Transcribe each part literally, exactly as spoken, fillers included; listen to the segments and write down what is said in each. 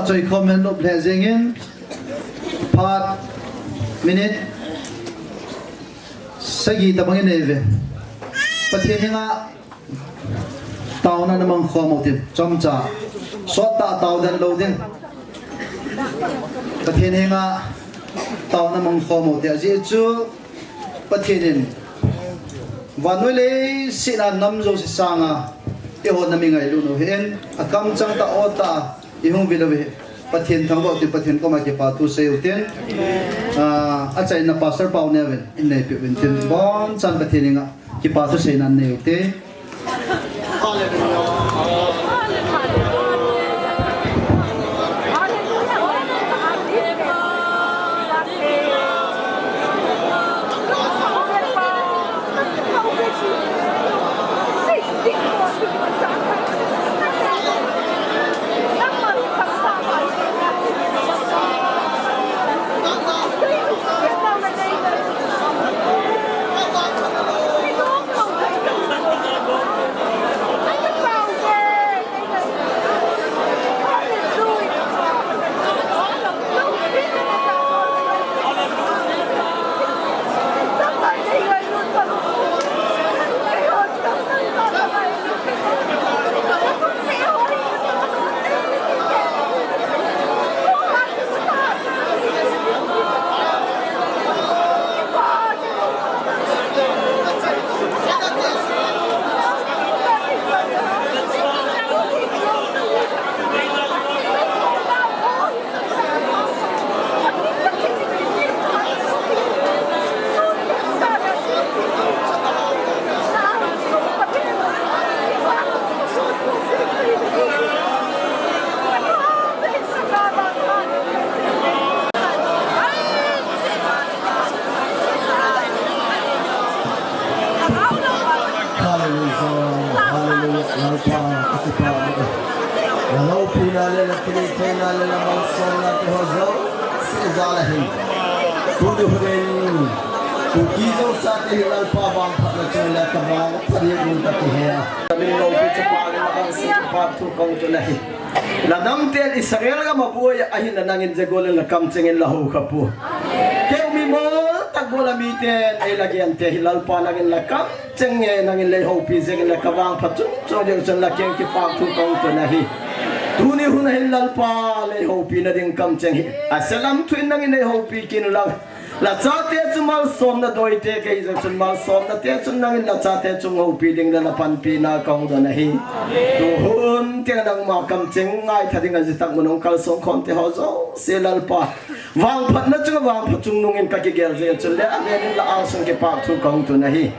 Choi khom hen, nop lheh jeng in, phat minute sagi tabang in nei ve. Pathen henga taona na mang khom u tin, chomcha. Sot tah tao den lou ding. Pathen henga taona mang khom u tin. Ajeh chu Pathen in vannoi leiset a nam jouse sanga eiho na mi ngailut u ahin, akamcheng tah, o tah a ihung vil u ahi. Pathen thangvah u tin, Pathen koma kipa thu sei u tin. Ah, achaina Pastor Paoneo in, in neipi uvin tin. Abonchan Pathen henga kipa thu seina nei u tin. Hallelujah, hallelujah, Lalpa, ka kipah e. Na loupina le, na thilhitheina le, na malsomna te ho jouse jal a hin. Tuni hun in, Kuki Zo chate hi Lalpa vangphatna chunga ka vangphat hi um ka ti he a. Min loupi chapa le na vang si pa thu kong tu na hi. Ladang ten Israel gam a boi a hin la nangin Jericho la kamcheng in la hou kha poi. Keu mi mol tak bol a mi ten ei la gen te hi Lalpa nangin la kamcheng e, nangin lei houpi jeng in la ka vangphat chung chung ding chun la keng kipa thu kong tu na hi. Tuni hun a hin Lalpa lei houpi na ding kamcheng hi. A selam thu in nangin lei houpi kin lang. La chate chu malsomna doi te kei jong chun malsomna te chun nangin la chate chu ngoupi ding le la panpina kong don ahi. Tu hun te nangma kamcheng ngaitha ding a jitak mun ong kalsong khom te ho jouse Lalpa. Vangphatna chunga vangphat chungnung in ka kigel jeh chun le amen in la angsung kipa thu kong tu na hi.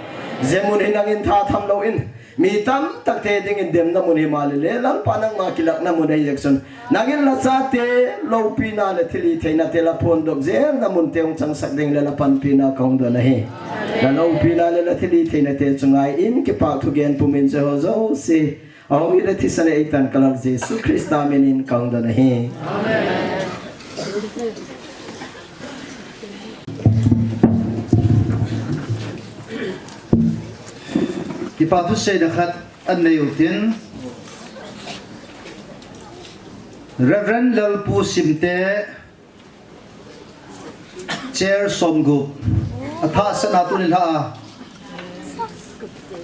Jemun hi nangin tha tham lou in. Mi tamtak te dingin demna mun hi male le, Lalpa nangma kilakna mun ahi jeh chun. Nangin la chate, loupina le thilhitheina te la phondoh jeng na mun te hung changsak ding le la panpina kong don ahi. La loupina le la thilhitheina te chu ngai in kipa thu gen pumin Jehovah jouse. Ahung hi le thisan le eitan ka Lal Jesu Christa min in kong don ahi. Amen. Kipa thu seina khat an nei u tin, Reverend Lalpu Simte, Chair somgup, athah sena tuni lha a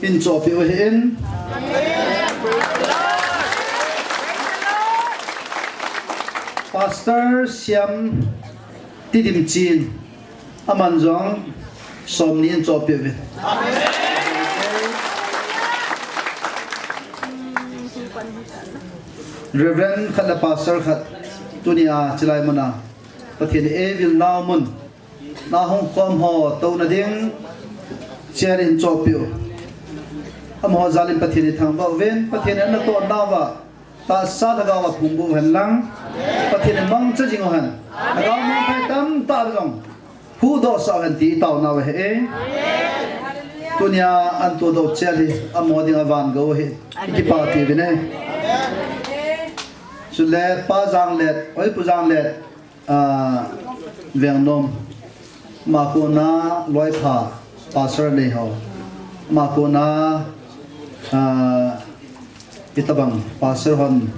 in chohpeh u ahin. Pastor Siam Tidimchin, aman jong somni in chohpeh uvin. Reverend khat le pastor khat, tuni a chilai mun a Pathen in eivil nau mun, na hung khom ho touna ding, chair in chohpeh u. Amaho jal in Pathen in thangvah uvin, Pathen in natoh nauva tahsa lhagao a phungvuh hen lang, Pathen in mangcha jing u hen. Lhagao mangthai tamtah jong huhdoh sah u hen ti i taona u ahi. Tunia an todoh chair hi amaho dinga van gou ahi. I kipah pi uvin e. Chule Pa Janglet, oi Pu Janglet, ah, Vengnom. Ama kona Loipha, Pastor nei ho. Ama kona, ah, itabang, Pastor hon,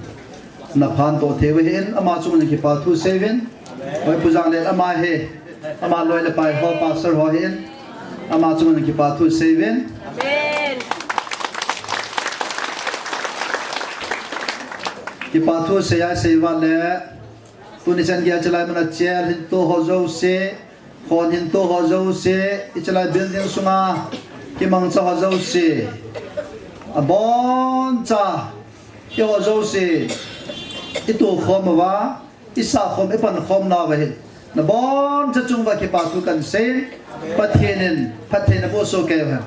Na phan to thei ve hin, ama chunga kipa thu seivin. Oi, Pu Jang le ama he, ama loi le pai ho, pastor ho hin, ama chunga kipa thu seivin. Amen. Kipa thu sei a sei va le, tuni chan gei a chalai mana chel hin to ho jo se, Khon hin to ho jouse, i chalai building sunga kimangcha ho jouse, aboncha i ho jouse, i to khom uva, i sa khom, i pan khom nauva hin, naboncha chunga kipa thu kan sei, Pathen in phatthei naboh soh kei hen.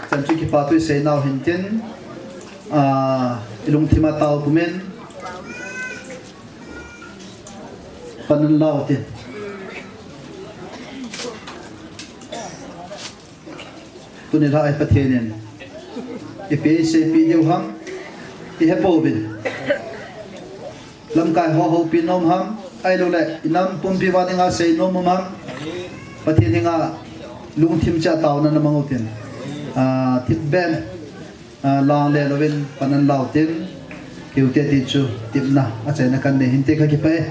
Chan chu kipa thu i sei nau hin tin, ah, i lungthim a tao pumin, Pan in lau tin. Tuni lha a Pathen in ipi eiseipi diu ham, i hepouvin. Lamkai ho houpi nom ham, ahilouleh i nam pumpi uva dinga sei nom um ham. Pathen henga lungthim cheh a taona na mang utin. Ah, thipbeh. Ah, lang le louvin pan in lau tin, keu te ti chu tipna achaina kan nei hinte, kakipah e.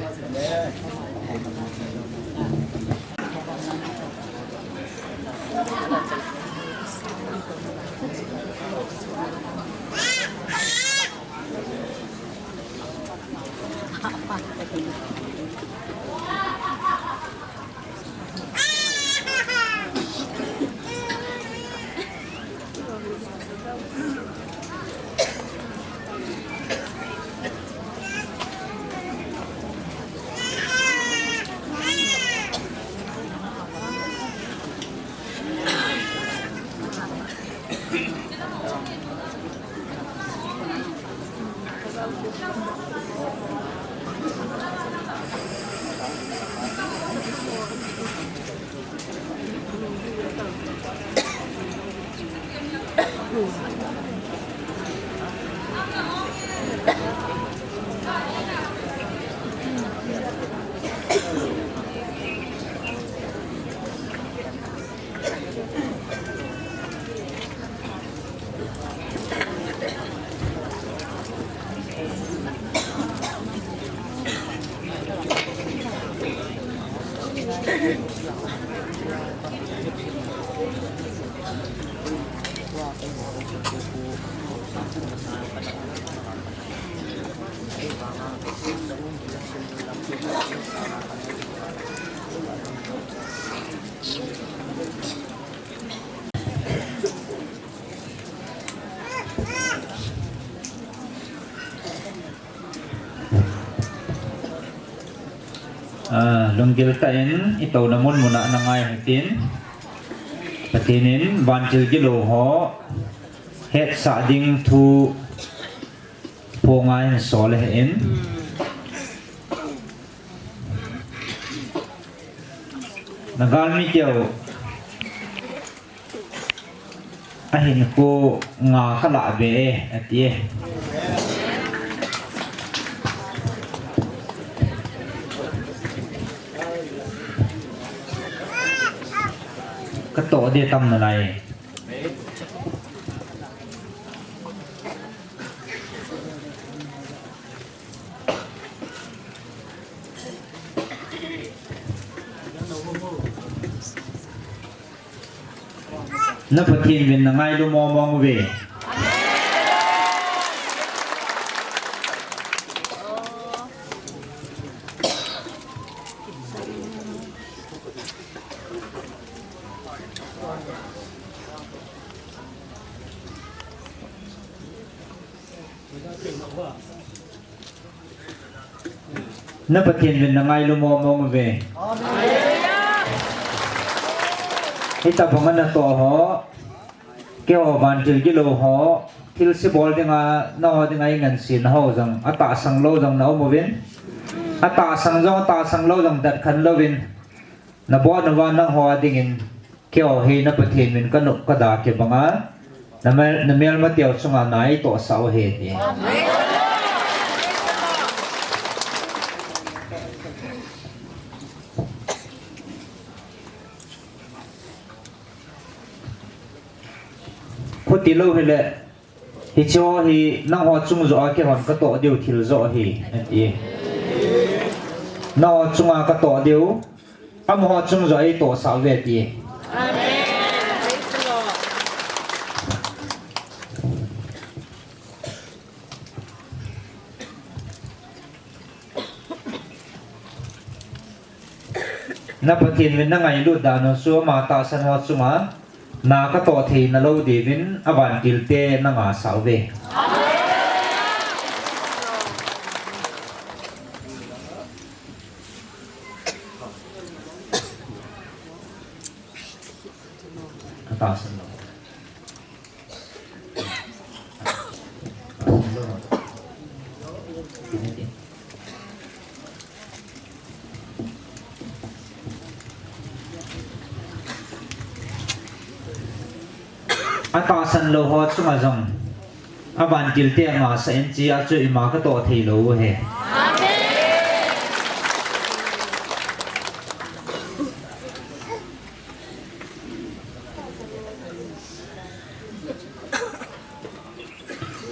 Ah, lunggil tah in i touna mun mun a na ngai hitin, Pathen in vantil gilou ho hetsah ding thu phonga ahin sol ahin. Na galmi teu ahin ko nga kala be e, ati e. Ka to de tam na lai. Na Pathen min na ngailu mong mong uve. Na Pathen min na ngailu mong mong uve. Hitabang a na to ho, keiho vantil gilou ho, thilse bol dinga, nangho dinga i ngansena ho jong, atahsang lou jong na um uvin. Atahsang jong, atahsang lou jong, dat khen louvin. Na bol nauva nangho a dingin. Keiho hi na Pathen min ka nop ka da kibanga, na mel, na melma teu chunga na itohsah u ahi ti. Khuti lou hile, Hiche ho hi nangho chung joh a keihon katoh diu thil joh ahi, ati. Nangho chunga katoh diu, amaho chung joh a eitohsah uve, ati. Na Pathen uvin nangailut dan u chu ama tahsan ho chunga na katoh theina lou diuvin avantil te nangahsah uve. Atahsan lou. Atahsan lou ho chunga jong avantil te angahsah in, hichea chu ima katoh thei lou u ahi.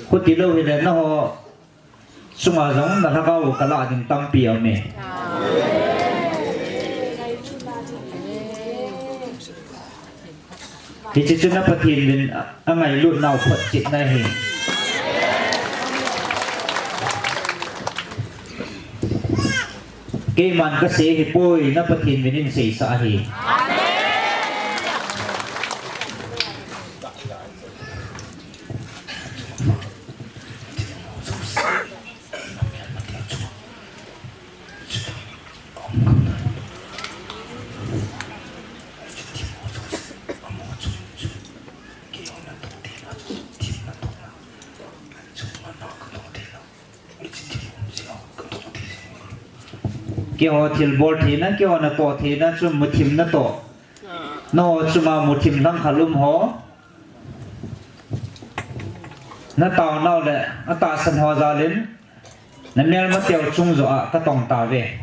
Khuti lou hile nangho chunga jong na lhagao u kalah ding tampi aume. Hiche chu na Pathen uvin angailut nau photchetna ahi. Keiman kasei ahipoi, na Pathen uvin eiseisah ahi. Keiho thilbol theina, keiho natoh theina chu muthim natoh. Nangho chunga muthim lhangkhal um ho, nataonau le atahsan ho jal in, namelmateu chung joh a katong tauve.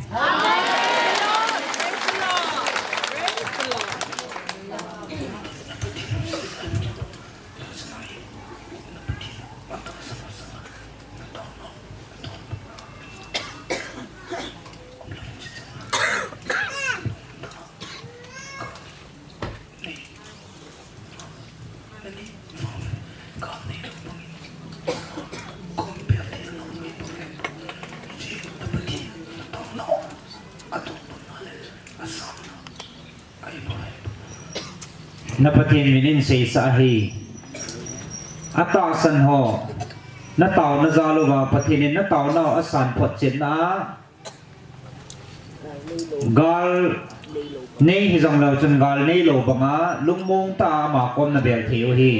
Na Pathen uvin eiseisah ahi. Atahsan ho, nataona jal uva Pathen in nataonau asan photchetna a, gal nei hijong leu chun gal neilou banga lungmong tah a ama kom nabel thei u ahi.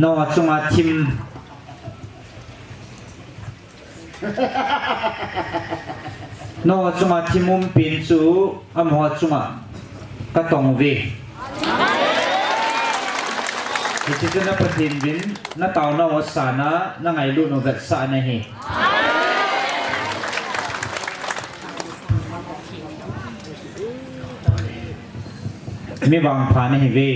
Nangho chunga thim, nangho chunga thim umpen chu amaho chunga katong uve. Hiche chu na Pathen uvin nataonau asan a nangailut u vetsahna ahi. Mi vangpha nahiuve.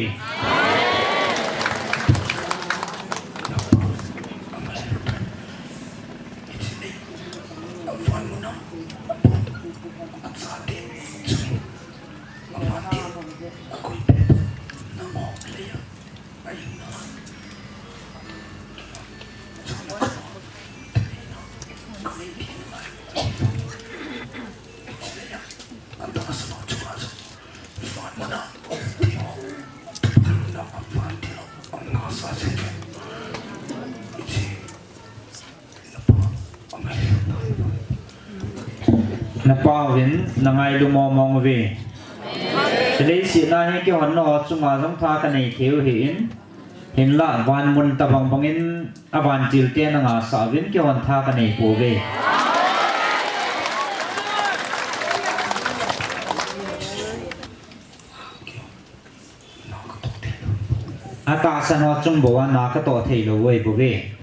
Napauvin nangailu mongmong uve. Hiche leiset a hi keihon nangho chunga jong tha kanei thei u ahin, hinlah vanmun tobang bangin avantil te nangahsah uvin keihon tha kanei pouve. Sung bou a na ka toh thei lou oi bou ve.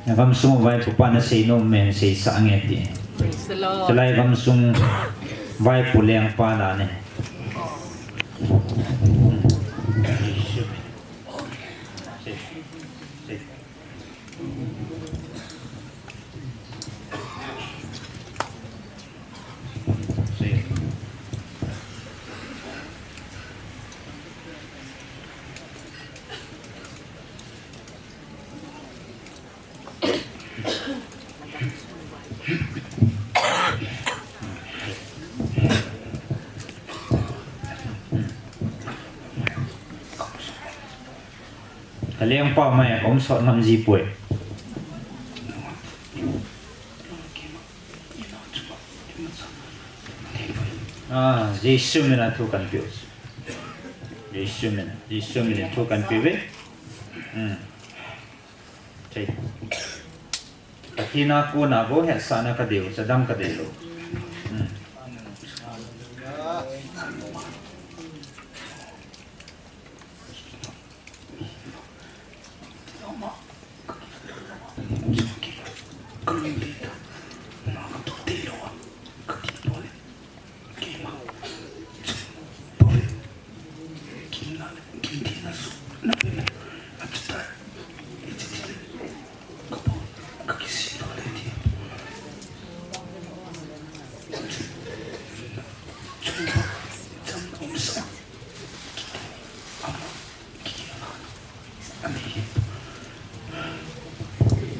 Na gamsung vaipo pa na seinom men seisah nge ti. Praise the Lord. Chulai gamsung vaipo lengpa na ne. Ka lengpa mai a ka um sot ngam ji poi. Ah, Jesu min a thu kan pe u. Jesu min, Jesu min a thu kan pe u ve. Hmm. Thei. Pathen a kona bou hetsahna ka dei u, chadang ka dei lou. Hmm.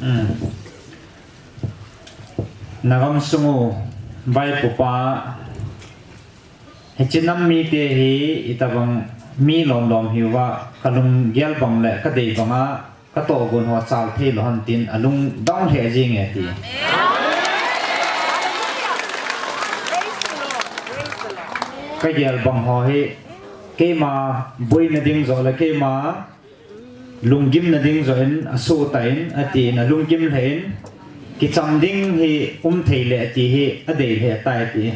Hmm. Na gamsung u vaipo pa, hiche nam mite hi itobang mi lom lom hiuva, ka lunggel bang le ka dei banga ka tohgon ho chal thei lou ham tin alung dong lheh jeng e ti. Ka gel bang ho hi keima boina ding joh le keima lunggimna ding joh in asoh tan, atin alunggim lheh in, kicham ding hi um thei le ati hi adei lheh tai ati.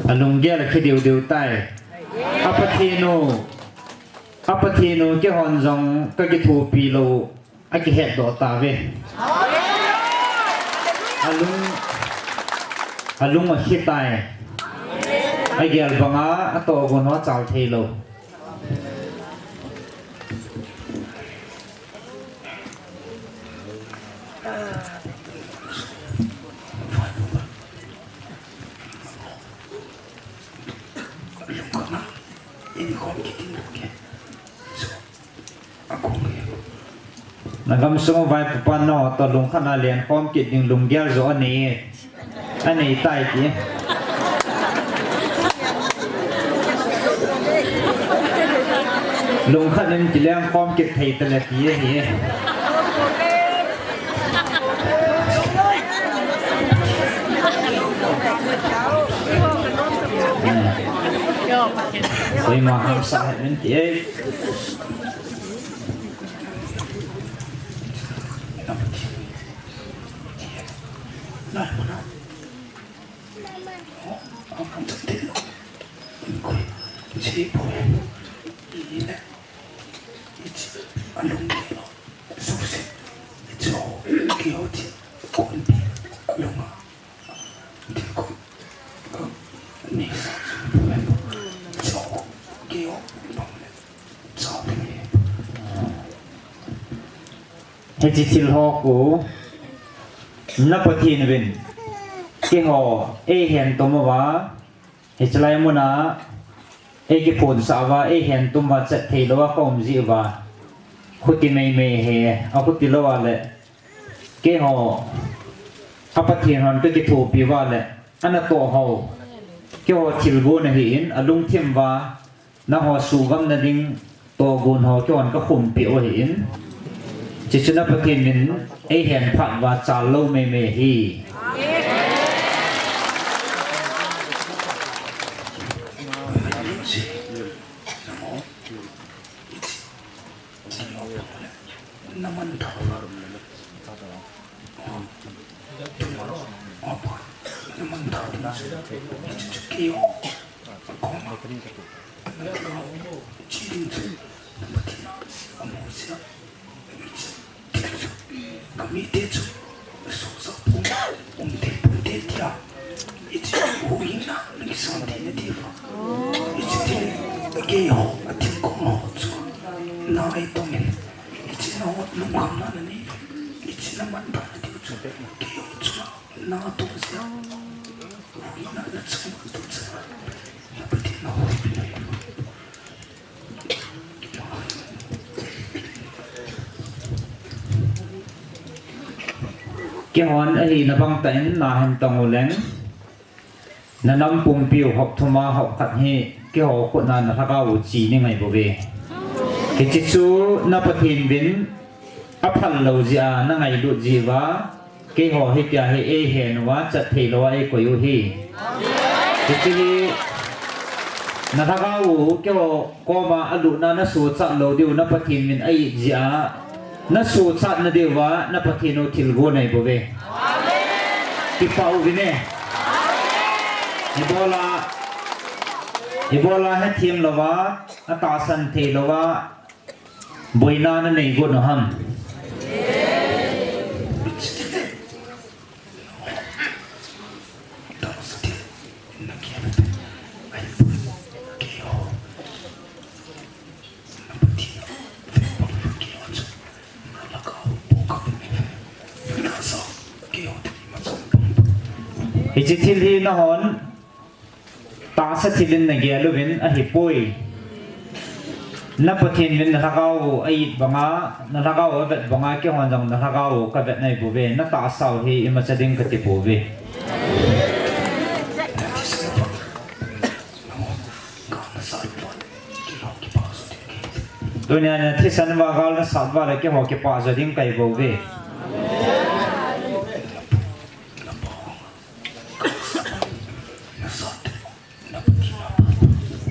Alunggel khi deu deu tai. A Pathen u, a Pathen u, keihon jong ka kithopi lou, akihet doh tauve. Alung, alung akhi tai. Agel banga atohgon ho chal thei lou. Na gamsung u vaipo pa nangho toh lungkhat a lenkhom kit ding lunggel joh anei, anei tai ti. Lungkhat in kilenkhom kit thei tale ti ahi. Koima hamsah hih in ti e. Hiche thil ho khu na Pathen uvin keiho eihen tum uva, hiche lai muna eikiphonsah uva, eihen tum uva, chat thei louva ka um jeh uva, khuti meimei hi, akhuti louva le keiho, a Pathen hon kakithopi uva le, ana toh ho. Keiho thilgon ahin, alungthim uva, nangho suhgam nading tohgon ho keihon kakhumpi u ahin. Hiche chu na Pathen min eihen phat uva chal lou meimei ahi. Kamite chu, sosa pum, um te pum te tia. Hiche huhhingna, nang kisan te na diuva. Hiche thil, keiho, athil kong ho chu. Na ei tongin. Hiche na hot lungkhamna na nei. Hiche na manthahna diu chu. Keiho chu na, na tong sia. Huhhingna na chung tu cha. Na Pathen na hoi. Keihon ahina bang tah in nahin tong uleng, na nam pumpiu hop thum a hop khat hi keiho khut na na lhagao u che ni ngai bouve. Hiche chu na Pathen vin aphal lou jeh a na ngailut jeh uva, keiho hitia hi eihen uva chat thei lou a eikoi u ahi. Hiche hi na lhagao u keiho koma alutna na sochat lou diu na Pathen min a-it jeh a, na sochat na diuva na Pathen u thilgon nei bouve. Kipah uvin e. Ibola, ibola hethem louva, atahsan thei louva, boina na nei got u ham? Hiche thil hi nahon tahsa thil in nagel uvin ahipoi. Na Pathen vin na lhagao u a-it banga, na lhagao u avet banga, keihon jong na lhagao u kavet nai bouve, na tahsa u hi imacha ding kati pouve. Tunia na thisan uva gal nasat uva le keiho kipah jo ding kahi bouve.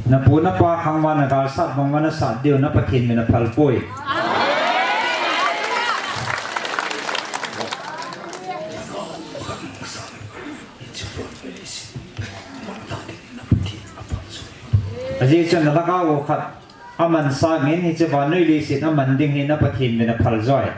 Na pu na pa khang uva na galsat bang uva nasat diu na Pathen min aphal poi. Ajeh chu na lhagao u khat aman sangin hiche vannoi leiset aman ding hi na Pathen min aphal joi.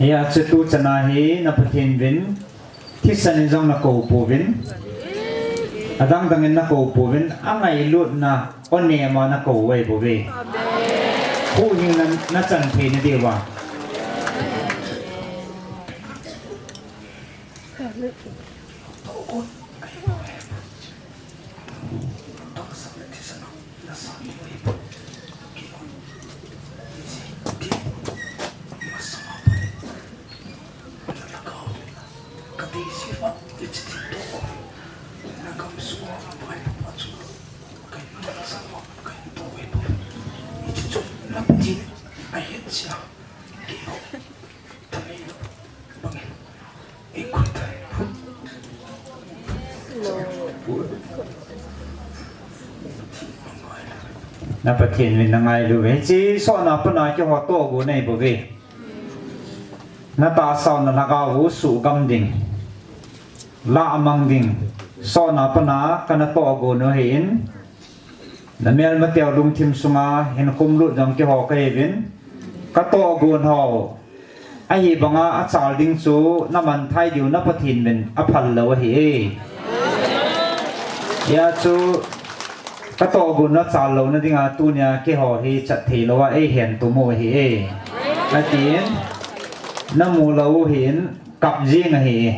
Hia chu tu chana hi na Pathen vin thisan in jong nakou pouvin, adang dang in nakou pouvin, angailutna o nema nakou uve bouve. Huhhingna nachan thei na diuva. Na Pathen vin nangailu uve. Hiche sotna pana keiho tohgon nei bouve. Na tahsa u na lhagao u suhgam ding, lah amang ding, sotna pana kana tohgon u ahin. Na melmateu lungthim sunga hin khumlut jong keiho kahiuvin, katohgon ho ahi banga achal ding chu namanthai diu na Pathen min aphal lou ahi e. Hia chu katohgon u achal louna dinga tunia keiho hi chat thei lou a eihen tum u ahi e. Atin, namu lou u hin kap jing ahi e.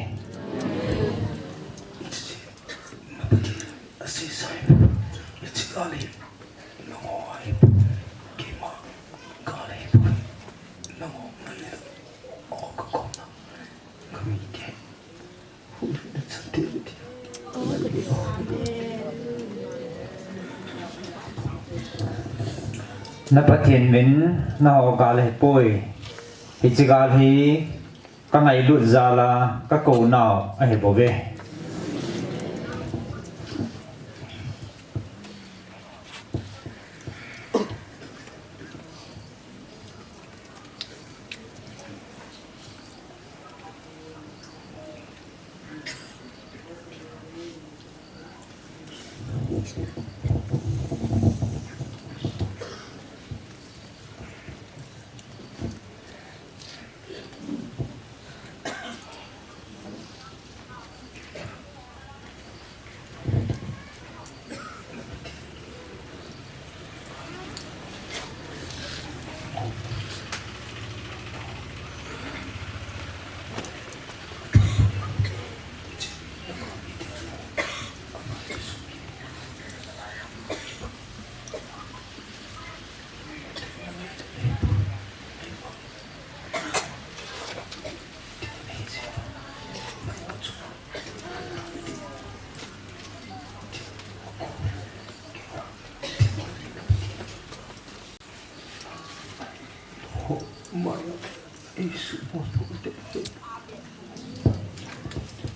Na Pathen min naho gal ahipoi. Hiche gal hi ka ngailut jal a ka kou nau ahi bouve.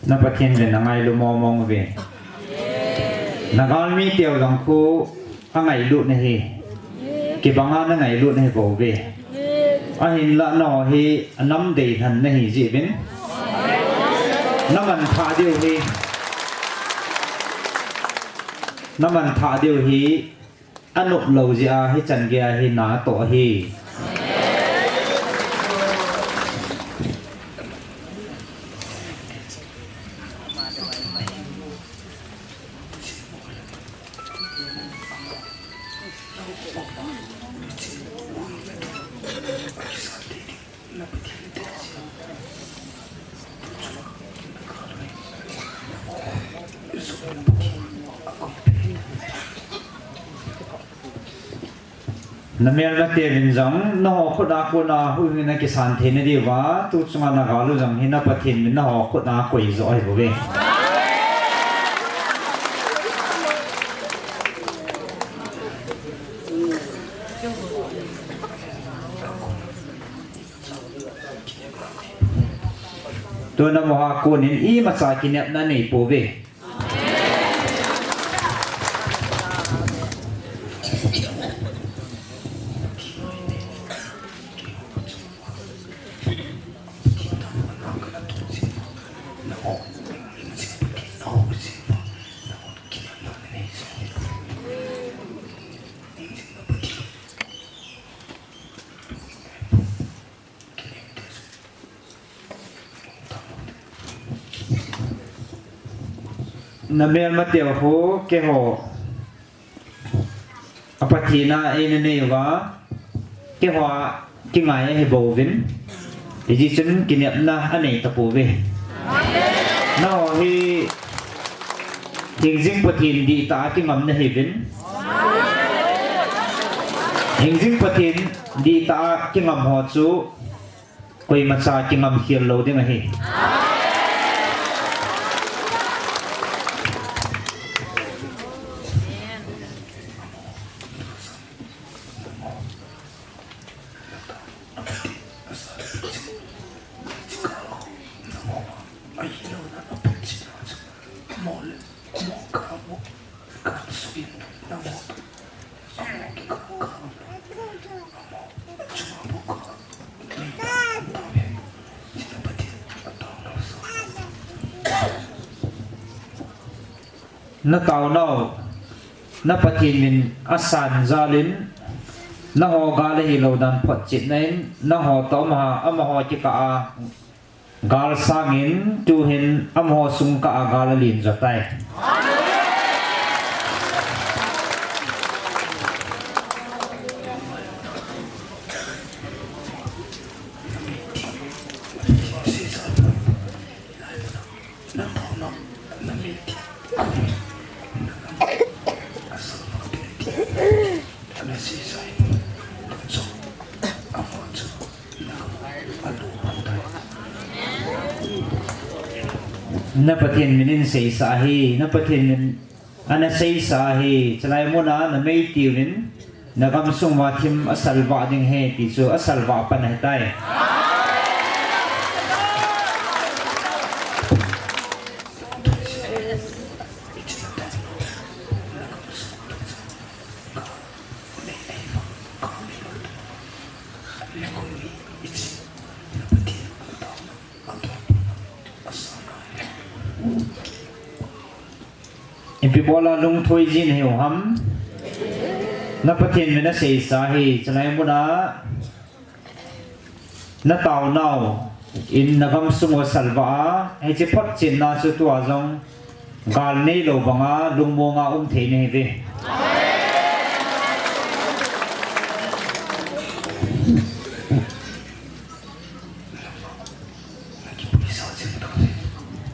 Na Pathen le na ngailu mong mong uve. Na galmi teu jong khu angailut na hi. Kibanga na ngailut na hi bouve. Ahinla nangho hi anam dei lhan na hi jeh uvin. Na manthah diu hi. Na manthah diu hi. Anop lou jeh a hichan gei a hi na toh ahi. Na melmate uvin jong, nangho khut a kona huhhing in na kisan thei na diuva, tu chunga na gal u jong hi na Pathen min nangho khut a koi joh ahi bouve. Tuna amaho a konin imacha kinepna nei pouve. Na melmate ho keiho a Pathen a eina nei uva, keiho a kingai ahi bouvin, hijeh chun kinepna anei tapouve. Nangho hi hingjing Pathen dihtah a kingam na hiuvin. Hingjing Pathen dihtah a kingam ho chu koimacha kingam khel lou ding ahi. Na taonau, na Pathen min asan jal in, nangho gal ahilou dan photchetna in, nangho toh amaha, amaho kikah a gal sangin, tuhin amaho sung kah a gal alen jo tai. Na Pathen min in seisa hi, na Pathen min ana seisa hi, chulai muna na mei tiuvin, na gamsung uva thim asalvah ding ahi, ti chu asalvah pan ahitai. Ipi bola lungthoi jin hiu ham? Na Pathen min a seisa hi, chulai muna na taonau in na gamsung u asalvah a, hiche photchenna chu tua jong gal neilou banga lungmonga um thei nahiuve.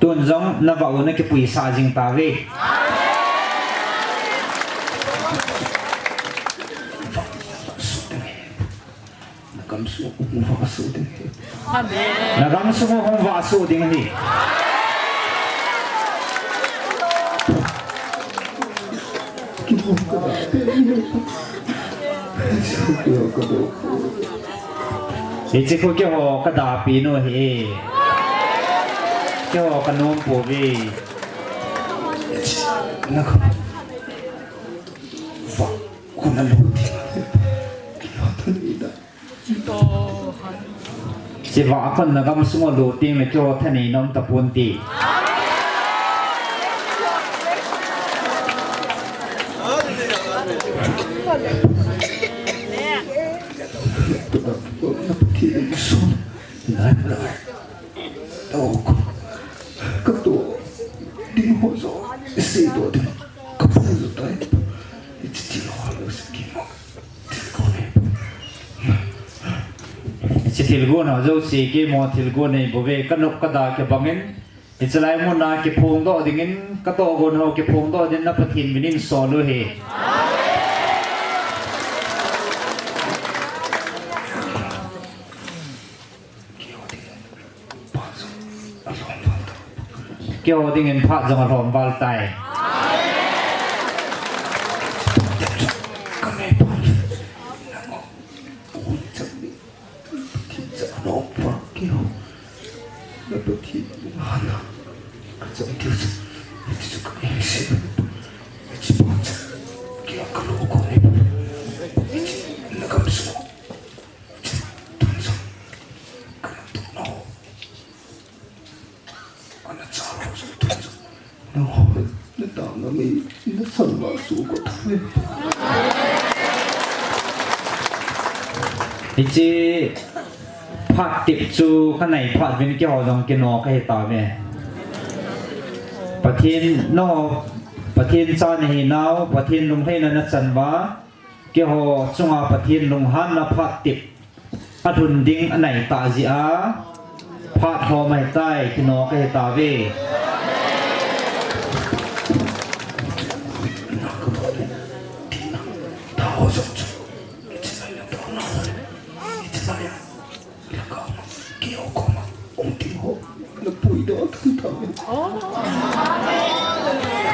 Tun jong na vah u na kipuisah jing tauve. Na gamsung u hung vahsoh ding ahi. Amen. Na gamsung u hung vahsoh ding ahi. Kihou kada pen ahi. Kihou kada pen. Hiche khu keiho ka dapi nu ahi. Keiho ka nom pouve. Na khu. Vah khu na lut ding. Keiho thaneina. Hiche vah khu na gamsung u lut ding le keiho thaneina um tapon te. Ka toh ding ho jong seidoh ding ka phung jo tai. Hiche thil ho lou seh kimo. Hiche thilgon ho jouse kimo thilgon nei bouve, ka nop ka da kibangin. Hiche lai muna kiphongdoh dingin, ka tohgon ho kiphongdoh dingin na Pathen min in sol u ahi. Keiho dingin phat jong alhom val tai. Hiche phat tep chu ka nei phat uvin keiho jong kino ka hi tauve. Pathen nangho, Pathen cha nahi nau, Pathen lunglhaina na chan uva, keiho chunga Pathen lunghanna phat tep alhun ding anai tah jeh a, phat lhom ahitai, kino ka hi tauve.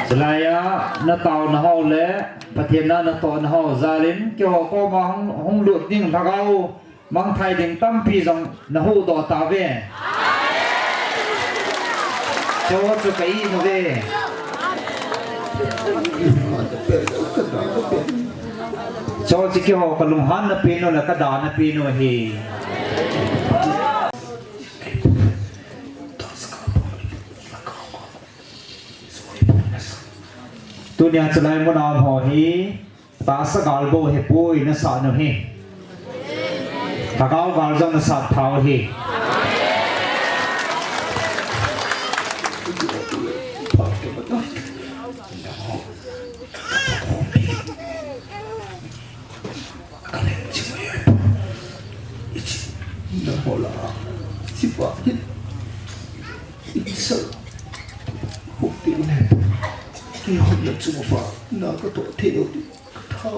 Chulai a na taona ho le Pathen na natohna ho jal in keiho koma hung, hung lut ding lhagao mangthai ding tampi jong na huhdoh tauve. Chu chu ka it uve. Chu chu keiho ka lunghanna pen u le ka dana pen u ahi. Tunia chulai muna um ho hi tahsa gal bou hipoi nasat u hi. Lhagao gal jong nasat tha u hi. Keiho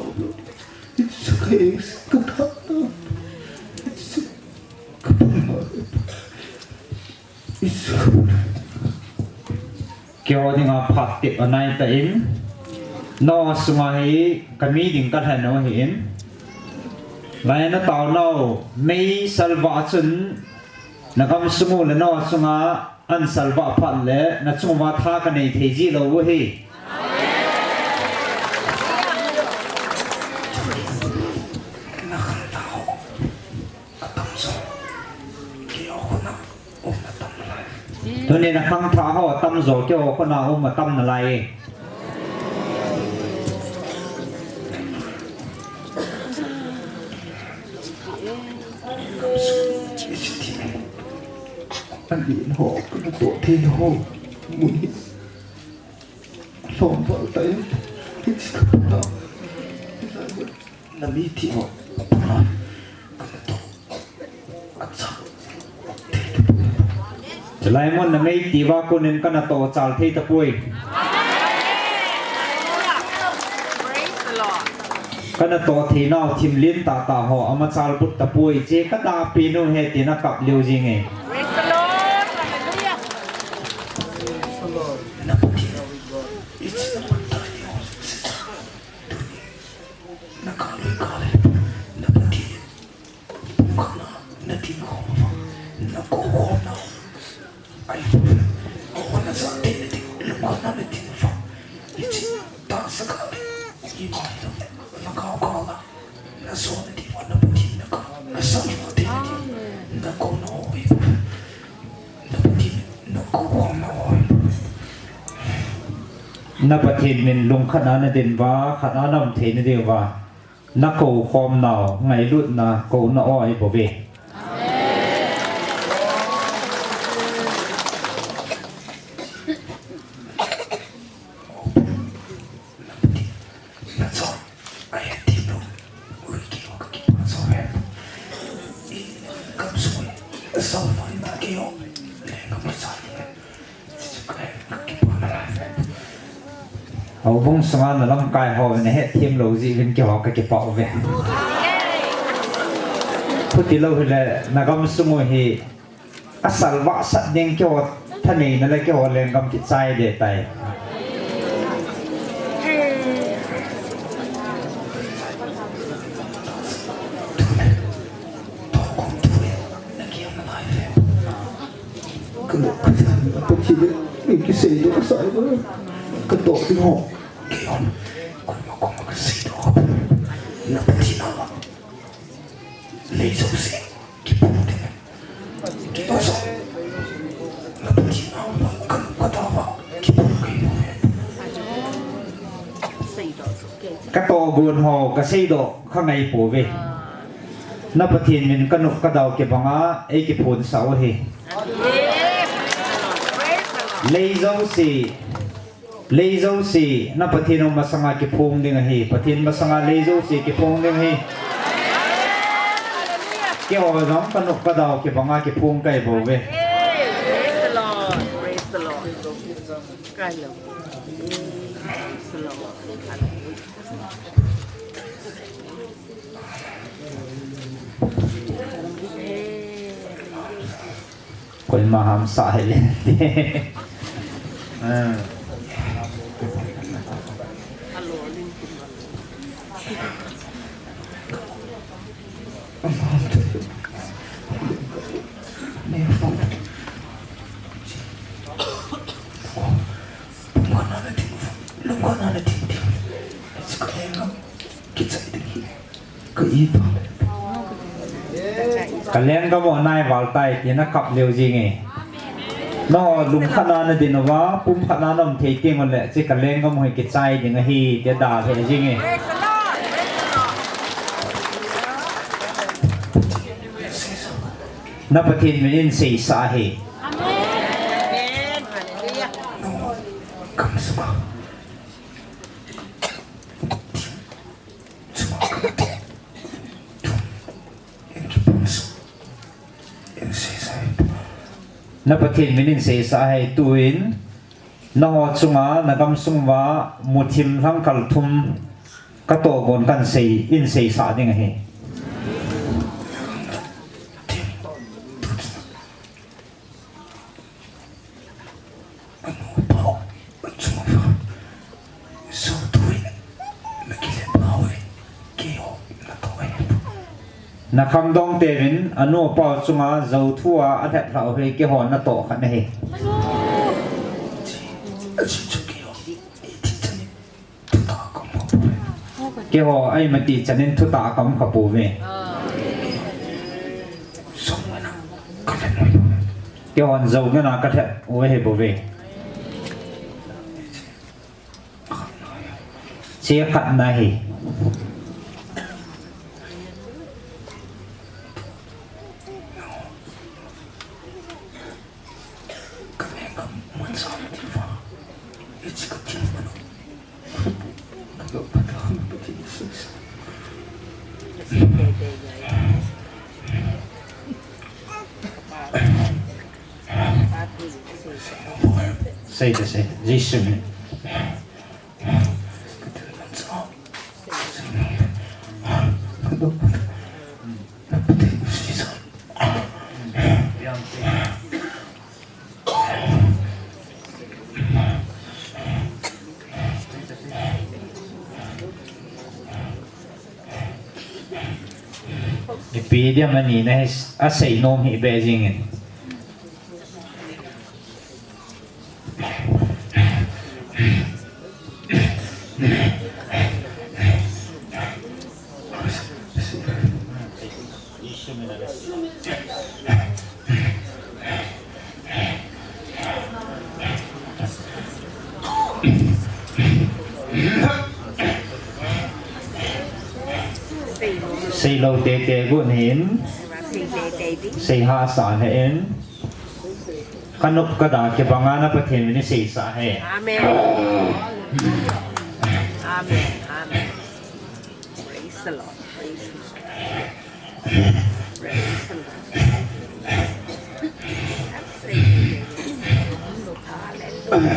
dinga phat tep anai tan, nangho sunga hi kami ding kalhen u ahin. Lai nataonau, mei salvah chun, nagamsung u le nangho sunga an salvah phat le, nachung uva tha kanei thei ji lou u ahi. Tuni nakhangthah ho atamjo keiho khut a um atam nalai. Ahin ho, kana toh thei ho mun hi lhom val tai. Hiche ka na, na mei ti ho, kana toh, acha. Chulai mun na mei ti uva konin kana toh chal thei tapoi. Praise the Lord. Kana toh theinau thim lentah tah ho amachal put tapoi, hiche kadapi nu ahi tia nakap lheh jing e. Praise the Lord. Hallelujah. Nakap lheh, kap lheh, na Pathen. Pumkhat na, nadin khom uva, nakou khom nau. Ai, aho najah thei nading, lungkhat na nadin uva. Hiche tahsa kah le, ima hilou, lhagao kah a, najo nading uva, na Pathen nakap, nasalvah thei nading, nakou nau ahi. Na Pathen, nakou khom nau ahi. Na Pathen min lungkhat na nadin uva, khat na naum thei nading uva. Nakou khom nau, ngailutna, kouna ahi bouve. Houbung sunga nalamkai ho nahet them lou jeh uvin keiho kakipah uve. Chuti lou hile, nagamsung u hi asalvah sah ding keiho thaneina le keiho lenggam kichai ding ahitai. Ka lung ka thang, na Pathen in kiseidoh sah in, ka toh ding ho. Keiho, koima koma ka seidoh, na Pathen a lei jouse kiphong ding. Keiho jong, na Pathen a ka lung ka thang uva kiphong kei bouve. Ka toh gon ho ka seidoh kha ngai pouve. Na Pathen min ka nop ka dau kibanga ei kiphonsah u ahi. Lei jouse, lei jouse, na Pathen u masanga kiphong ding ahi, Pathen masanga lei jouse kiphong ding ahi. Keiho jong ka nop ka dau kibanga kiphong kei bouve. Praise the Lord. Praise the Lord. Praise the Lord. Koima hamsah hih le. Ah. Ka lenggam u anai val tai, tia nakap lheh jing e. Nangho lungkhat na nadin uva, pumkhat na naum thei teng uleh, hiche ka lenggam u hi kichai ding ahi, tia dalha jing e. Na Pathen min in seisah ahi. Amen. Hallelujah. Na Pathen min in seisah ahi. Tuin, nangho chunga, nagamsung uva, muthim lhangkhal thum, Ka tohgon kan sei, in seisah ding ahi. Na khamdong teuvin, anu pau chunga jou thua alhep lhah u hi keiho natoh khat nahi. Keiho aimati chanin thutah a kaum kha pouve. Keihon jou ngena kalhep u ahi bouve. Che khatna hi. Sei ta sei, Jesu min. Ipi diam ani na hi asei nom hi be jing in. Seilou tete gon hin, sei hahsa lheh in, ka nop ka da kibanga na Pathen min in seisah hen. Amen. Amen. Amen. Praise the Lord. Praise the Lord. Praise the Lord. Hallelujah.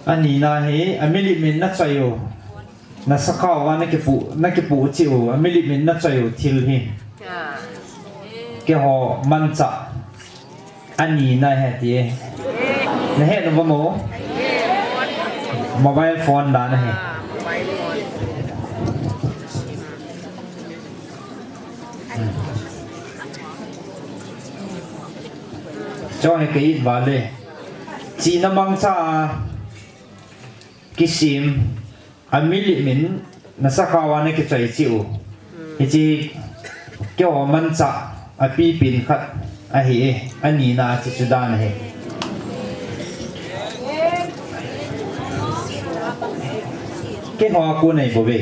Ani na hi, amilip min na choi u. Na sakhao a na kipu, na kipu cheh u, amilip min na choi u thil hi. Keiho manchah. Ani na hi ti. Na he no mo. Mobile phone dan ahi. Cho he kei vale. Chihna mangcha a kisim. Amilip min na sakhao a na kichoi cheh u. Hiche keiho manchah apipen khat ahi e, ani na a chu chu dan ahi. Keiho a kon ahi bouve.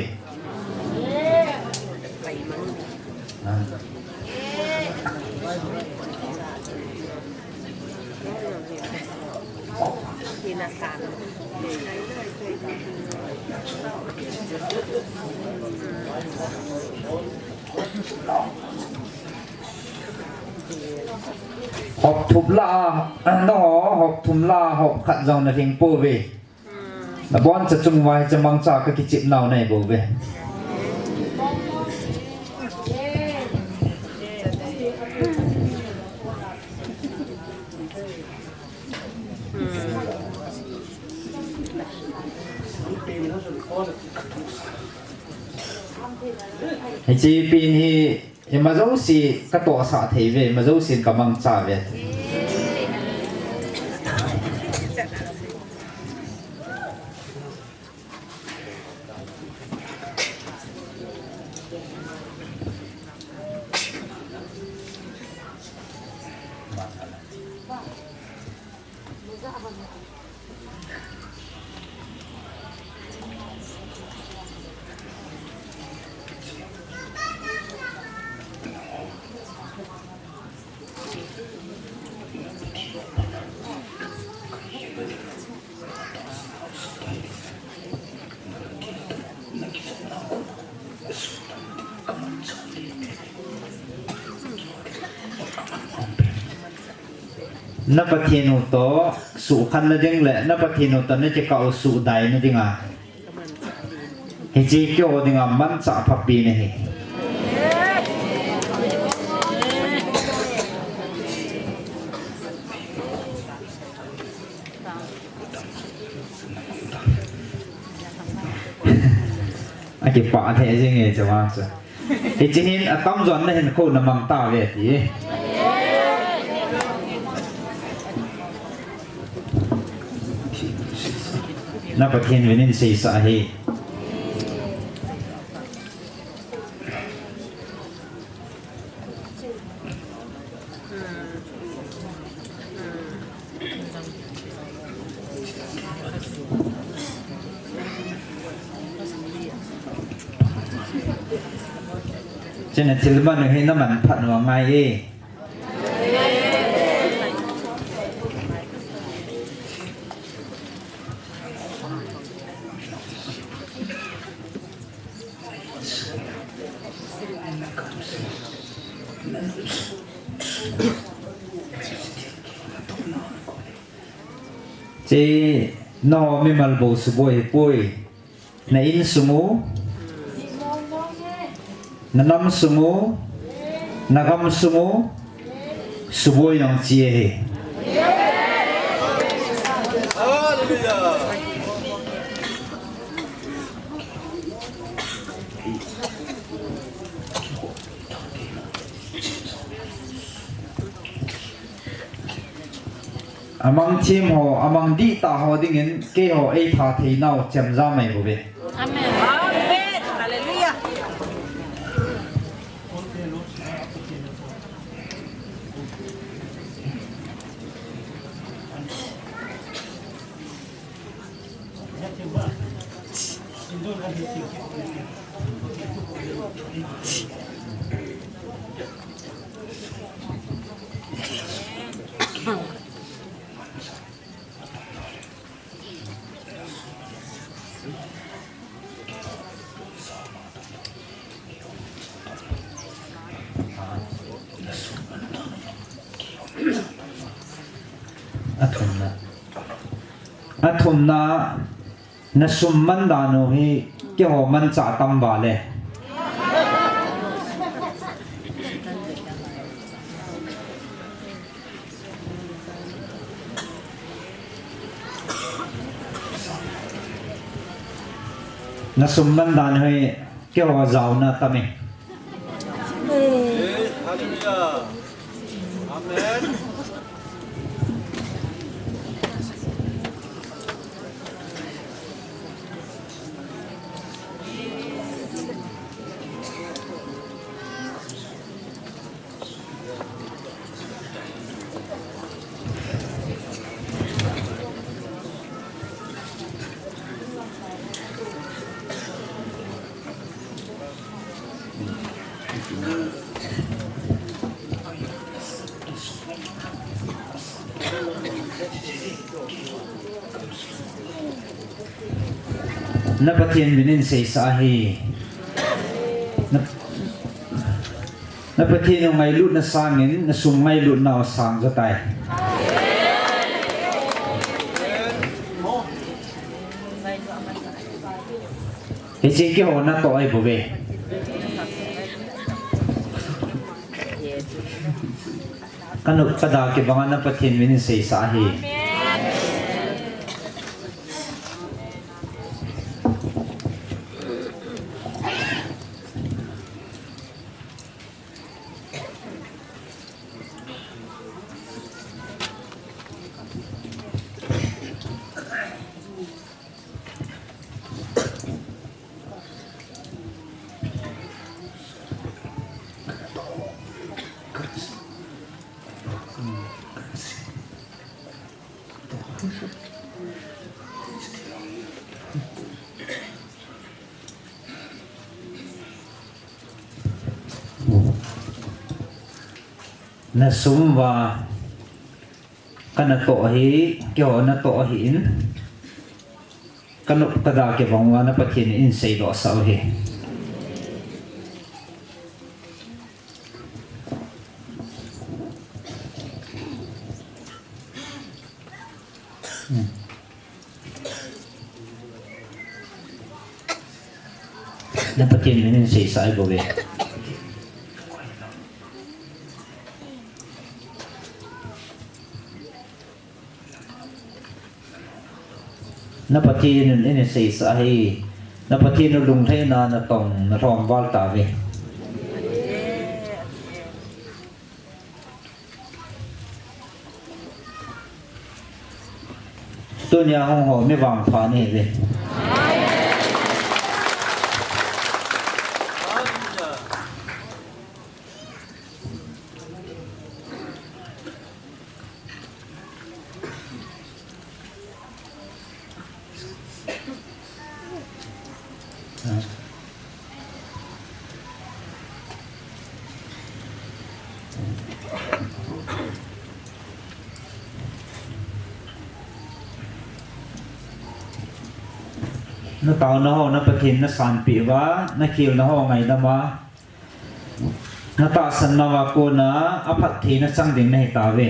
Hop thum lah a, nangho hop thum lah a hop khat jong na lhing pouve. Na boncha chung uva hiche mangcha ka kichep nau nei bouve. Hiche pen hi ima jouse katohsah thei uve, ima jousen kamangcha uve. Na Pathen u toh suhkhenna ding le na Pathen u toh nakikah u suhdai na dinga, hiche keiho dinga manchah phapen ahi. Akipah lheh jing e, chuvang chu. Hiche hin atamjon nahinkho namang tauve ti. Na Pathen uvin in seisah ahi. Chuna thil man u hi naman phat u angai e. Che, nangho mimal bou suboi hipoi. Na insung u, na nam sung u, na gam sung u, suboi nang chi ahi. Amang thim ho, amang dihtah ho dingin keiho eitha theinau chemjam ahi bouve. Amen. Amen. Hallelujah. Athumna. Athumna. Na sum man dan u hi keiho manchah tam val e. Na sum man dan u hi keiho jaona tam e. Hallelujah. Amen. Na Pathen min in seisah ahi. Na, na Pathen u ngailutna sangin, na sum ngailutna u sang jo tai. Hiche keiho natoh ahi bouve. Ka nop ka da kibanga na Pathen min in seisah ahi. Na sum uva ka natoh ahi, keiho natoh ahin, ka nop ka da kibang uva na Pathen in seidoh sah u ahi. Na Pathen min in seisah ahi bouve. Na Pathen in in seisah ahi. Na Pathen u lunglhaina natong nalhom val tauve. Tunia hung ho mi vangpha nahiuve. Na taona ho na Pathen na sanpeh uva, na khelna ho ngaidam a, na tahsanna uva kona a phattheina chang ding nahi tauve.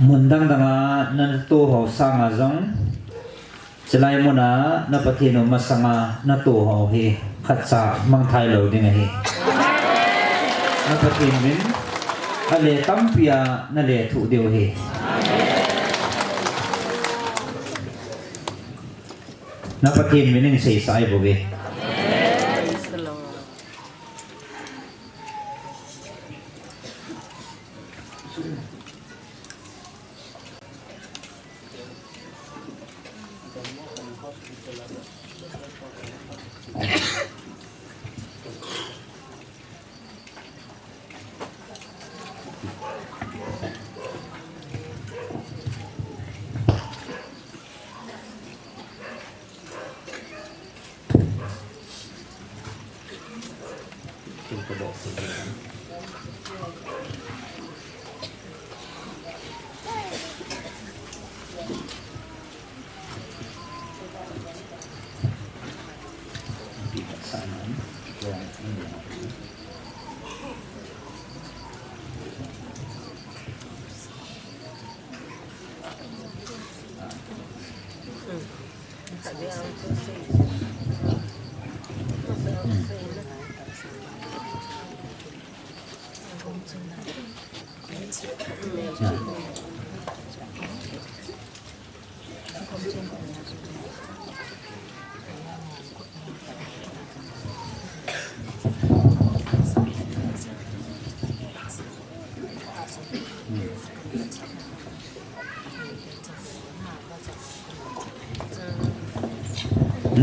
Mun dang dang a na natoh ho sanga jong, chulai mun a na Pathen u masanga natoh ho hi khatcha mangthai lou ding ahi. Na Pathen min a le tampi a na le thuh diu ahi. Na Pathen min in seisah ahi bouve.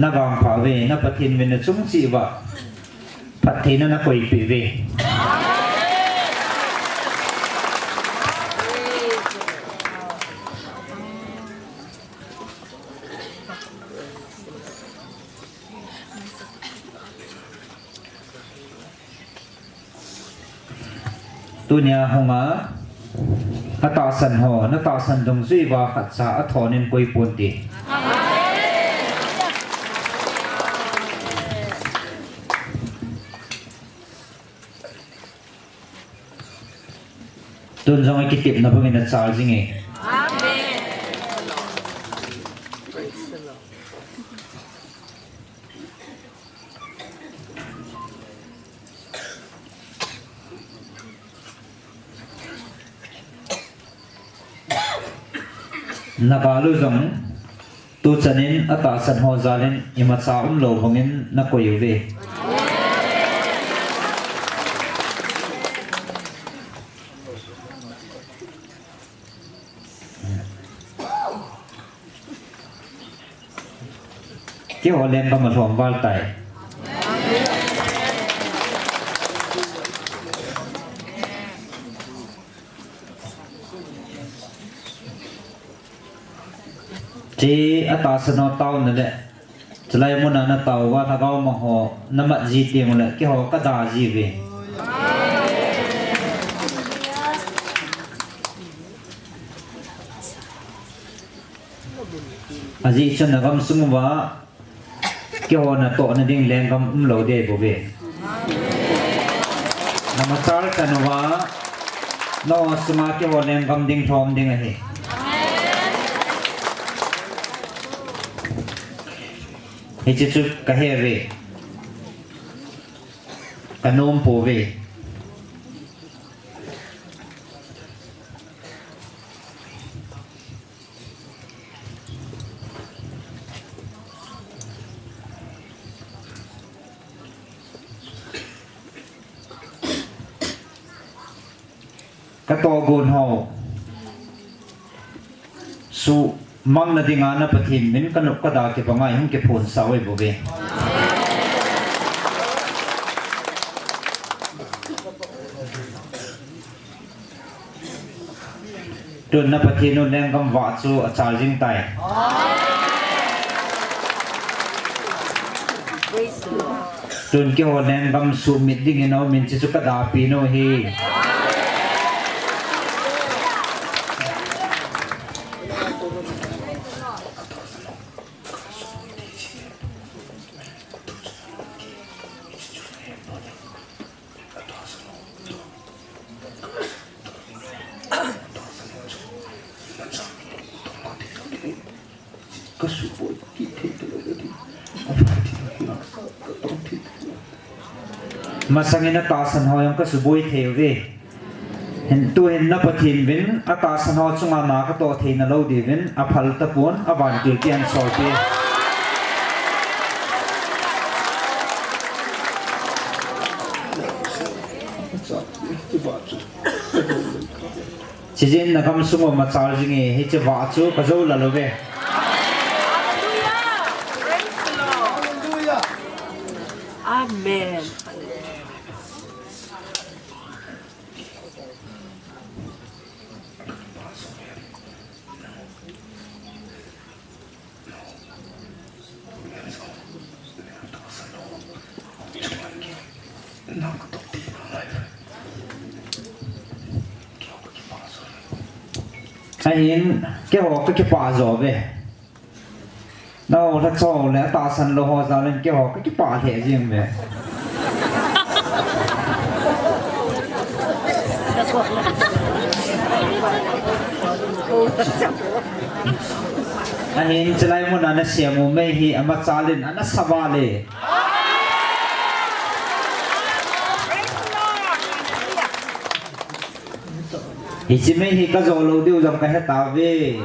Na vangpha uve, na Pathen min a chung cheh uva phattheina na koipeh uve. Tunia hung a, na tahsan ho, na tahsan dungjui uva khatcha a thon in koi ponte. Tun jong i kitepna bangin a chal jing e. Amen. Praise the Lord. Nagalu jong tuchanin atahsan ho jalin imacha umlou bangin nakoi uve. Keiho lenggam alhom val tai. Che atahsan ho taona le, chulai muna natao uva lhagao mang ho namat ji teng ule, keiho kada ji uve. Ajeh chu nagamsung uva keiho natohna ding lenggam umlou ding bouve. Namachal chan uva, nangho sunga keiho lenggam ding lhom ding ahi. Hiche chu kahe uve. Kanom pouve. Katohgon ho sumangna dinga na Pathen min kanop kada kibanga hung kiphonsah u ahi bouve. Tun na Pathen u lenggam vah chu achal jing tai. Tun keiho lenggam sumit dingin aumin, hiche chu kadapi u ahi. Masangin atahsan ho jong kasuboi thei uve. Hin tuhin na Pathen uvin atahsan ho chunga na katoh theina lou diuvin aphal tapon, avantil tia asolpeh. Chijin nagamsung uva machal jing e, hiche vah chu kajou lal uve. Amen. Ahin, keiho kakipah jo uve. Nangho lhacha ho le atahsan lou ho jal in keiho kakipah lheh jeng uve. Ahin chulai muna nasem u mei hi amachal in ana sa val e. Hiche mei hi kajou lou diu jong kahe tauve.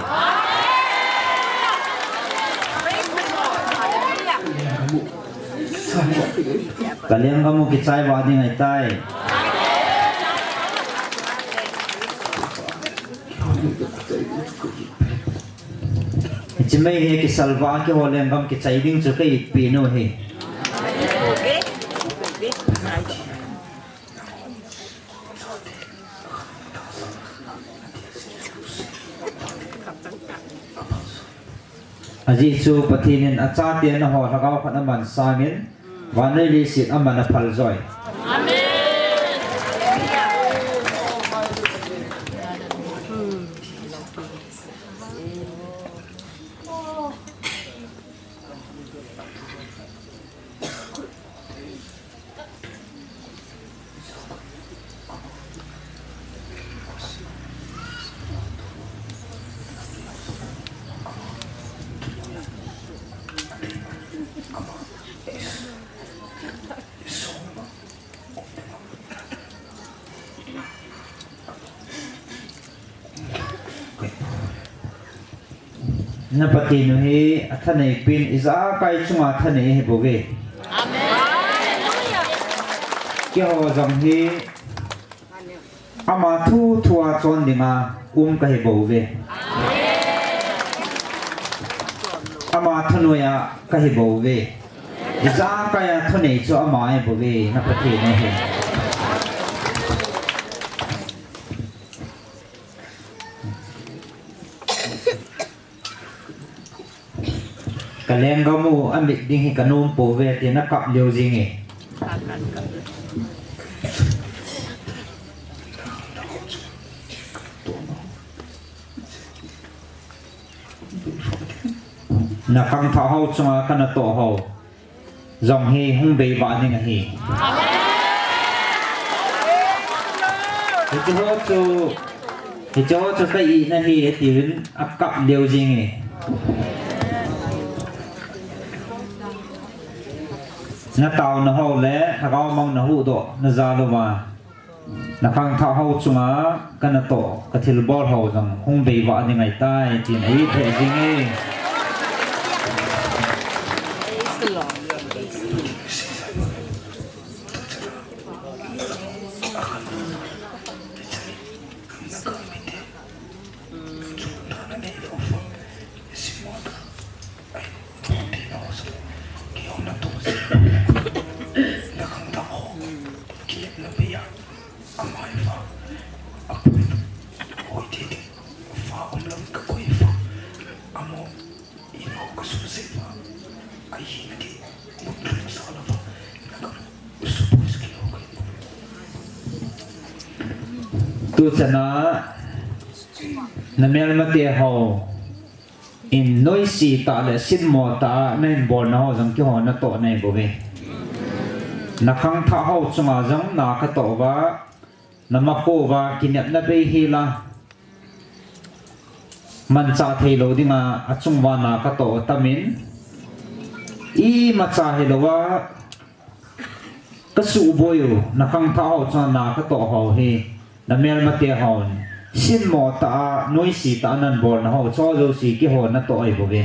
Kalenggam u kichai vah ding ahitai. Hiche mei hi kisalvah a keiho lenggam kichai ding chu ka itpi u ahi. Ajeh chu Pathen in achate nangho lhagao khat aman sangin, vannoi leiset aman aphal joi. Amen. Na Pathen u hi athanei pen ijakai chunga thanei ahi bouve. Keiho jong hi ama thu thua chon dinga um kahi bouve. Ama thanoi a kahi bouve. Ijakai a thanei chu ama ahi bouve, na Pathen u hi. Ka lenggam u amit ding hi ka nom pouve, tin a kap leo jing e. Na khangthah ho chunga kana toh ho jong hi hung bei vah ding ahi. Hiche ho chu, hiche ho chu ka ina ahi, atiuvin a kap leo jing e. Na taona ho le lhagao mang na huhdoh na jal uva, na khangthah ho chunga kana toh, ka thilbol ho jong hung bei vah ding ahitai, tin a it lheh jing e. Tuchana na melmate ho in noise tah le sinmo tah a na hin bolna ho jong keiho na toh na hi bouve. Na khangthah ho chunga jong na ka toh uva, na makho uva kinepna bei hel a, manchah thei lou dinga achung uva na ka toh tam in, imacha hilou a ka suboi u, na khangthah ho chunga na ka toh ho hi, na melmate hon sinmo tah a, noise tah a nan bolna ho chu jouse keiho na toh ahi bouve.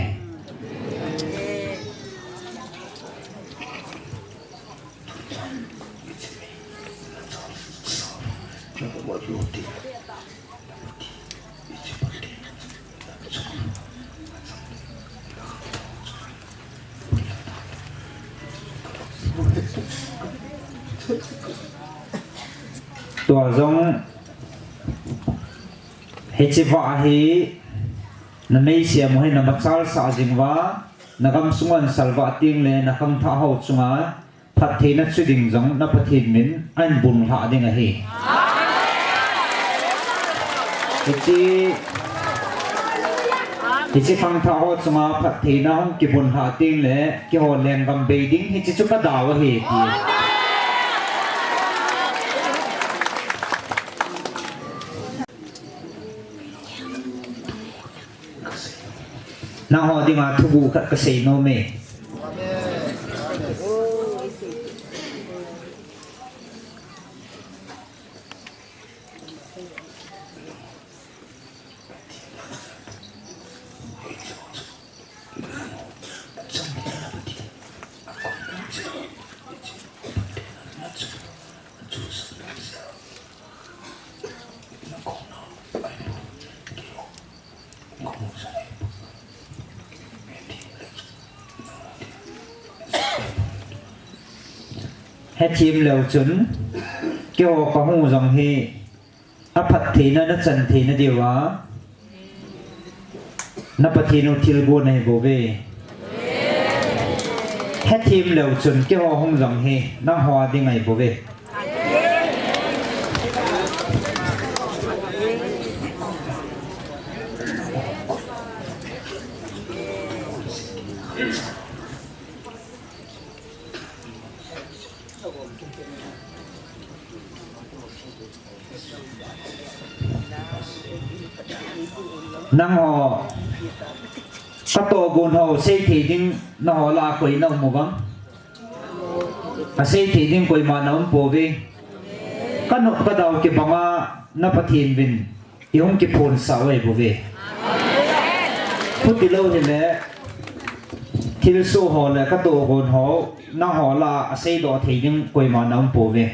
Tua jong hiche vah hi na meisem u hi na machal sah jing uva, na gamsung u ahin salvah teng le na khangthah ho chunga phattheina chu ding jong na Pathen min ahin bung lhah ding ahi. Hiche, hiche khangthah ho chunga phattheina hung kibung lhah teng le keiho lenggam bei ding hiche chu ka dau ahi, ti. Nangho dinga thuguh khat ka sei nom e. Hethem leu chun, keiho ka hung u jong hi, aphattheina na chan theina diuva, na Pathen u thilgon ahi bouve. Hethem leu chun, keiho hung jong hi, nangho a ding ahi bouve. Nangho, ka tohgon ho, seithei ding, nangho lah a koi na um uvem? Aseithei ding koima na um pouve. Ka nop ka dau kibanga na Pathen vin i hung kiphonsah u ahi bouve. Phuti lou hile, thilsoh ho le katoh gon ho, nangho lah a seidoh thei ding koima na um pouve.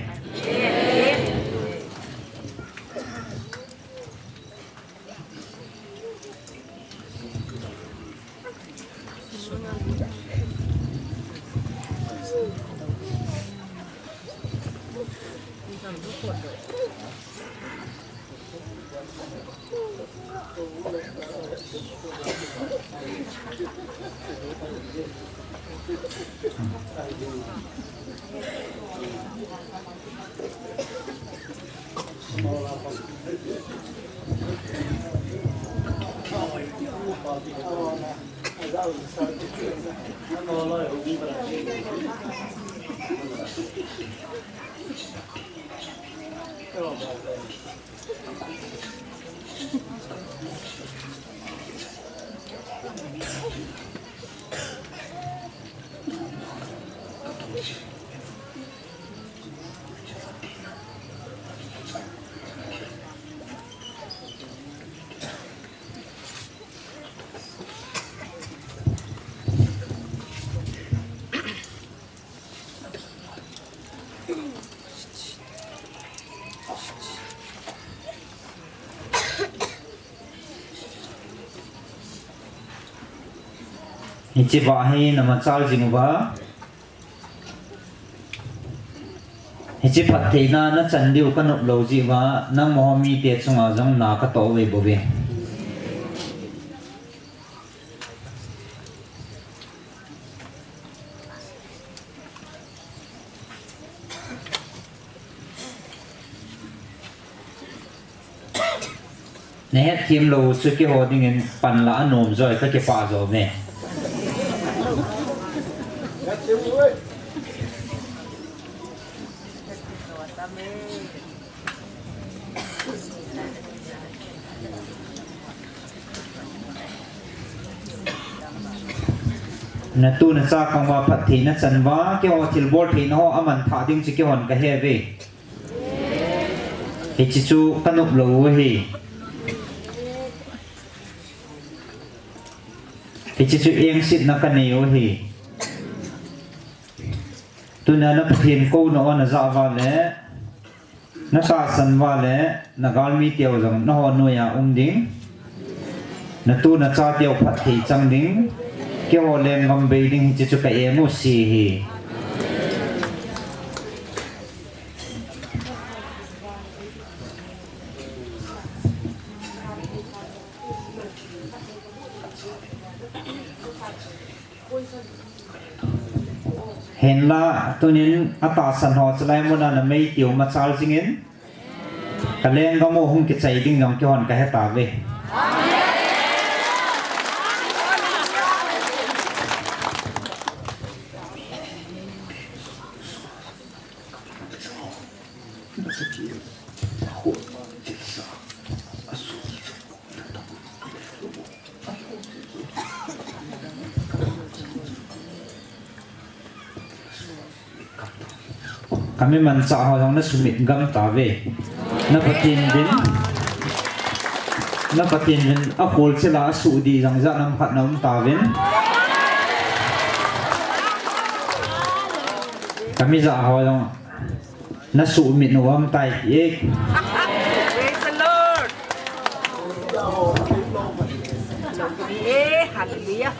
Hiche va hi na machal jing uva. Hiche phattheina na chan diu ka nop lou jeh uva, nangho mite chunga jong na ka toh ve bouve. Na hetthem lou chu keiho dingin pan la anom joi ka kipah jo me. Na tu na cha kang uva phattheina chan uva, keiho thilbol theina ho aman thah ding chu keihon ka he ve. Hiche chu ka nop lou u ahi. Hiche chu engsetna ka nei u ahi. Tuna na Pathen kouna o na ja uva le, na tahsan uva le, na galmi teu jong nangho noiya um ding. Na tu na cha teu phatthei chang ding. Keiho lenggam bei ding hiche chu ka eng u ahi. Hinla, tunin atahsan ho chulai muna na mei tiu machal jingin, ka lenggam u hung kichai ding jong keihon ka he tauve. Ka mi manchah ho jong na sumit gam tauve. Na Pathen vin, na Pathen vin akhol chila asuh dih jong jat nam khat na um tauvin. Ka mi jah ho jong na sumit nom tai ti e. Praise the Lord. Eh, hallelujah.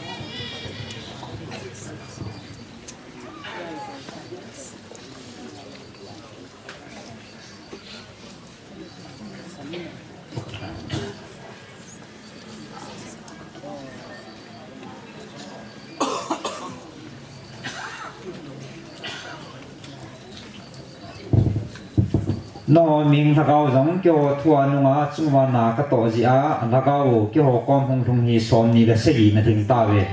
Nangho mihing lhagao jong keiho thua nunga chunguva na ka toh jeh a, lhagao u keiho kom hung lhung hi som ni le sagi na ding tauve.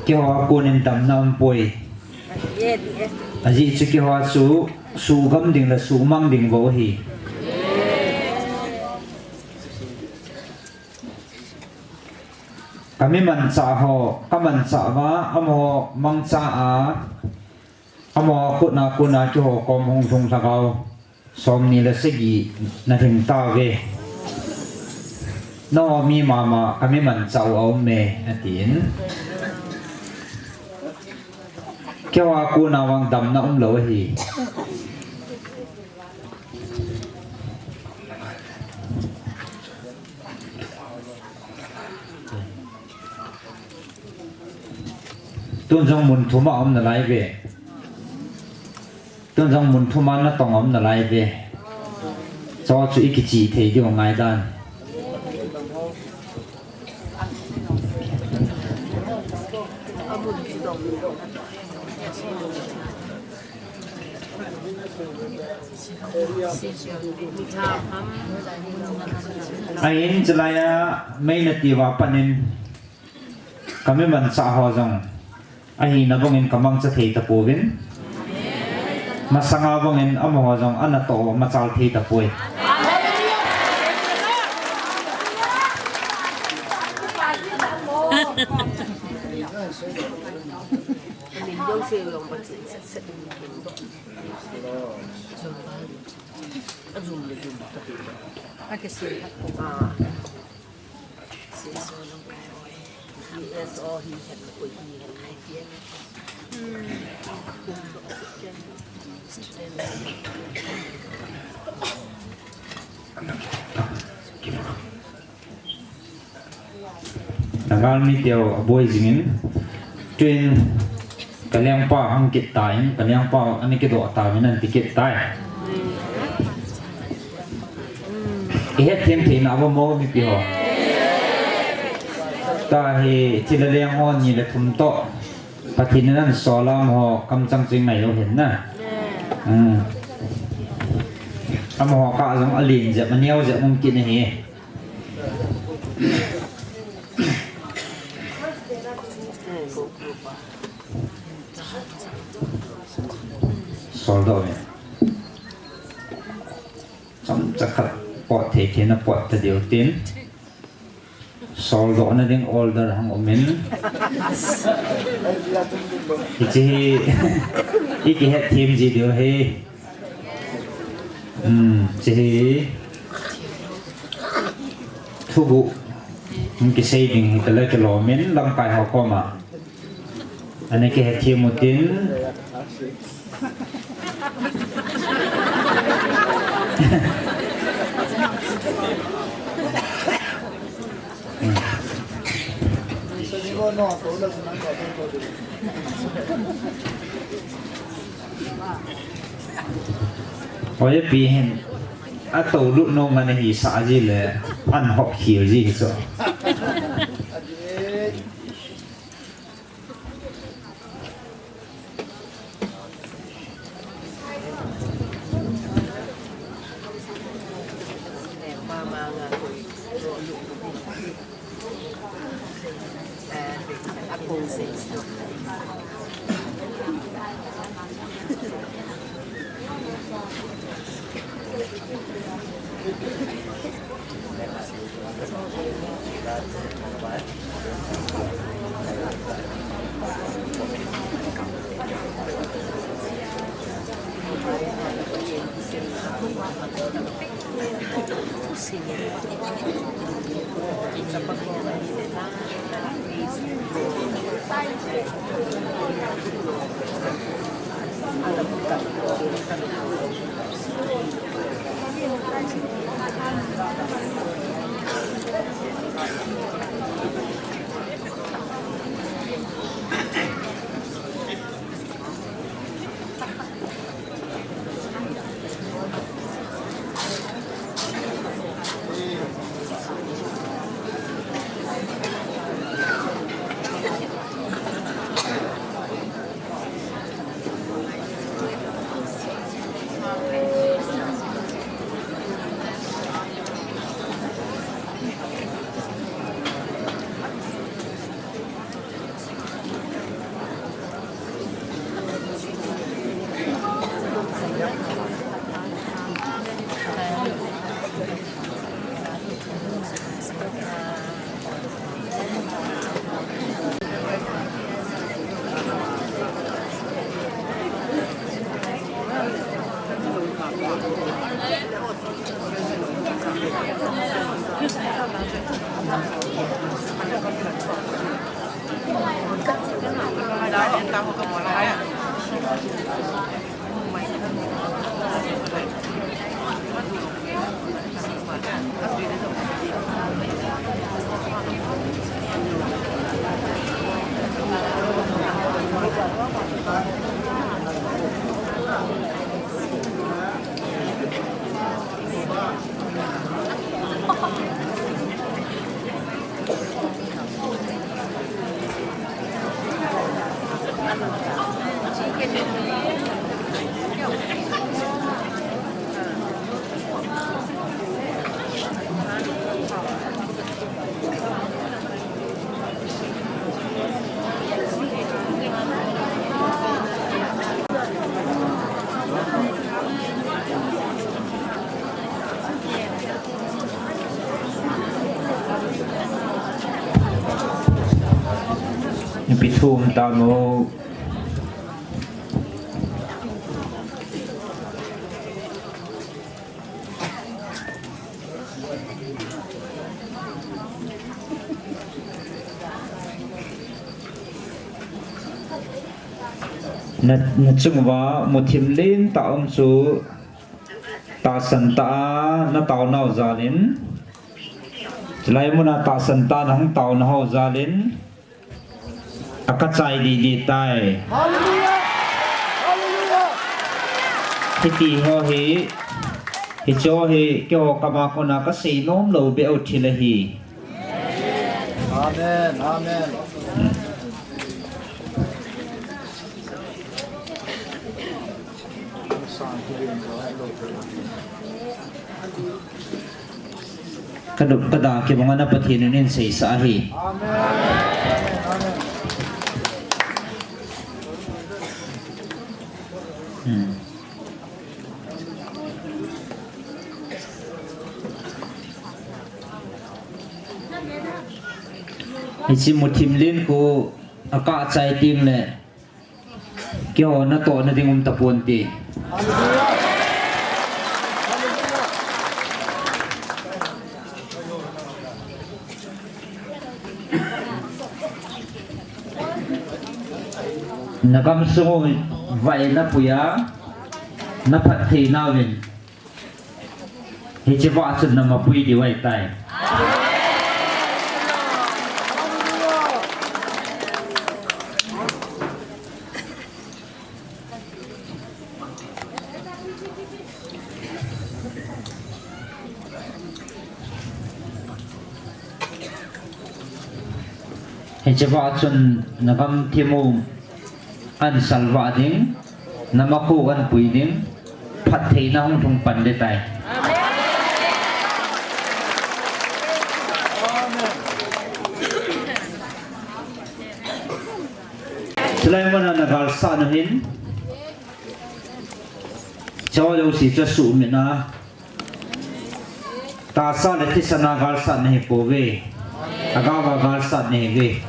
Keiho a kon in damna umpoi. Ajeh chu keiho chu suhgam ding le suhmang ding bou ahi. Ka mi manchah ho, ka manchah uva, amaho mangcha a, amaho khut a kon a keiho kom hung lhung lhagao somni le sagi na lhing tauve. Nangho mi mama ka mi manchah u aum e, atin. Keiho a kon a vang damna umlou ahi. Tun jong mun thum a um nalai ve. Tun jong mun thum a natong um nalai ve. Chu chu i kichih thei diu ngaidan. Ahin chulai a mei nati uva pat in ka mi manchah ho jong ahina bang in ka mangcha thei tapouvin. Masanga bang in amaho jong ana toh machal thei tapoi. Nagal mi teu aboi jingin, tuin ka lengpa hung kit tan, ka lengpa ana kidoh tauvin ana ti kit tai. I hetthem theina ava mo mipi ho. Tahi thil a leng ho ni le thum toh. Pathen in ana sol a amaho kamchang chu i ngai lou hin na. Hmm. Amaho kah jong alen jep, aneo jep um kit ahi. Soldoh ve. Chomcha khat pot thei thei na pot ta diu tin. Soldoh na ding order hung um in. Hiche hi i kihetthem ji diu ahi. Hmm, hiche hi thuguh hung kisei ding hi kala kilom in lamkai ho koma. Ana kihetthem u tin. Oi, pi hin. Atou lut nom ana hisah ji le. An hop khel ji hi chu. Ipi thu um tam o. Na, na chung uva muthim lentah um chu tahsan tah a na taonau jal in, chulai mun a tahsan tah a na hung taona ho jal in, a ka chai didi tai. Hallelujah! Hallelujah! Hiti ho hi, hiche ho hi, keiho kama kona ka seinom lou beh u thil ahi. Amen, amen. Ka dup ka da kibang a na Pathen in eiseisah ahi. Amen. Hmm. Hiche muthim len khu a ka chai teng le, keiho natohna ding um tapon te. Na gamsung u vai na pui a, na phatthei nauvin. Hiche vah chun na mapui diu ahitai. Hiche vah chun na gamthim u an salvah ding, na makhu an pui ding, phattheina hung lhung pan ding tai. Chulai mun a na galsat nu hin, chule si chu sumit na. Tahsa le thisan a galsat nahi pouve. Lhagao a galsat nahiuve.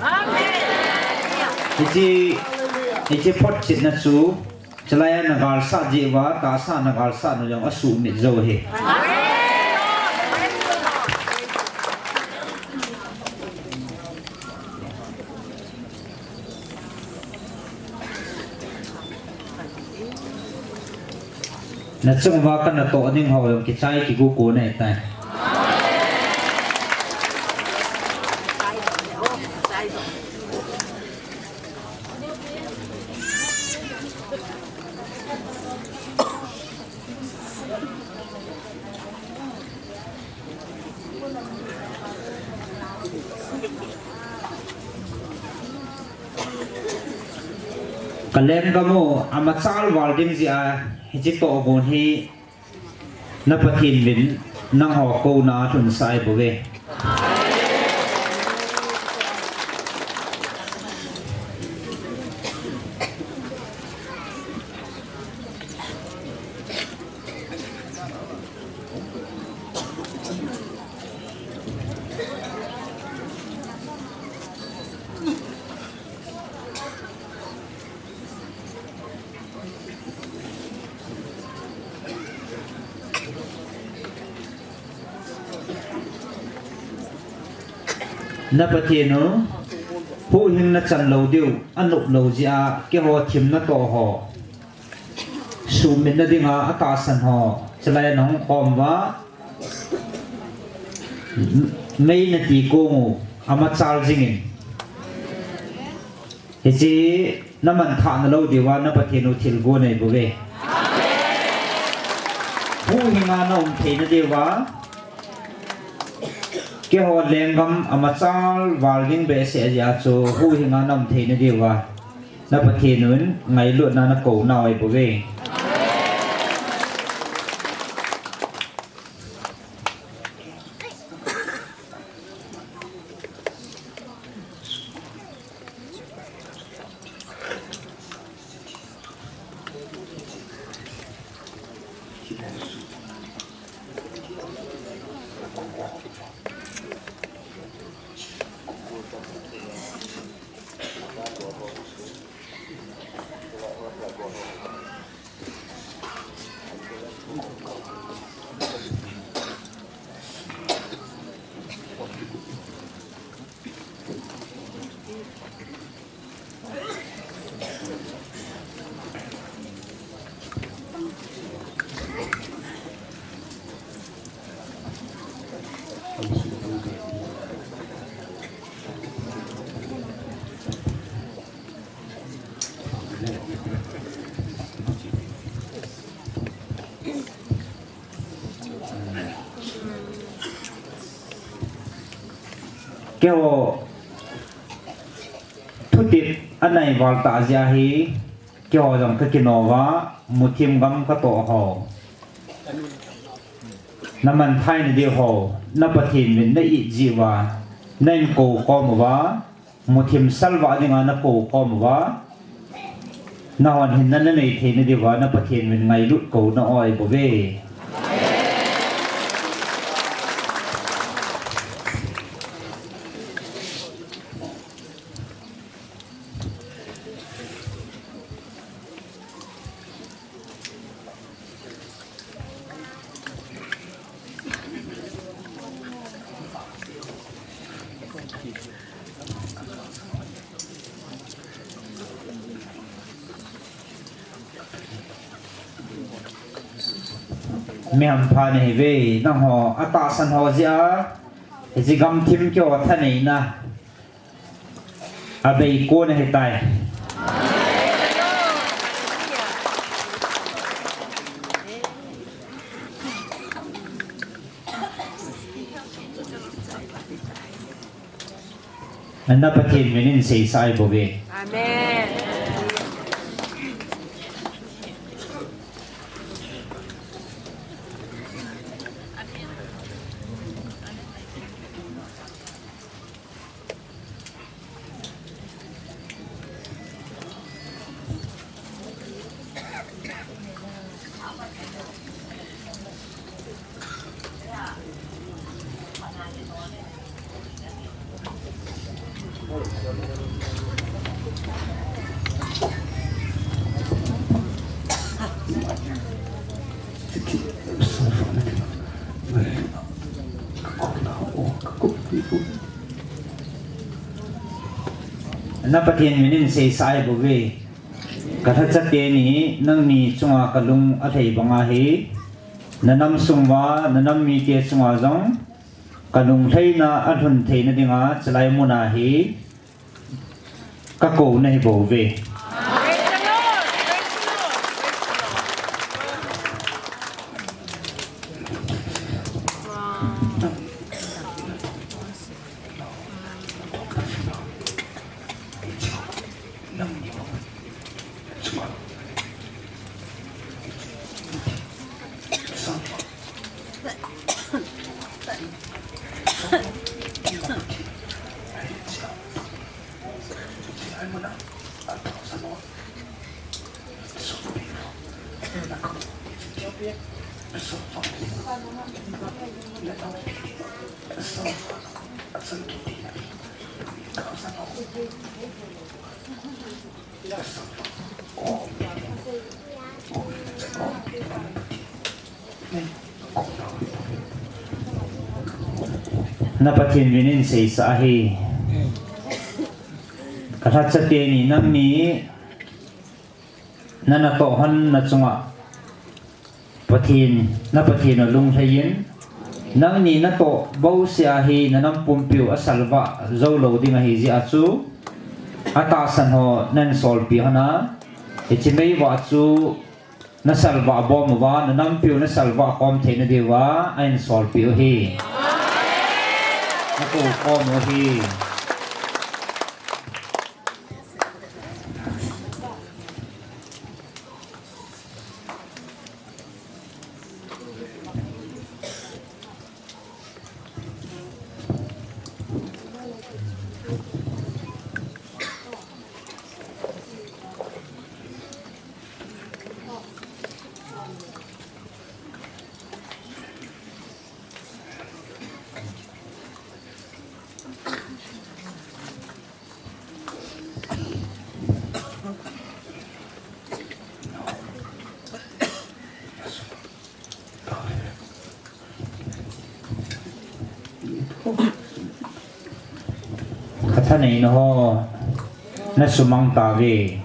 Hiche, hiche photchetna chu, chulai a na galsat jeh uva, tahsa a na galsat nu jong asumit jou ahi. Na chung uva ka natoh ding ho jong kichai kigu kon ahitai. Ka lenggam u amachal val ding jeh a hiche tohgon hi na Pathen vin nangho kouna a lhunsah ahi bouve. Na Pathen u, Huhhingna chan lou diu, anop lou jeh a, keiho thim natoh ho. Suhmitna dinga atahsan ho, chulai a nahung khom uva, mei nati kong u, amachal jingin. Hiche, namanthah nalou diuva, na Pathen u thilgon nei bouve. Huhhinga naum theina diuva, keiho lenggam amachal val ding behseh jeh a chu, huhhinga naum theina diuva, na Pathen un ngailutna nakou nau ahi bouve. Keiho thutep anai val tah jeh a hi, keiho jong kakinop uva, muthim gam katoh ho. Namanthah na diu ho, na Pathen min na-it jeh uva, nahin kou khom uva, muthim salvah dinga nakou khom uva, nahon hinna nanei theina diuva, na Pathen min ngailut kou na ahi bouve. Mi hampha nahiuve, nangho atahsan ho jeh a, hiche gamthim keiho thaneina abei kon ahitai. Na Pathen min in seisah ahi bouve. Amen. Na Pathen min in seisah ahi bouve. Ka lhacha teni nangni chunga kalung alhai banga hi, na nam sung uva, na nam mite chunga jong kalung lhaina alhun theina dinga, chulai muna hi kakou nahi bouve. Na Pathen min in seisah ahi. Tha chate ni nangni, na natoh hon na chunga Pathen, na Pathen u lunglhai in, nangni natoh bouseh a hi na nam pumpiu asalvah jou lou ding ahi jeh a chu, atahsan ho nahin solpeh hon a, hiche meivah chu nasalvah bom uva, na nampiu nasalvah khom theina diuva ahin solpeh u ahi. Nakou khom u ahi. Kathaneina ho, nasumang tauve.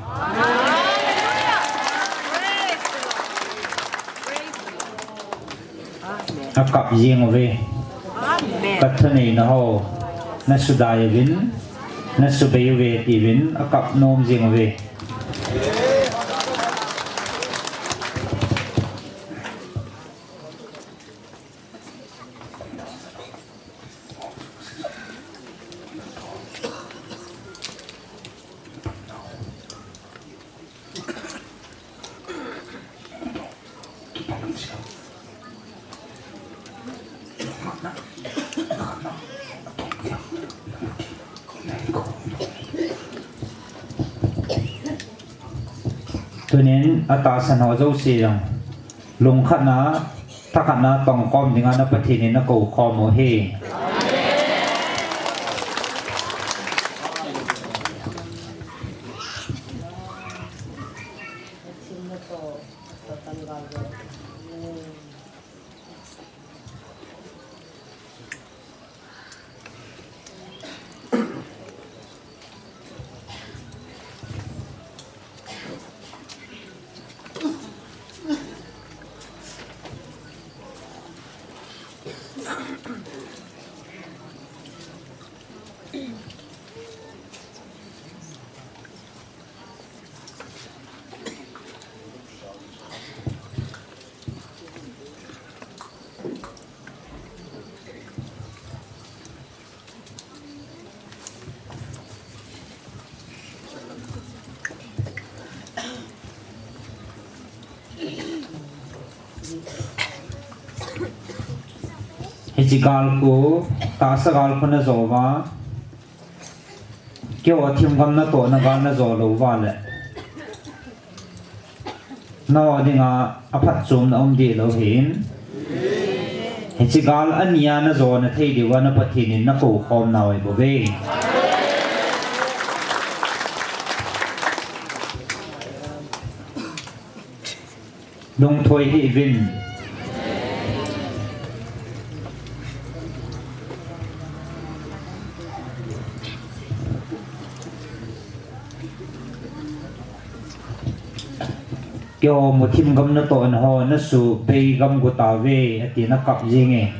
Akap jeng uve. Kathaneina ho, nasudai uvin, nasubei uve tiuvin, akap nom jeng uve. Tunin atahsan ho jouse jong lungkhatna, thakhatna tongkhom dinga na Pathen in nakou khom u ahi. Hiche gal khu, tahsa gal khu najo uva, keiho themgam natohna gal najo lou uva le, nao dinga aphatchomna um deh lou ahin. Hiche gal ania najona thei diuva na Pathen in nakou khom nau ahi bouve. Lungthoi hih uvin. Keiho muthim gam natohna ho nasubei gam got tauve, atin akap jenge.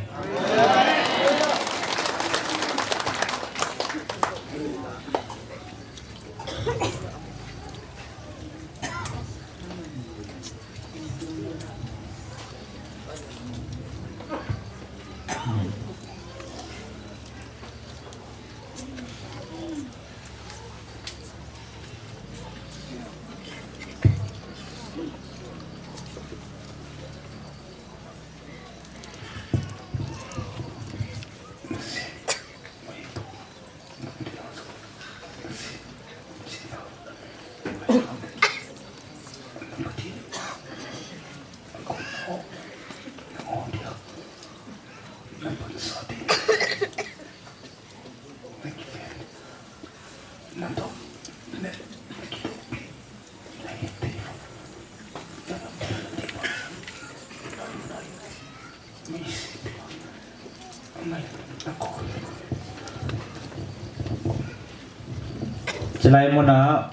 Chulai muna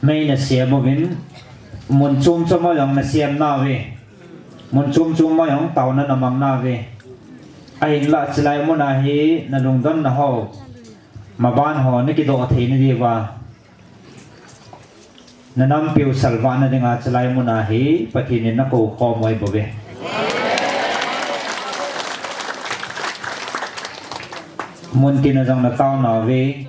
mei nasem uvin, mun chom chom a jong nasem nauve. Mun chom chom a jong taona namang nauve. Ahinlah chulai muna hi nalungdonna ho, maban ho nakidoh theina diuva, nanampiu salvahna dinga chulai muna hi Pathen in nakou khom u ahibouve. Mun tina jong natao nauve.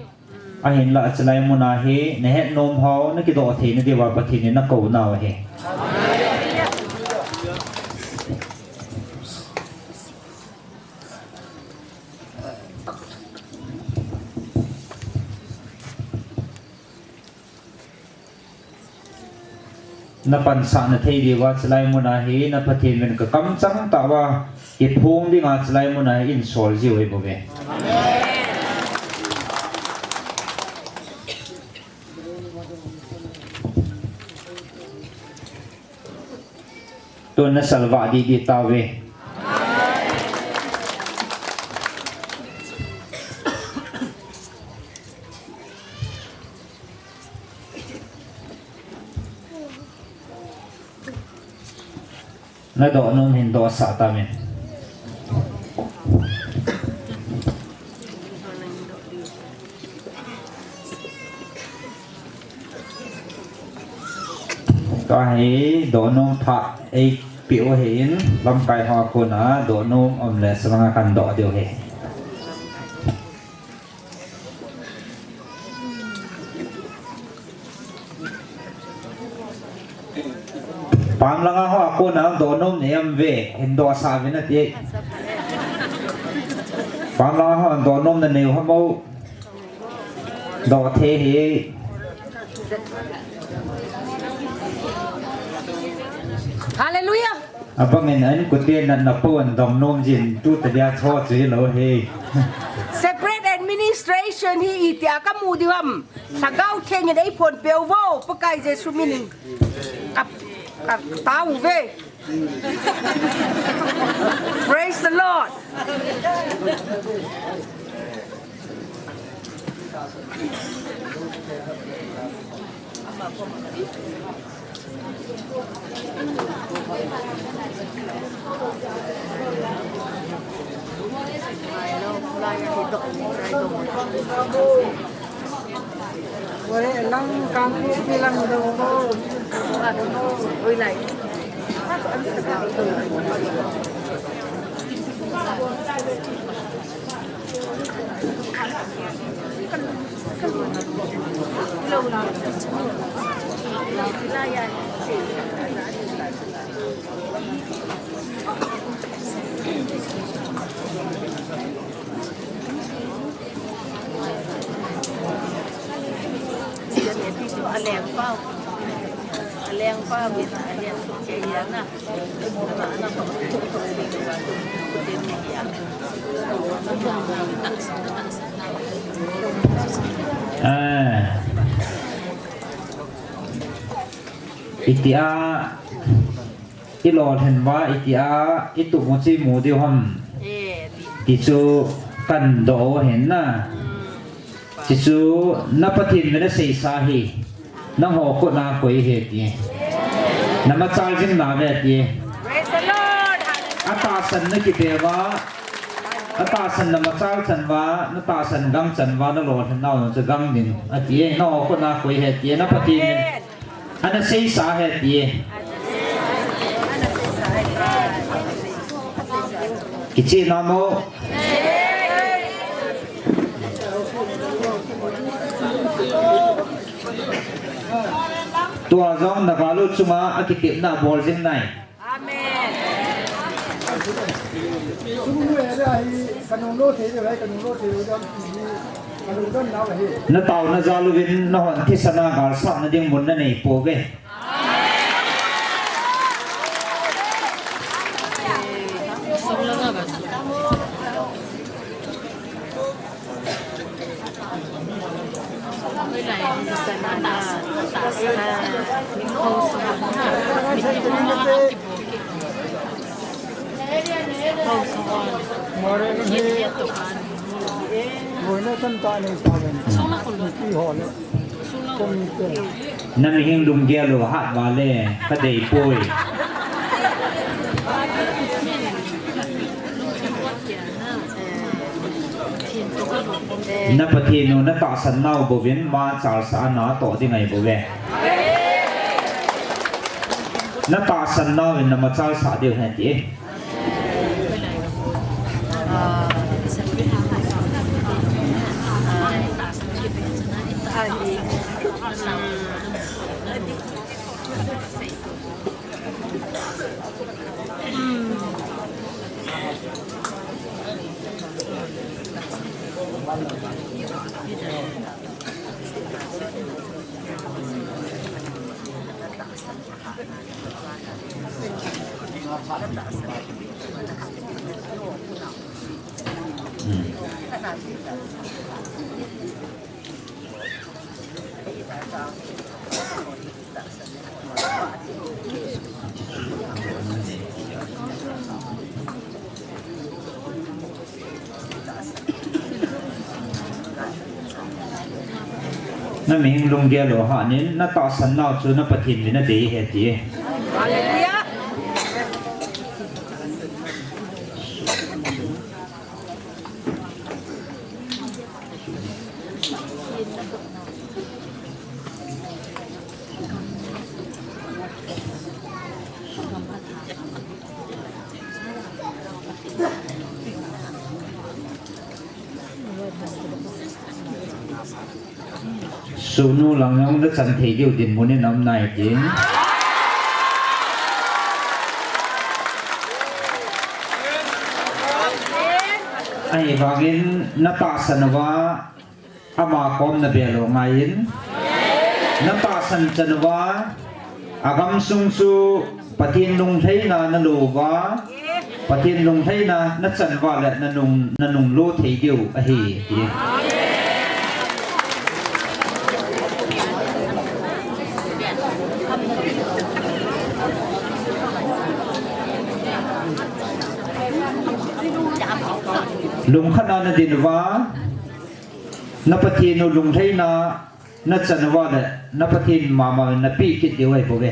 Ahinlah chulai muna hi nahet nom ho nakidoh theina diuva Pathen in nakou nau ahi. Napansahna thei diuva chulai muna hi na Pathen min kakamchang tah uva kiphong dinga chulai muna hi insol jiu ahibouve. Tun nasalvah didi tauve. Nadoh nom hin dohsah tamin. Tua hi doh nom phat eipeh u ahin, lamkai ho a kona doh nom um le salanga kan doh diu ahi. Pamlanga ho a kona doh nom nei am ve, hin dohsah uvin ati. Pamlanga ho doh nom nanei u ham o. Doh thei hi. Hallelujah. Abangin an kute natna po an dom nom jin tu tadia cho chu hilou hi. Separate administration hi itia kamu diu ham. Lhagao Theng in eiphonpeh uvo, Pakai Jesu minin. Ka, ka, tao uve. Praise the Lord. Ah. Itia ilolhin uva, itia itup u chu imu diu ham. Ti chu kan doh u ahin na. Ti chu na Pathen min aseisa hi. Nangho khut a koi ahi ti. Namachal jing nauve ti. Praise the Lord. Atahsan nakipe uva. Atahsan namachal chan uva, natahsan gangchan uva, nalolhin nau chu gang ding ati. Nangho khut a koi ahi ti. Na Pathen min. Ana seisa ahi ti. Kicheh nam o. Tua jong na galu chunga akitepna bol jing nai. Amen. Natao najal uvin nahon thisan a galsatna ding mun nanei pouve. Na mihing lunggel u hat vale, ka dei poi. Na Pathen u na tahsan nau bouvin ma chalsah a na toh ding ahi bouve. Na tahsan nau in na ma chalsah diu ahi ti. Na mihing lunggel u hat in, na tahsan nau chu na Pathen vin adei ahi ti. Hallelujah. Sunu lang jong na chan thei diu dinmun in aum nai tin. Ahivangin na tahsan uva ama kom na bel u ngai in. Na tahsan chan uva, agamsung chu Pathen lunglhaina na lo uva, Pathen lunglhaina na chan uva le na nung, na nung lo thei diu ahi ti. Lungkhat a na din uva, na Pathen u lunglhaina na chan uva le na Pathen mama na pe kit diu ahi bouve.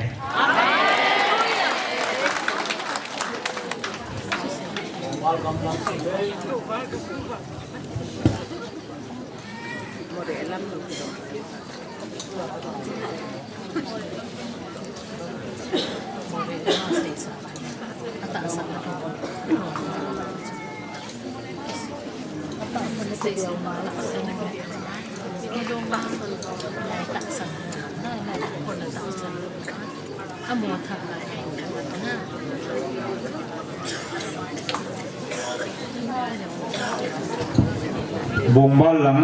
Bongbal lang.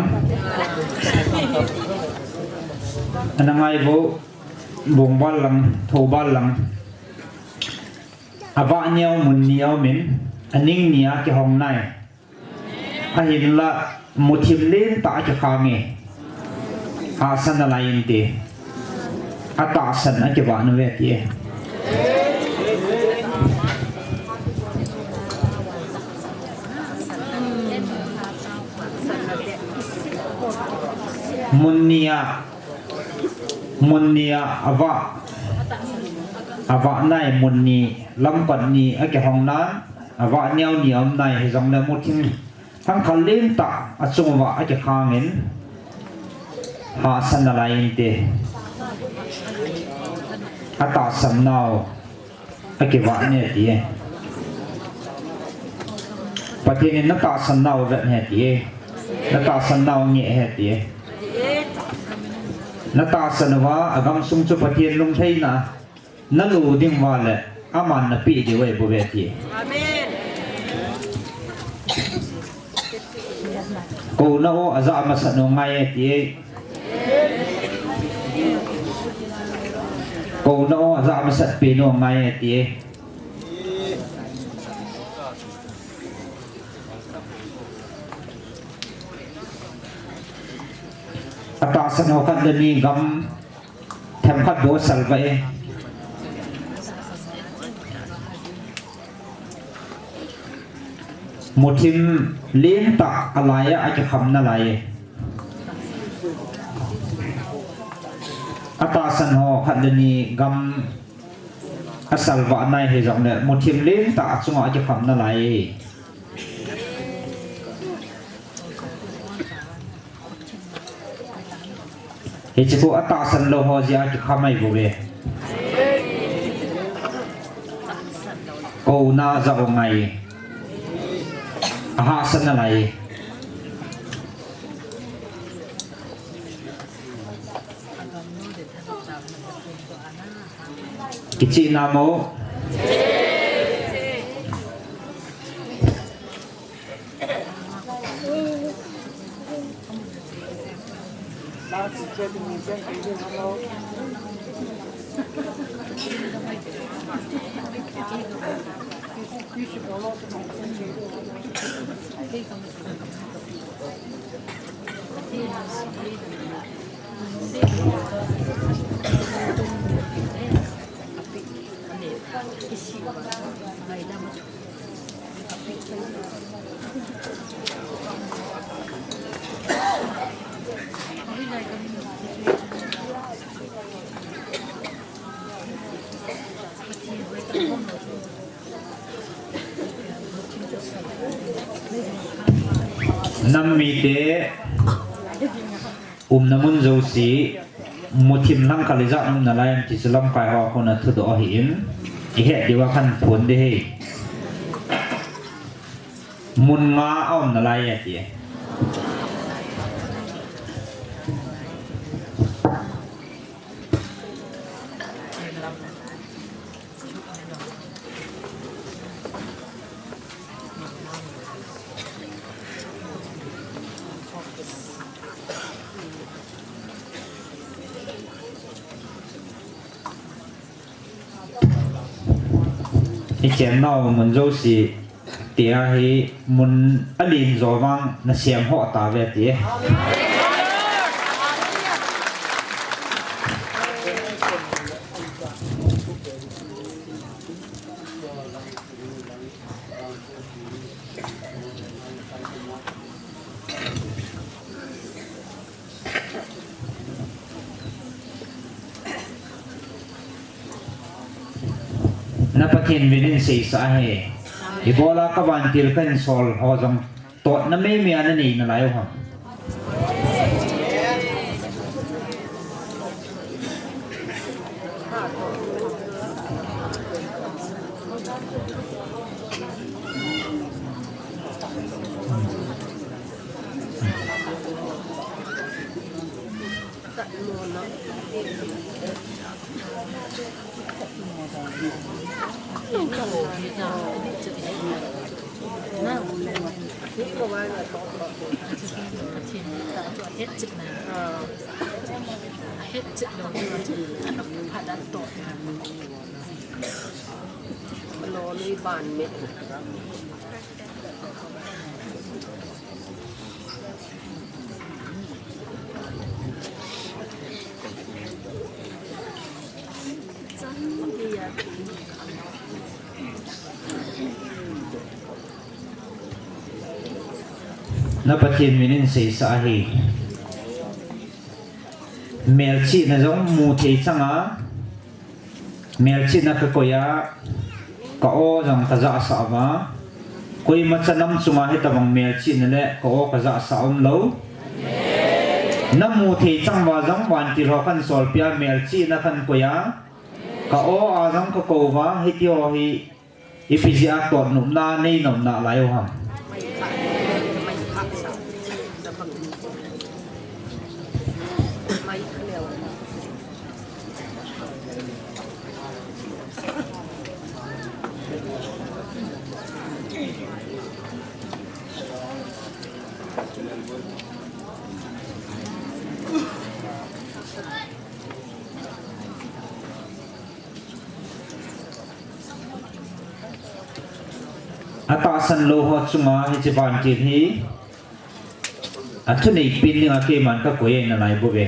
Ana ngai bou. Bongbal lang, Thoubal lang. Avah neo mun ni aumin, aning ni a kihong nai. Ahinla, muthim lentah a kikhang e. Hahsa nalai inte. Atahsan a kivah nauve ati e. Mun ni a, mun ni a avah, avah nai mun ni, lamkot ni a kihong nan, avah neo ni aum nai hijongle muthim thangkhat lentah a chung uva a kikhangin, hahsa nalai inte. Atahsan nau akivah ne ati e. Pathen in natahsan nau avet ne ati e. Natahsan nau angeh e ati e. Natahsan uva agamsung chu Pathen lunglhaina nalo ding uva le aman napeh diu ahi bouve ati e. Amen. Kouna o ajah masat u ngai e ati e. Kouna o ajah masat pen u ngai e ati e. Atahsan u khat le ni gam themkhat bou asalvah e. Muthim lentah a lai a, akikham nalai. Atahsan ho khat le ni gam asalvah nai hijongle, muthim lentah a chunga akikham nalai. Hiche khu atahsan lou ho jeh a kikham ahi bouve. Kouna jao ngai. Ahahsa nalai. Kicheh namo. Nam mite umna mun jouse, muthim lang khat le ijat um nalai em ti chu lamkai ho a kona thudoh ahin, ihet diuva kahin phon ding ahi. Mun nga aum nalai ati. Ichennau mun jouse tia hi mun alen jo vang nasem ho tauve ti. Na Pathen min in seisah ahi. Ibola ka vantil kahin sol ho jong totna meimei a nanei nalai u ham? Na Pathen min in seisah ahi. Melchihna jong mu thei chang a, melchihna ka koi a, ka aw jong ka jahsah uva. Koimacha nam chunga hitabang melchihna le ka aw ka jahsah umlou. Na mu thei chang uva jong vantil ho kahin solpeh a, melchihna kahin koi a, ka aw a jong ka kou uva, hiti ho hi ipi jeh a tot nopna nei nom nalai u ham? Atahsan lou ho chunga hiche vantil hi athunei pen dinga keiman ka koi e nalai bouve.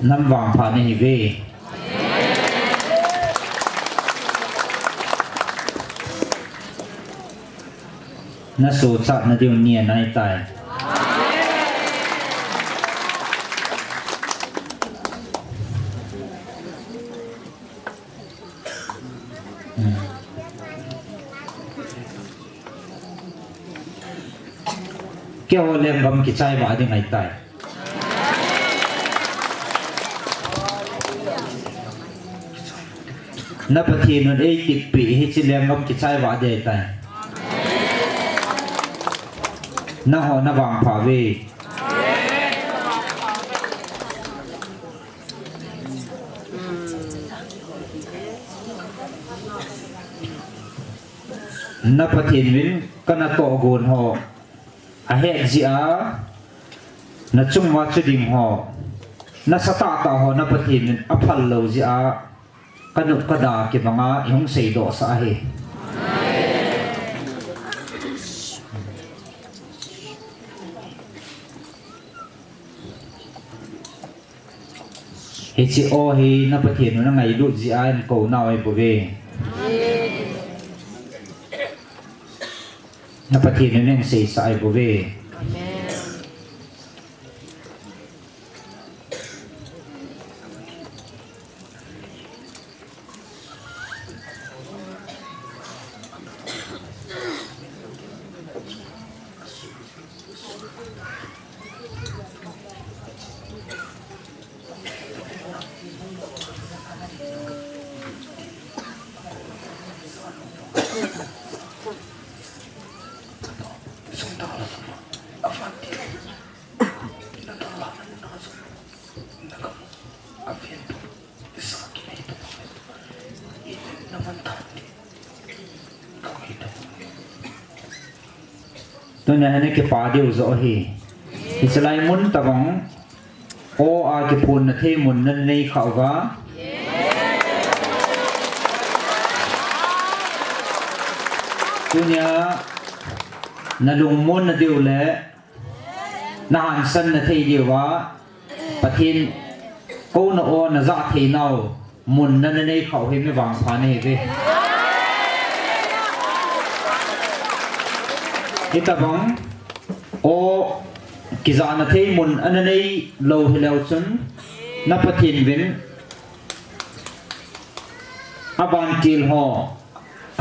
Nang vangpha nahi uve. Nasochatna diu ni anai tai. Hmm. Keiho lenggam kichai vah ding ahi tai. Na Pathen un eitepeh hiche lenggam kichai vah ding ahi tai. Nangho navangpha uve. Na Pathen uvin kanatoh gon ho ahet jeh a, nachung uva chu ding ho, nasatah tah ho na Pathen uvin aphal lou jeh a, kanop kada kibanga ihung seidoh sah ahi. Hiche aw hi na Pathen un angailut jeh a eikou nau ahi bouve. Na Pathen un eiseisah ahi bouve. Tunia hi na kipa diu joh ahi. Hiche lai mun tabang, aw a kiphonna thei mun nanei khah uva. Tunia nalungmonna diu le nahansanna thei diuva, Pathen kouna aw najah theinau mun nanei khah u hi mi vangpha nahi uve. Hitabang aw kijahna thei mun ananei lou hileu chun, na Pathen uvin avantil ho,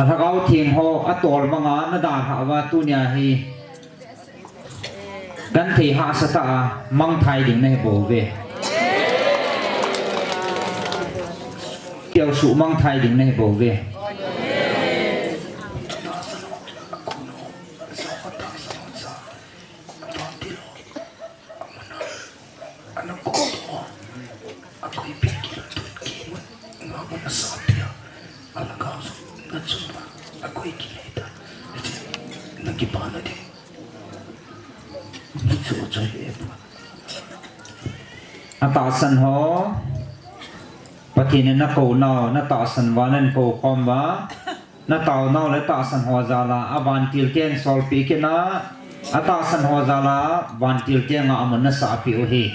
alhagao theng ho atol banga nadalhah uva tunia hi genthei hahsa tah a mangthai ding nahi bouve. Kiausuh mangthai ding nahi bouve. Atahsan ho, Pathen in nakou nau, natahsan uva nahin kou khom uva, natao nau le tahsan ho jal a, avantil ten solpeh kit in, atahsan ho jal a, vantil ten a amun nasahpeh u ahi.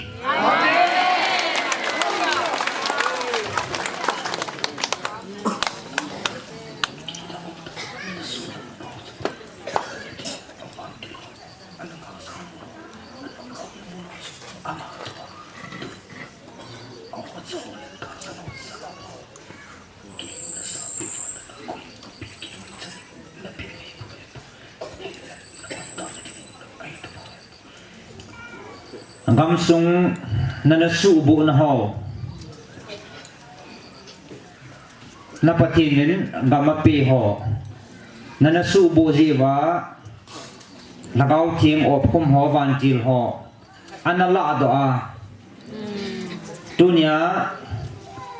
Gamsung nana suhbohna ho, na Pathen in gam apeh ho, nana suhboh jeh uva, Lhagao Theng opkhum ho, vantil ho, ana lahdoh a, tunia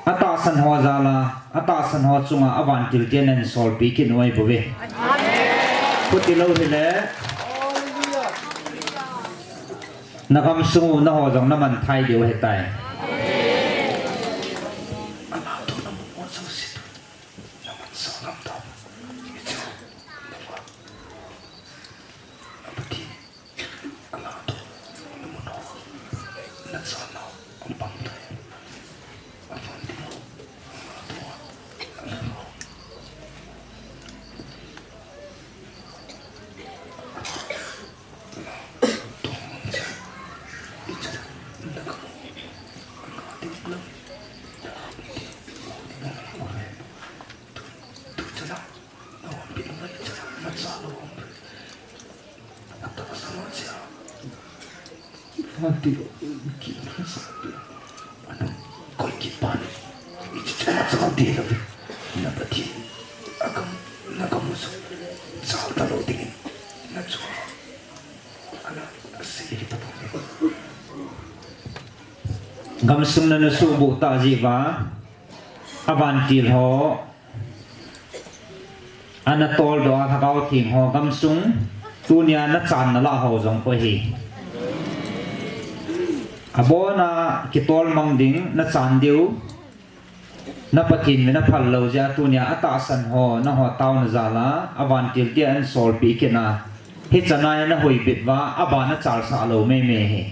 atahsan ho jal a, atahsan ho chunga avantil ten nahin solpeh kit u ahi bouve. Khuti lou hile, nagamsung u naho jong namanthai diu ahitai. Ati lo, ki na sa pi. Ano, koi ki pan. Ichi chama chama di lo. Na pati. Akam, na kamu sa. Sa ta lo ding. Na chu. Ana, si ki ta. Gamsung na na su bu ta ji va. Avantil ho. Ana toldoh a Lhagao Theng ho gamsung, tunia na chan na lah ho jong koi hi. Abona kitol mang ding na chan diu, na Pathen min a phal lou jeh a tunia atahsan ho, nangho taona jal a, avantil te ahin solpeh kit na, hichan a na huibit uva, aban a chalsah lou mei mei hi.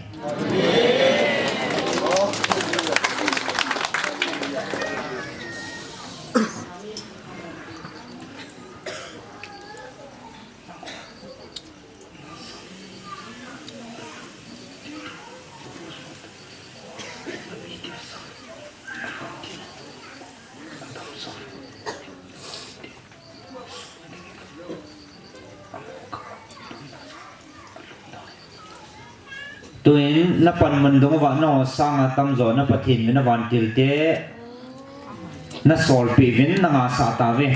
Tuin na panmun dung uva nangho sanga tamjo na Pathen min a vantil te na solpeh uvin na ngahsah tauve.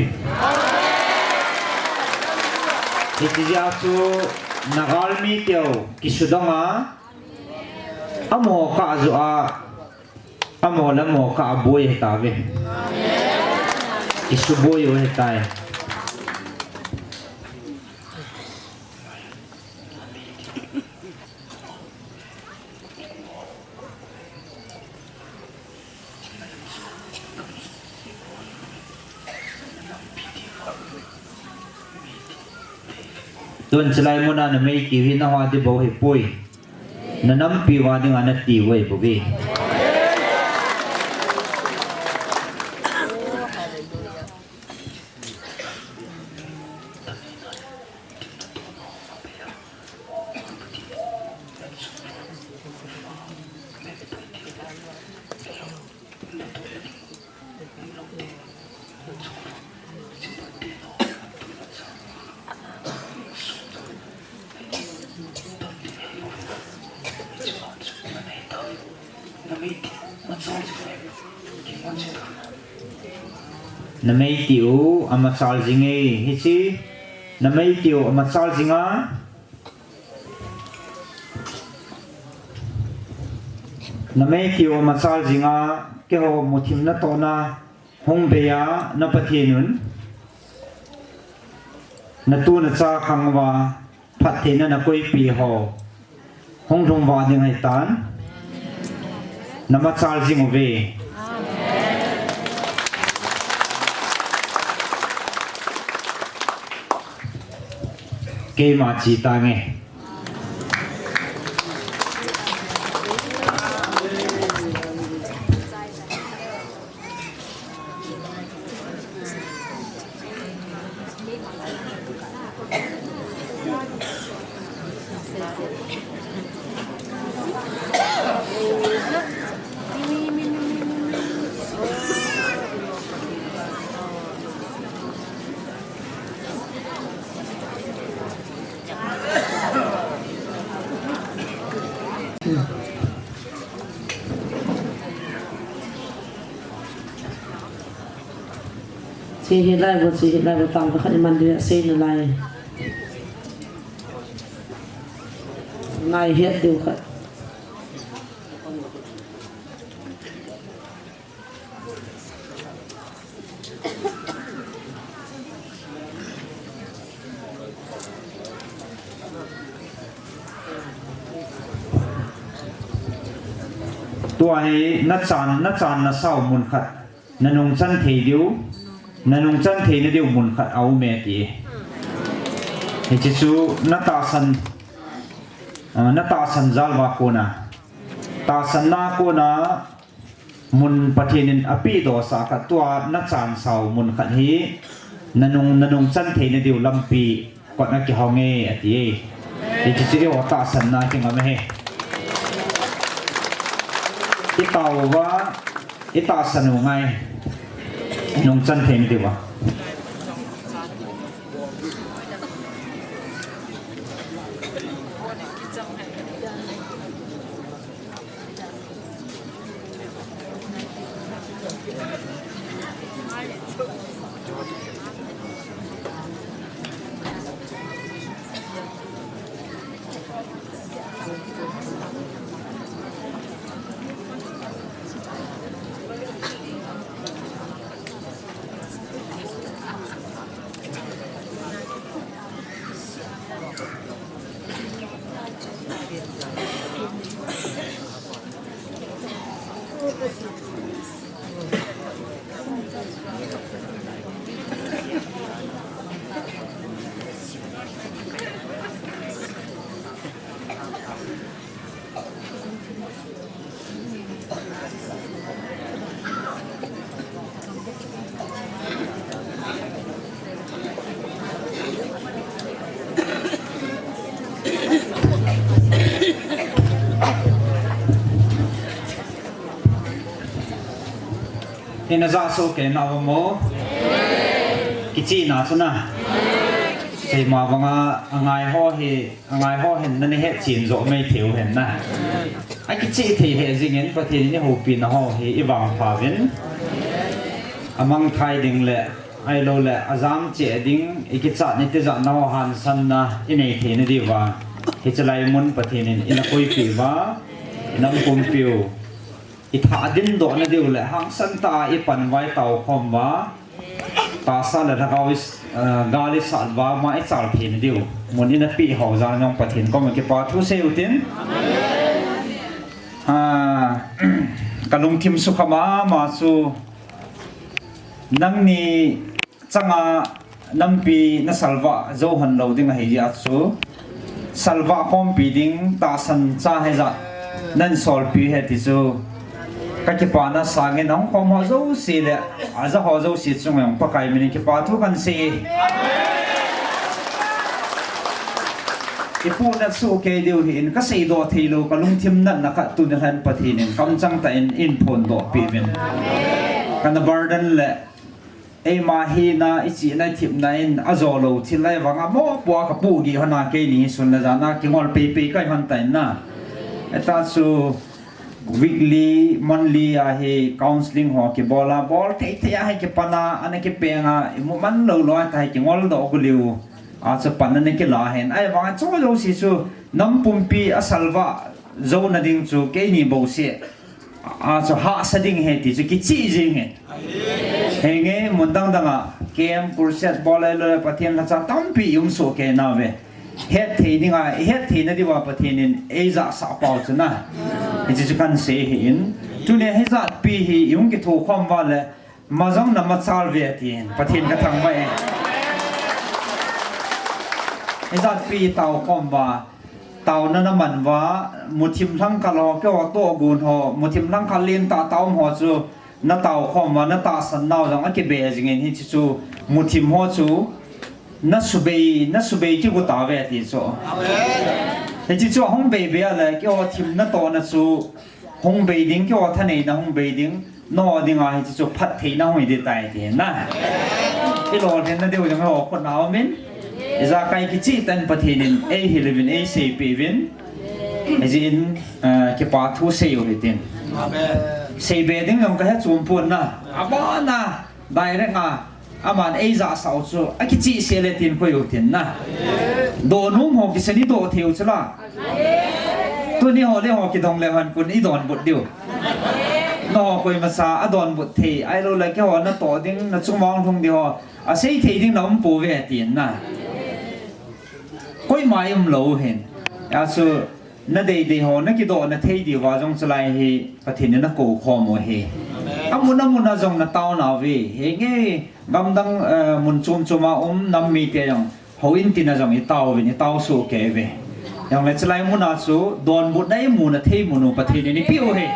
Hiti jeh a chu na galmi teu kisudong a, amaho kah joh a, amaho le amaho kah a boi ahi tauve. Kisuboi u ahitai. Tun chulai muna na mei tiu hi na hoa di bou hipoi. Na nampi uva dinga na tiu ahi bouve. Na mei tiu amachal jing e, hiche na mei tiu amachal jing a, na mei tiu amachal jing a, keiho muthim natohna hung bei a, na Pathen un natu nacha khang uva phattheina na koipeh ho hung lhung vah ding ahitan. Na machal jing uve. Keima che tange. Che hi lai bo, che hi lai bo, tang khat iman dia sei na lai. Ngai het diu khat. Tua hi nachan, nachan nasau mun khat, nanungchan thei diu, nanungchan theina diu mun khat aume ti. Hiche chu natahsan, ah, natahsan jal uva kona. Tahsanna kona mun Pathen in apeh dohsa khat tua nachan sau mun khat hi nanung, nanungchan theina diu lampi kot a kihong e ati e. Hiche chu eiho tahsanna kingam ahi. Itao uva, itahsan u ngai. Nungchan theina diuva. Ina ja so ke na mo. Kichi na so na. Sei ma banga angai ho hi, angai ho hin na ni he chin jo mei theu hen na. A kichi thei he jingin Pathen ni ho pi na ho hi i vang pha vin. Amang thai ding le, ai lo le, a jam che ding, i kicha ni ti ja na ho han san na, i nei thei na di va. Hi chalai mun Pathen in, ina koi pi va, ina kum piu. I tha din do na diu le, hang san ta i pan vai tau khom va. Ta sa le thakau is, eh, gali sat va ma i chal phin diu. Mun ina pi ho jan ngam Pathen kom kipa thu sei utin. Ah, ka lungthim sukha mama chu nangni changa nampi na salvah jo hon lo ding ahi jia chu. Salvah khompi ding tahsan cha he ja nan solpi he ti chu. Ka kipana sangin hong khom ho jouse le, a ja ho jouse chunga Pakai min in kipa thu kan sei. I pu na su ke diu hi in ka sei do thei lo ka lungthim nat na khat tu na hlan Pathen in kam chang ta in in phon do pi min. Kana burden le Eima hina, i chihna, i themna in a jo lo thil lai vang a mo pua ka pu gi hona kei ni sun na jana kingol pei pei kai hon tai na. Eta chu weekly, monthly a hi counseling ho kibol a, bol thei thei a hi kipana, ana kipenga, i mu man lo lo a ta hi kingol do gu liu. A chu pan ana kila hen. Ai vang a chu lo si chu nam pumpi a salvah jo na ding chu kei ni bo se. A chu hahsa ding he ti chu kichi jing he. Henge mun dang dang a kem kurset bol le Pathen la cha tampi um so ke na ve. Het thei ding a, het thei na diu a Pathen in ei ja sa pau chu na. Hi chu kan sei hi in. Tuni hi jat pi hi um ki tho khom va le ma jong na ma chal ve ti in. Pathen ka thang va e. Hi jat pi tau khom va. Tauna na man va, muthim lhang khat ho, kei ho toh gun ho, muthim lhang khat len tah tah um ho chu, na tau khom va, na tahsan nau jong a kibe jingin hi chu chu, muthim ho chu, na subei, na subei kigu ta ve ti chu. Hi chu chu hung bei be a le, kei ho thim na toh na chu, Hung bei ding, kei ho thaneina hung bei ding, no ding a hi chu chu phat theina hung hi ding tai ti na. I lolhinna diu jong ho khut na um in. I jakai kichi tan Pathen in ei hil uvin ei seipi uvin. Ei jin, eh, kipa thu sei u hitin. Amen. Sei be ding jong ka he chom pon na. Abana direct a Aman ei ja sau chu, a kichi se le tin koi u tin na. Do num ho kisa ni do thei u chu la. Tuni ho le ho kidong le han kun i donbut diu. No koi masa a donbut thei. Ai lo le kei ho na to ding na chung mong thung di ho. A sei thei ding na um po ve tin na. Koi mai um lo hen. A chu Na dei dei ho, na kidoh na thei diu va jong chu lai hi Pathen in na kou khom u hi. Amen. Amun amun a jong na tao nau ve. Henge gamdang, eh, mun chom chom a um nam mite jong houin tin a jong i tao uvin i tao soh kei uve. Jong le chu lai mun a chu donbutna i mu na thei mun u Pathen in i pe u hi.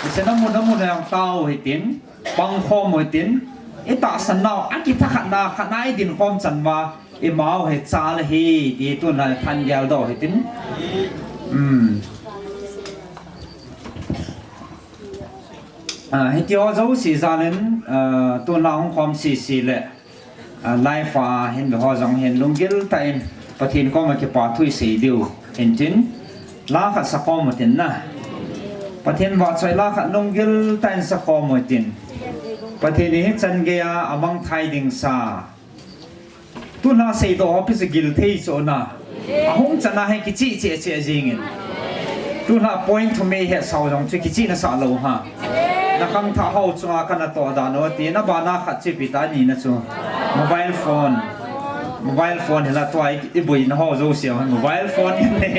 I chen amun amun a jong tao u hitin. Pang khom u hitin, i tahsan nau, a kitha khat na, khat na i din khom chan ma, i mau hi cha le hi, ti tun la than gel do hitin. Um. Ah, hiti ho jouse jal in, ah, tun la hung khom sese le, Ah, live a hin ve ho jong hin lunggil tah in Pathen koma kipa thu i sei diu. Hin tin, la khat sa khom u tin na. Pathen vahchoi la khat lunggil tah in sa khom u tin. Pathen in hi chan gei a amang thai ding sa. Tun la sei doh ho pi sa gil thei chu na. Ahung chan a hi kichi che che jing in. Tun la point thum ei he sau jong chu kichi na sa lo ha. Na khangthah ho chunga kana to dan u ti na bana khat chu ipi ta ni na chu. Mobile phone. Mobile phone hi la tua i, i boina ho jouse mobile phone hi ne.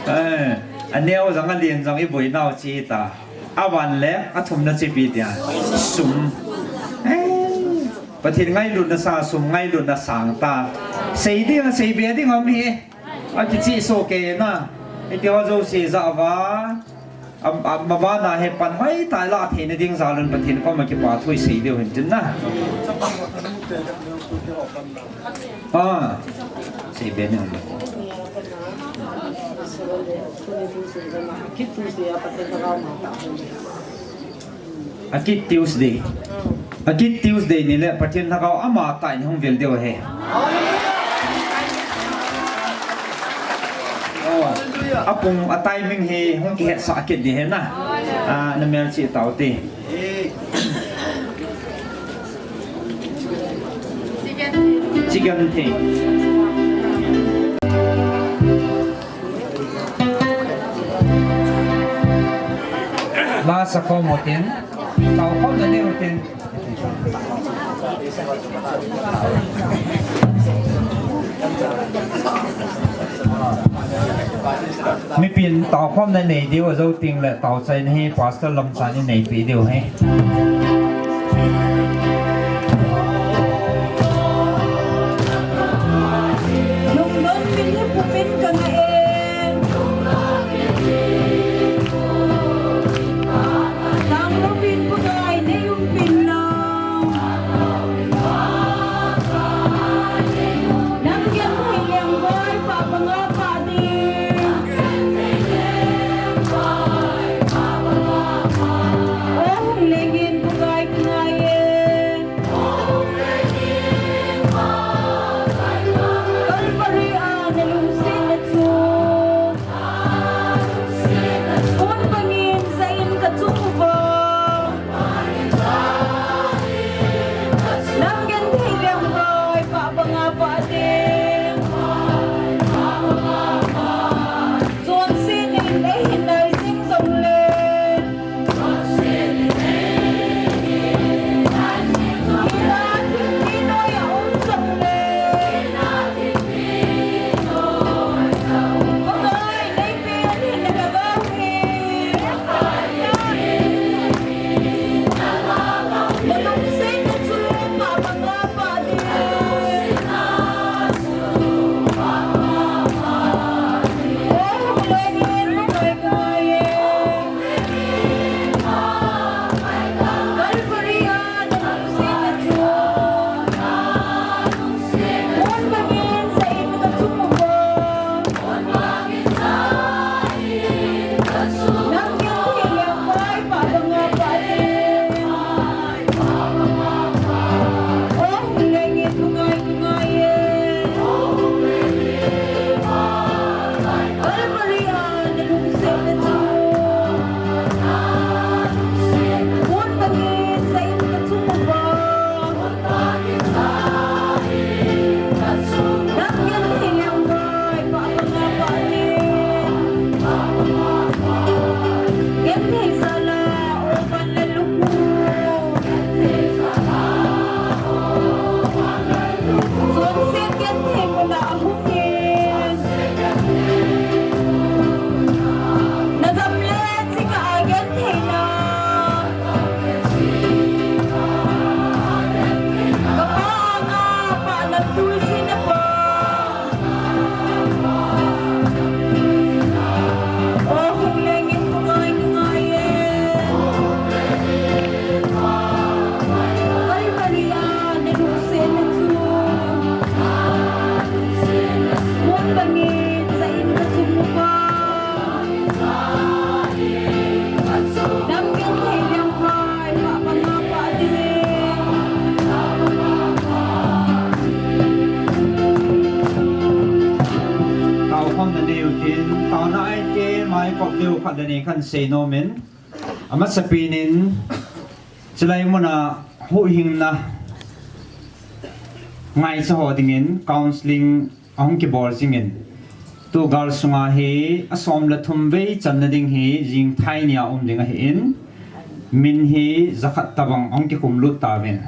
Eh, a neo jong a lien jong i boina u chi ta. A van le, a thumna chu ipi tia. Sum. Eh, Pathen ngailutna sa, sum ngailutna sang ta. Sei ding, sei be ding um hi. A kichi soh kei na. Hiti ho jouse ja va. A, a, ma bana hi pan hoi tai la theina ding jal un Pathen koma kipa thu i sei diu hin tin na. Ah. Sei be ni. Akit Tuesday. Akit Tuesday ni le Pathen Lhagao amatah in hung vil diu ahi. Oh, apung a timing hi hung kihetsah kit ding ahi na. Ah, na melchih tau te. Chicken thing. Lasa khom utin, tao khom na nei utin. Mipin tao khom na nei diu ajou teng le tao chaina hi Pastor Lamchan in neipi diu ahi. Lungdon min hi pumpi in ka ngah e. Tanglo pin Pakai nei umpi in lang. Nang genthei leng vai pah banga pah ding. O hung lengin Pakai ka ngai e. Calvary a na lungsetna chu. Hun bangin jah in ka chung uva. Nang genthei leng vai pah banga pah ding. Chonset in ei hin nai jing jongle. Hinna thimpi noiya um jongle. Pakai, nei pen hin na ka gao hi. Na lungsetna chu pah banga pah ding. O hung lengin Pakai ka ngai e. Calvary a na lungsetna chu. Hun bangin jah in ka chung uva. Nang genthei leng vai pah banga pah ding. O hung lengin Pakai ka ngai e. Calvary a na lungsetna chu. Hun bangin jah in ka chung uva. Nang genthei leng vai pah banga pah ding. Genthei jal a o pan le lukhu. Chonset genthei muna ahung in. Na gam le chingah a gentheina. Ka pa anga pahlam tulsi na pa. O hung lengin Pakai ka ngai e. Calvary a na lungsetna chu. Hun bangin jah in ka chung uva. Nang genthei leng vai pah banga pah ding. Tao khom na nei utin, taona a i te mai kop diu khat le ni khat sei nom in. Amasapen in, chulai muna huhhingna ngaicha ho dingin counseling ahung kibol jingin. Tu gal sunga hi asom le thum vei channa ding hi jingthai nia um ding ahin, min hi jakhat tabang ahung kikhum lut tauvin.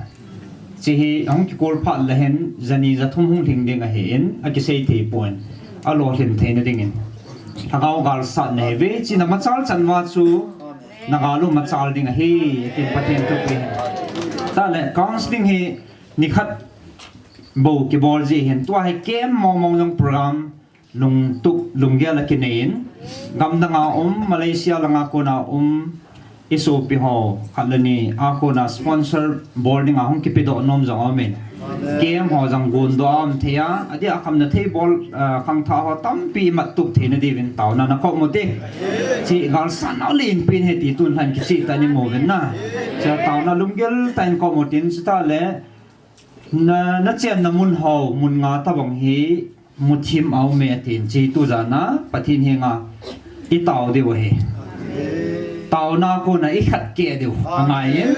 Hiche hi ahung kikol phat le hin jani jathum hung lhing ding ahin, akisei thei pon, alolhin theina dingin. Lhagao galsatna hi vei china machal channa chu na gal u machal ding ahi, tin Pathen thupeh hin. Tale counseling hi nikhat bou kibol ji hin, tua hi kem mong mong jong program lungtup lunggel a kinei in, gamdang a um, Malaysia langa kona um, Isopi ho khat le ni a kona sponsor bol dinga hung kipedoh nom jong aumin. Camp ho jong gondoh a um thei a, adeh a khamna thei bol, ah, khangthah ho tampi imat tup theina diuvin taona nakhop uvin te. Hiche galsatna lenpen ahi ti tun lhan kicheh tah in imu uvin na. Hiche taona lunggel tah in khop uvin tin, chutah le na, nachenna mun ho, mun nga tobang hi muthim aume atin, hiche tujan a Pathen henga itao diu ahi. Taona kona ikhat keh diu angai in.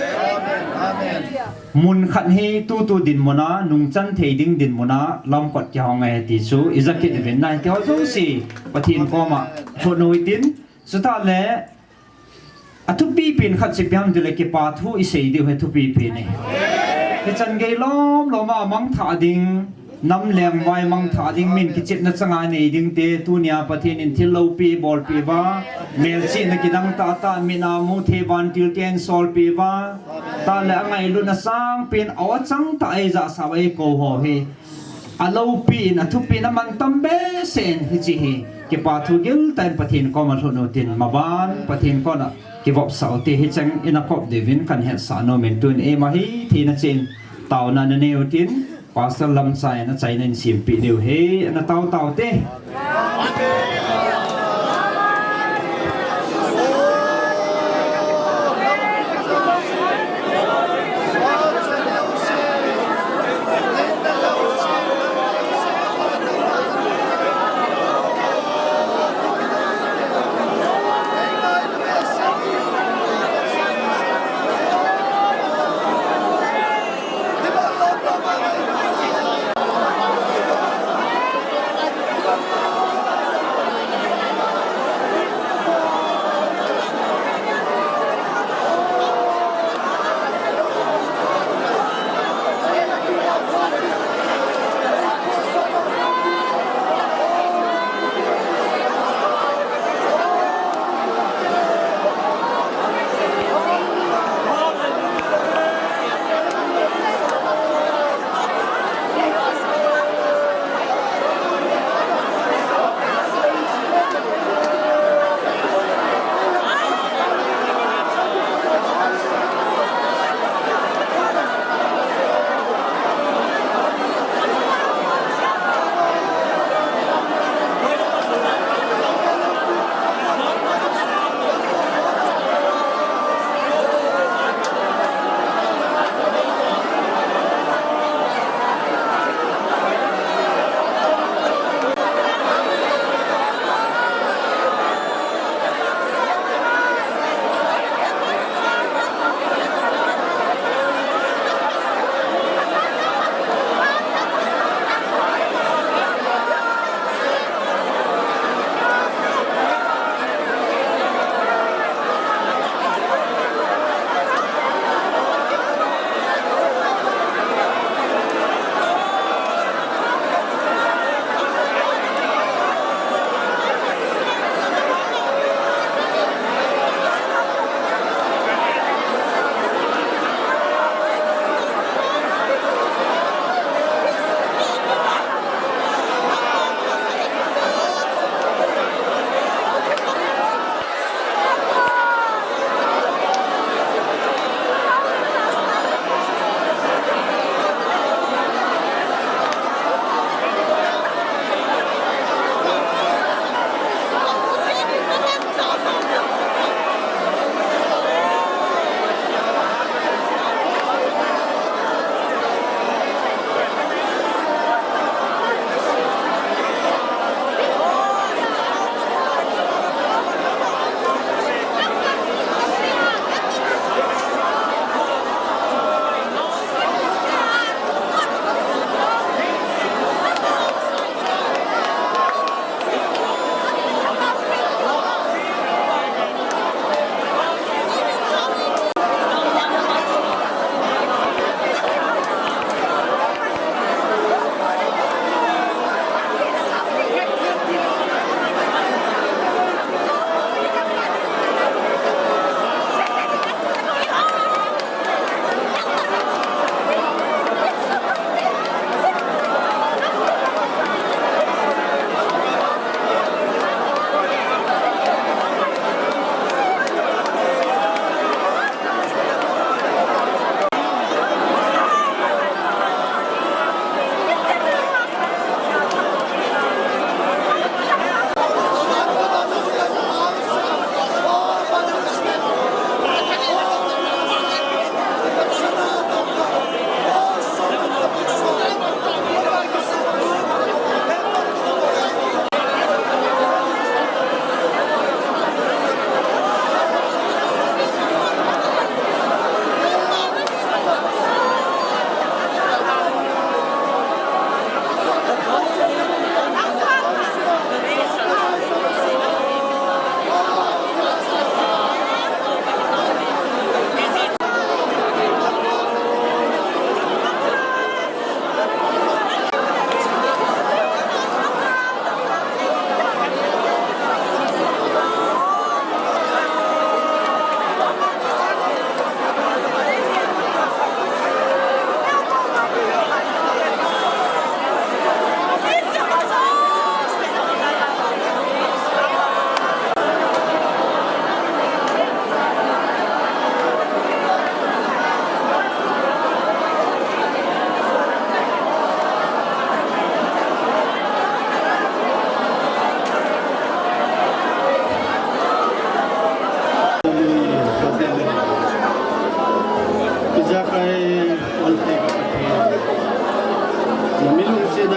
Mun khat hi tutu dinmun a, nungchan thei ding dinmun a, lamkot kihong ahi ti chu ija kit uvin na, hiti ho jouse Pathen koma lhut u hitin, chutah le athupi pen khat chu ipi ham tile kipa thu isei diu hi thupi pen ahi. Hichan gei lom lom a mangthah ding, nam lengvai mangthah ding, min kichepna changa nei ding te, tunia Pathen in thil loupi eibolpeh uva, melchihna kidang tah tah, mit a mu thei vantil te in solpeh uva, tah le angailutna sangpen, aw achang tah a eijahsah uva eikou ho hi aloupi in, athupi in, amantam behseh in, hiche hi kipa thu gil tah in Pathen koma lhut u hitin, maban Pathen koma kivopsah u hite, hicheng in akhop diuvin kahin hetsah nom in, tun eima hitheina cheh in taona nanei u hitin, Pastor Lamcha in achaina in sempeh diu ahi, ana tao tao u hite.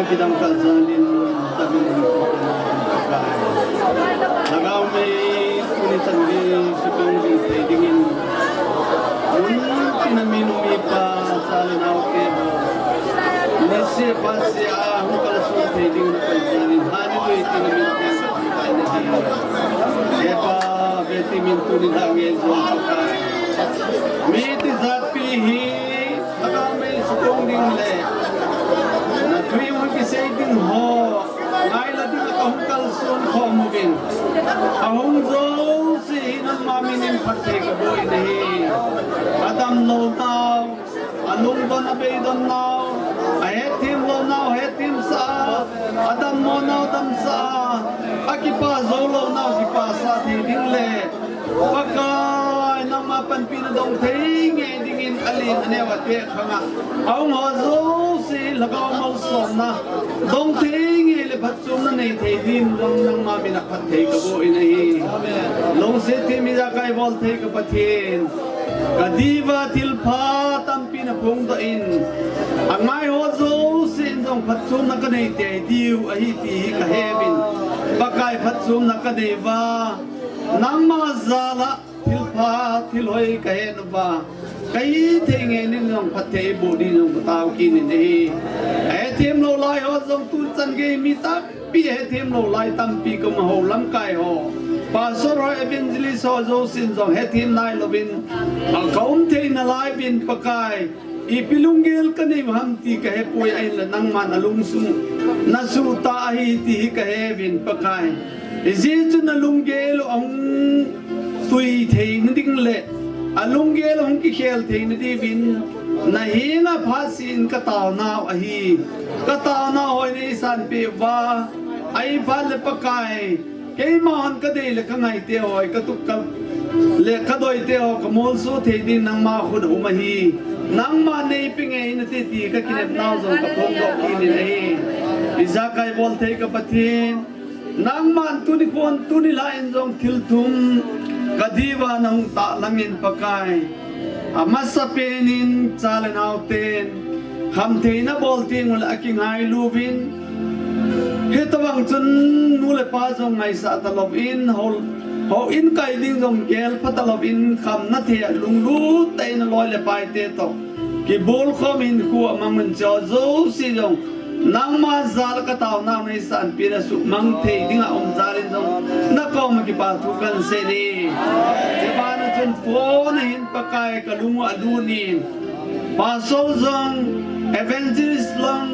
Kidang ka jalin tabin Lhagao mei tuni chan gei sukong ding thei dingin mun tina min mipa sa le nau te ho. Nise pa se a hung kalson thei ding na kai jalin hallelujah tina min te sa kai na ding. Epa beti min tuni da nge jo ka. Mi ti jat pi hi Lhagao mei sukong ding le na tui hung kisei ding ho ngaila ding ka hung kalson khom uvin. Ahung jouse hi nangma min in phatthei ka boh in ahi. Adam lou nau, alungdon abeidon nau, ahethem lou nau hethem sah a, adam mo nau dam sah a, akipa jou lou nau kipa sah thei ding le Pakai, nangma panpina dong thei nge dingin alen aneo ate khanga ahung ho jouse Lhagao malsomna dong thei nge le phatchomna nei thei din dong nangma mina phatthei ka boh in ahi. Lungset thim ijakai bol thei ka Pathen, ka diuva thilpha tampi na phongdoh in, angai ho jouse in jong phatchomna ka nei thei diu ahi ti hi ka he uvin, Pakai phatchomna ka nei uva, nangma jal a thilpha, thilhoi ka he nauva, ka hithei nge nin jong phatthei boh din jong ka tao kit in ahi. Ahethem lou lai ho jong tun chan gei mi tampi ahethem lou lai tampi ka um a ho lamkai ho, pastor ho, evangelist ho jousen jong hethem nai louvin, a ka um thei nalai uvin Pakai, ipi lunggel ka nei u ham ti ka hepoi, ahinla nangman alungsung na suhtah ahi ti hi ka he uvin Pakai. Hijeh chun alunggel u ahung tui theina ding le alunggel u ahung kikhel theina diuvin na henga phatseh in ka taonau ahi. Ka taonau hoi nei sanpeh uva, ahiphat le Pakai, keima hon ka dei le ka ngaite hoi, ka tup ka le ka doite ho ka molso thei din nangma khut a um ahi. Nangma neipe nge in ati ti ka kinepnau jong ka phongdoh kit in ahi. Ijakai bol thei ka Pathen, nangman tuni khon tuni lha in jong thil thum ka diuva na hung tahlang in Pakai. Amasapen in cha le naoten khamtheina bol teng uleh akingailu uvin, hitobang chun nu le pa jong ngaisah talouvin, hou, houin kai ding jong gelpha talouvin, khamna thei a lunglut tah in aloi le paite toh kibol khom in hinkho a mang un, hiche jouse jong nangma jal a ka taonau nei sanpeh na suhmang thei dinga um jal in jong na koma kipa thu kahin sei e. Hiche bana chun phone a hin Pakai ka lung u alut in, pastor jong, evangelist jong,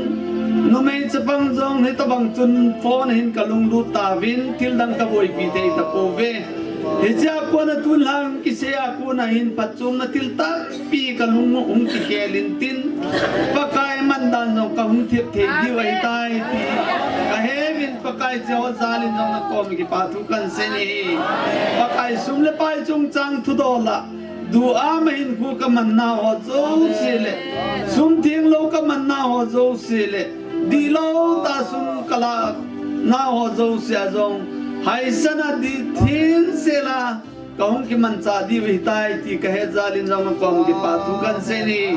numei chapang jong, hitobang chun phone a hin ka lunglut tauvin, thil dang ka boipi thei tapouve. Hichea kona tun lang kisei a kona hin phatchomna thil tampi ka lung u hung kikhel intin, Pakai mandan jong ka hung thep thei diu ahitai ti ka he uvin, Pakai hiche ho jal in jong na koma kipa thu kahin sei e. Pakai sum le pai chungchang thudol a, duham a hinkho ka mannau ho jouse le, sum thenglou ka mannau ho jouse le, dihlou tah a sum ka lanau ho jouse a jong, haisan a dih thensel a ka hung kimanchah diu ahitai ti ka het jal in jong na koma kipa thu kahin sei e.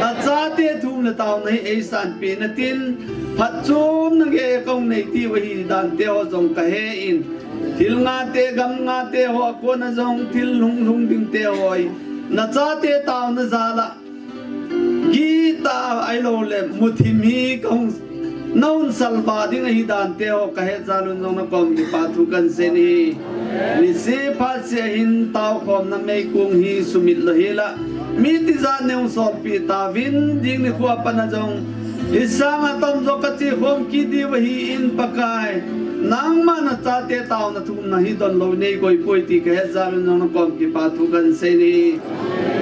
Na chate thum le taona hi eisanpeh na tin, phatchomna geiya ka hung nei diu ahi dan te ho jong ka he in, thil ngate, gam ngate ho a kona jong thil hung lhung ding te ho hi na chate taona jal a gitah a ahilou le muthim hi ka hung, na hung salvah ding ahi dan te ho ka het jal un jong na koma kipa thu kahin sei e. Niseh phatseh a hin taokhomna meikong hi sumit lou hel a, mi tijat nei hung solpeh tauvin, jing nikho a pat a jong hi sang a tamjo ka chekhom kit diu ahin Pakai, nangma na chate taona thumna hi donlou nei koi poi ti ka het jal un jong na koma kipa thu kahin sei e.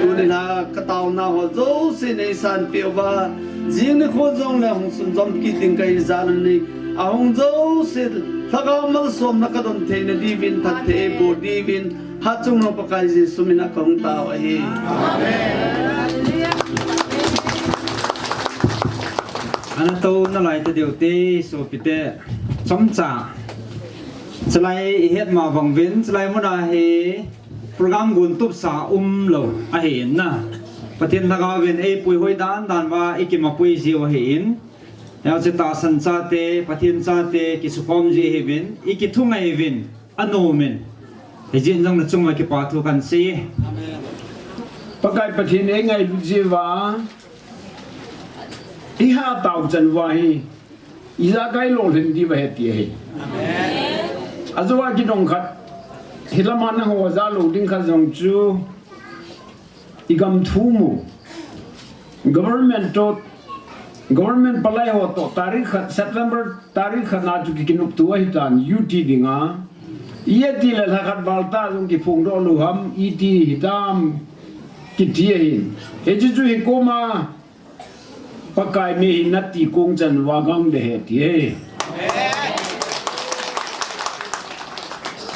Tuni a ka taonau ho jouse nei sanpeh uva, jing nikho jong le hung sunjom kit ding ka hi jal un, ahung jouse Lhagao malsomna ka don theina diuvin, phatthei eiboh diuvin, hatchungnung Pakai Jesu min a ka hung tao ahi. Ana tou nalai tadeu te, sopite, chomcha. Chulai i het ma bang uvin, chulai mun a hi program gon tupsa umlou ahin na, Pathen Lhagao vin eipui hoi dan dan uva i kimapui jiu ahin. Hiche tahsan chate, Pathen chate, kisukhom ji hiuvin, ikithungai uvin, anom in. Hijeh in jong nachung uva kipa thu kahin sei e. Pakai Pathen eingailut jiuva, iha tao chan uva hi, ijakai lolhin diu ahi ti ahi. Ajou a kidong khat, hilama nangho ja lou ding khat jong chu, igam thu mu. Government toh, government palai ho toh, tarik khat, September tarik khat na chu ki, kinopto ahitan, U T dinga. Iti le lha khat val tah jong kiphongdoh lou ham, iti hitam, kiti ahin. Hiche chu hikoma, Pakai mi hinna ti kong chan uva gang de ahi ti ahi.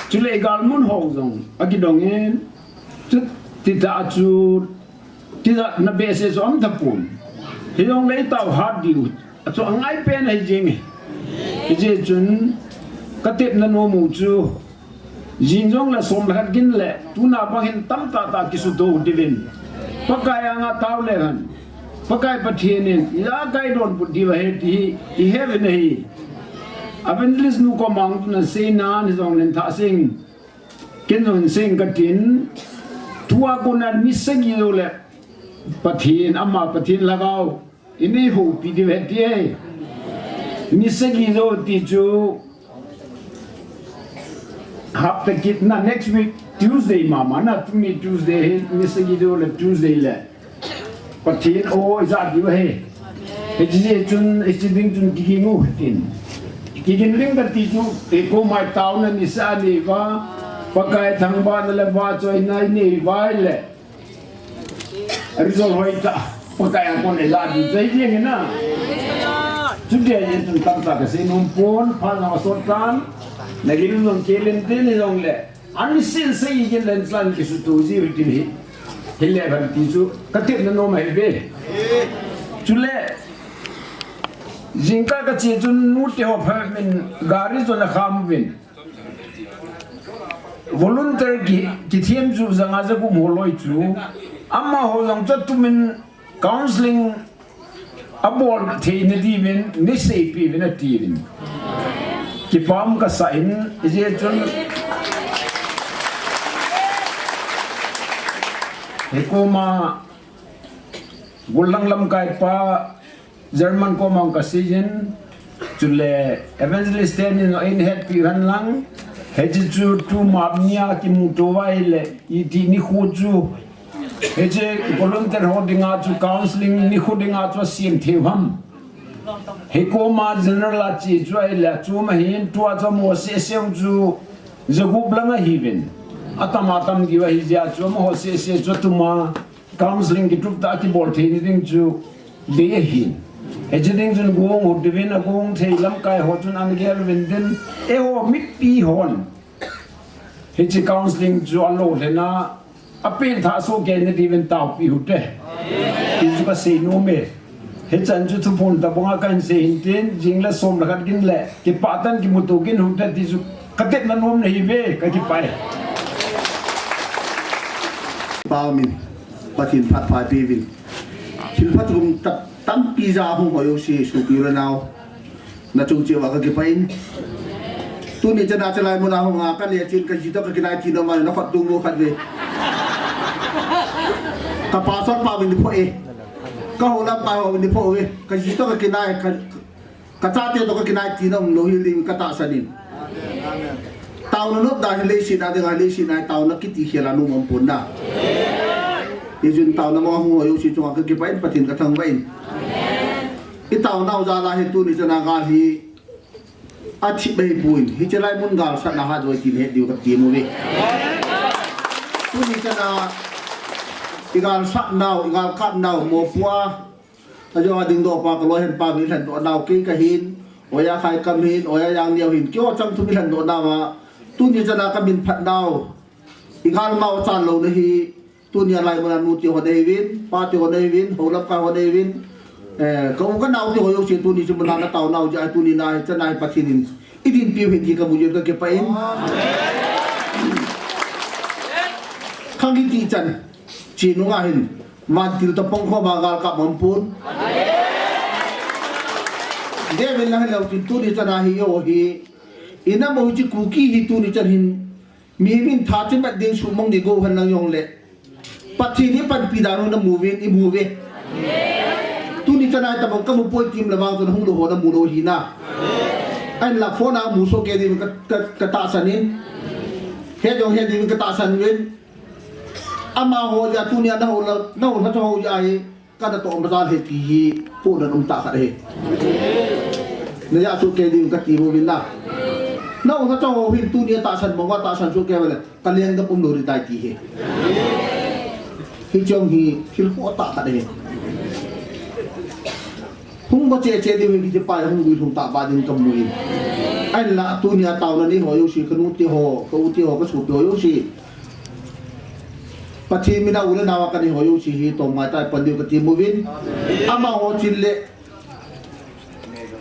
Chule igalmun ho jong, akidong in, chuti tah chu, tijatna behseh chu aum tapon. Hijongle itao hat diu, achu angai pen ahi jeng e. Hijeh chun, katepna nom u chu, jing jongle som le khat gin le, tuna bang hin tamtah tah kisuto diuvin. Pakai anga tao le hen. Pakai Pathen in, ijakai donbut diu ahi ti hi, ihe uvin ahi. Evangelist nu koma hung tuna seina, hijongle thah seng. Ken jong hin seng katin, tua kona ni sagi jou le, Pathen, ama Pathen lhagao, inei houpi diu ahi ti ahi. Ni sagi jou ti chu, hapta kit na next week, Tuesday mama na, tuni Tuesday hi, ni sagi jou le Tuesday le. Pathen o, ija diu ahi. Hiche chun, hiche ding chun kiging u hitin. Kiging ding kati chu, hikoma taona nisa nei uva, Pakai thangvahna le vahchoina inei uva ahile. Result hoitah, Pakai a kon eija diu chu ahi jeng e na. Chuti ahi jeh chun tamtah kasei nom pon, phat jong asot tan, nagin jong kelen tin hijongle. Ani sin sei igin len chan kisuto ji u tin hi. Hile ban ti chu, katepna nom ahi ve. Chule, jingkah kache chun nute ho phabep in gari chu ana kham uvin. Volunteer ki, kithem chu janga jagup ho loi chu. Amaho jong chu atumin counseling abol theina diuvin, nei seipeh uvin atiuvin. Kipa um kasah in, hijeh chun, hikoma, Gollhang lamkaipa, German koma hung kasei jin, chule Evangelist teni jong eihin hetpi uhen lang, hiche chu tuma nia kimuto uva ahile, iti nikho chu, hiche volunteer ho dinga chu counseling nikho dinga chu asem thei u ham. Hikoma general a che chu ahile, chu ma hin tua chu amaho seh seh chu jagup lang ahiuvin. Atam atam diu ahi jeh a chu amaho seh seh chu tuma counseling kitup tah a kibol theina ding chu dei ahin. Hiche ding chun gong hut diuvin, agong thei lamkai ho chun ana gel uvin tin, eiho mipi hon hiche counseling chu alolhin a, apen thah soh kei na diuvin taopi hute. Ti chu kasei nom e. Hichan chu thuphon tabang a kahin sei hin tin, jing le som le khat gin le, kipah tah in kimuto gin hute ti chu katepna nom na ahi ve, kakipah e. Pau min, Pathen phat pha peuvin. Thil phatchom tam, tampi ja hung hoi jouse, sopi u le nao. Nachung cheh uva kakipah in. Tuni chana chalai muna hung a, kale chen kaji toh kakinai tina ma, nakhut dung mo khat ve. Ka pastor pa vin pho e. Ka holam pa ho vin pho e. Kaji toh kakinai, ka, kachate toh kakinai tina umlou hi ling katahsan in. Taona nop da hi leiset a dinga, leiset a taona kiti khel a nom umpon na. Hijeh chun taona mong hung hoi jouse chunga kakipah in, Pathen kathangvah in. Itaonau jal a hi tuni chana gal hi athi bei pon, hiche lai mun galsatna hat jo tin het diu kati mo ve. Tuni chana igalsatnau, igalkapnau, mopo a, ajou a dingdoh pa, kaloihenpa, milhendoh nau kei kahin, Oya Khaikam hin, Oya Jangneo hin, keiho chang thu milhendoh nauva, tuni chana kamin phatnau, igalmao chan louna hi, Tunia lai muna nute ho nahiuvin, pate ho nahiuvin, holamkai ho nahiuvin, eh, ka u ka naote ho jouse tuni chu muna nataonau jeh a tuni na hi, chana hi Pathen in idinpiu ahi ti kamu jeh in kakipah in. Khang hiti chan, che nunga hin, vantil toh pangkhom a galkap umpon. David lang hello tin tuni chana hi yo hi. Ina mo hi chi Kuki hi tuni chan hin. Mi min tha chi mat ding su mong ni go han lang yong le. Pathen hi panpi dan ho na mu vin i mu ve. Tuni chana ta bang ka mu poi tim la bang chun hung do ho na mu lo hi na. Ahin la phone a mu so ke ding ka, ka, ka tahsan in. He jong he ding ka tahsan vin. Amaho ja tunia na ho la, na ho la cho ho ja hi. Ka na to ma jal he ti hi, pu na um ta khat he. Na ja su ke ding ka ti mo vin la. Na ho la cho ho hin tunia tahsan mo wa tahsan su ke vale. Ka leng ka pum lo ri tai ti he. Hi chong hi, thil ko ta khat he. Hung ba che che ding hi ki pa hung gui hung ta ba ding ka mu in. Ahin la tunia tauna ni ho yo si ka nu ti ho, ka u ti ho, ka su ti ho yo si. Pathen mina u le nau a ka ni ho yo si hi tong mai tai pan diu ka ti mo vin. Amaho chin le.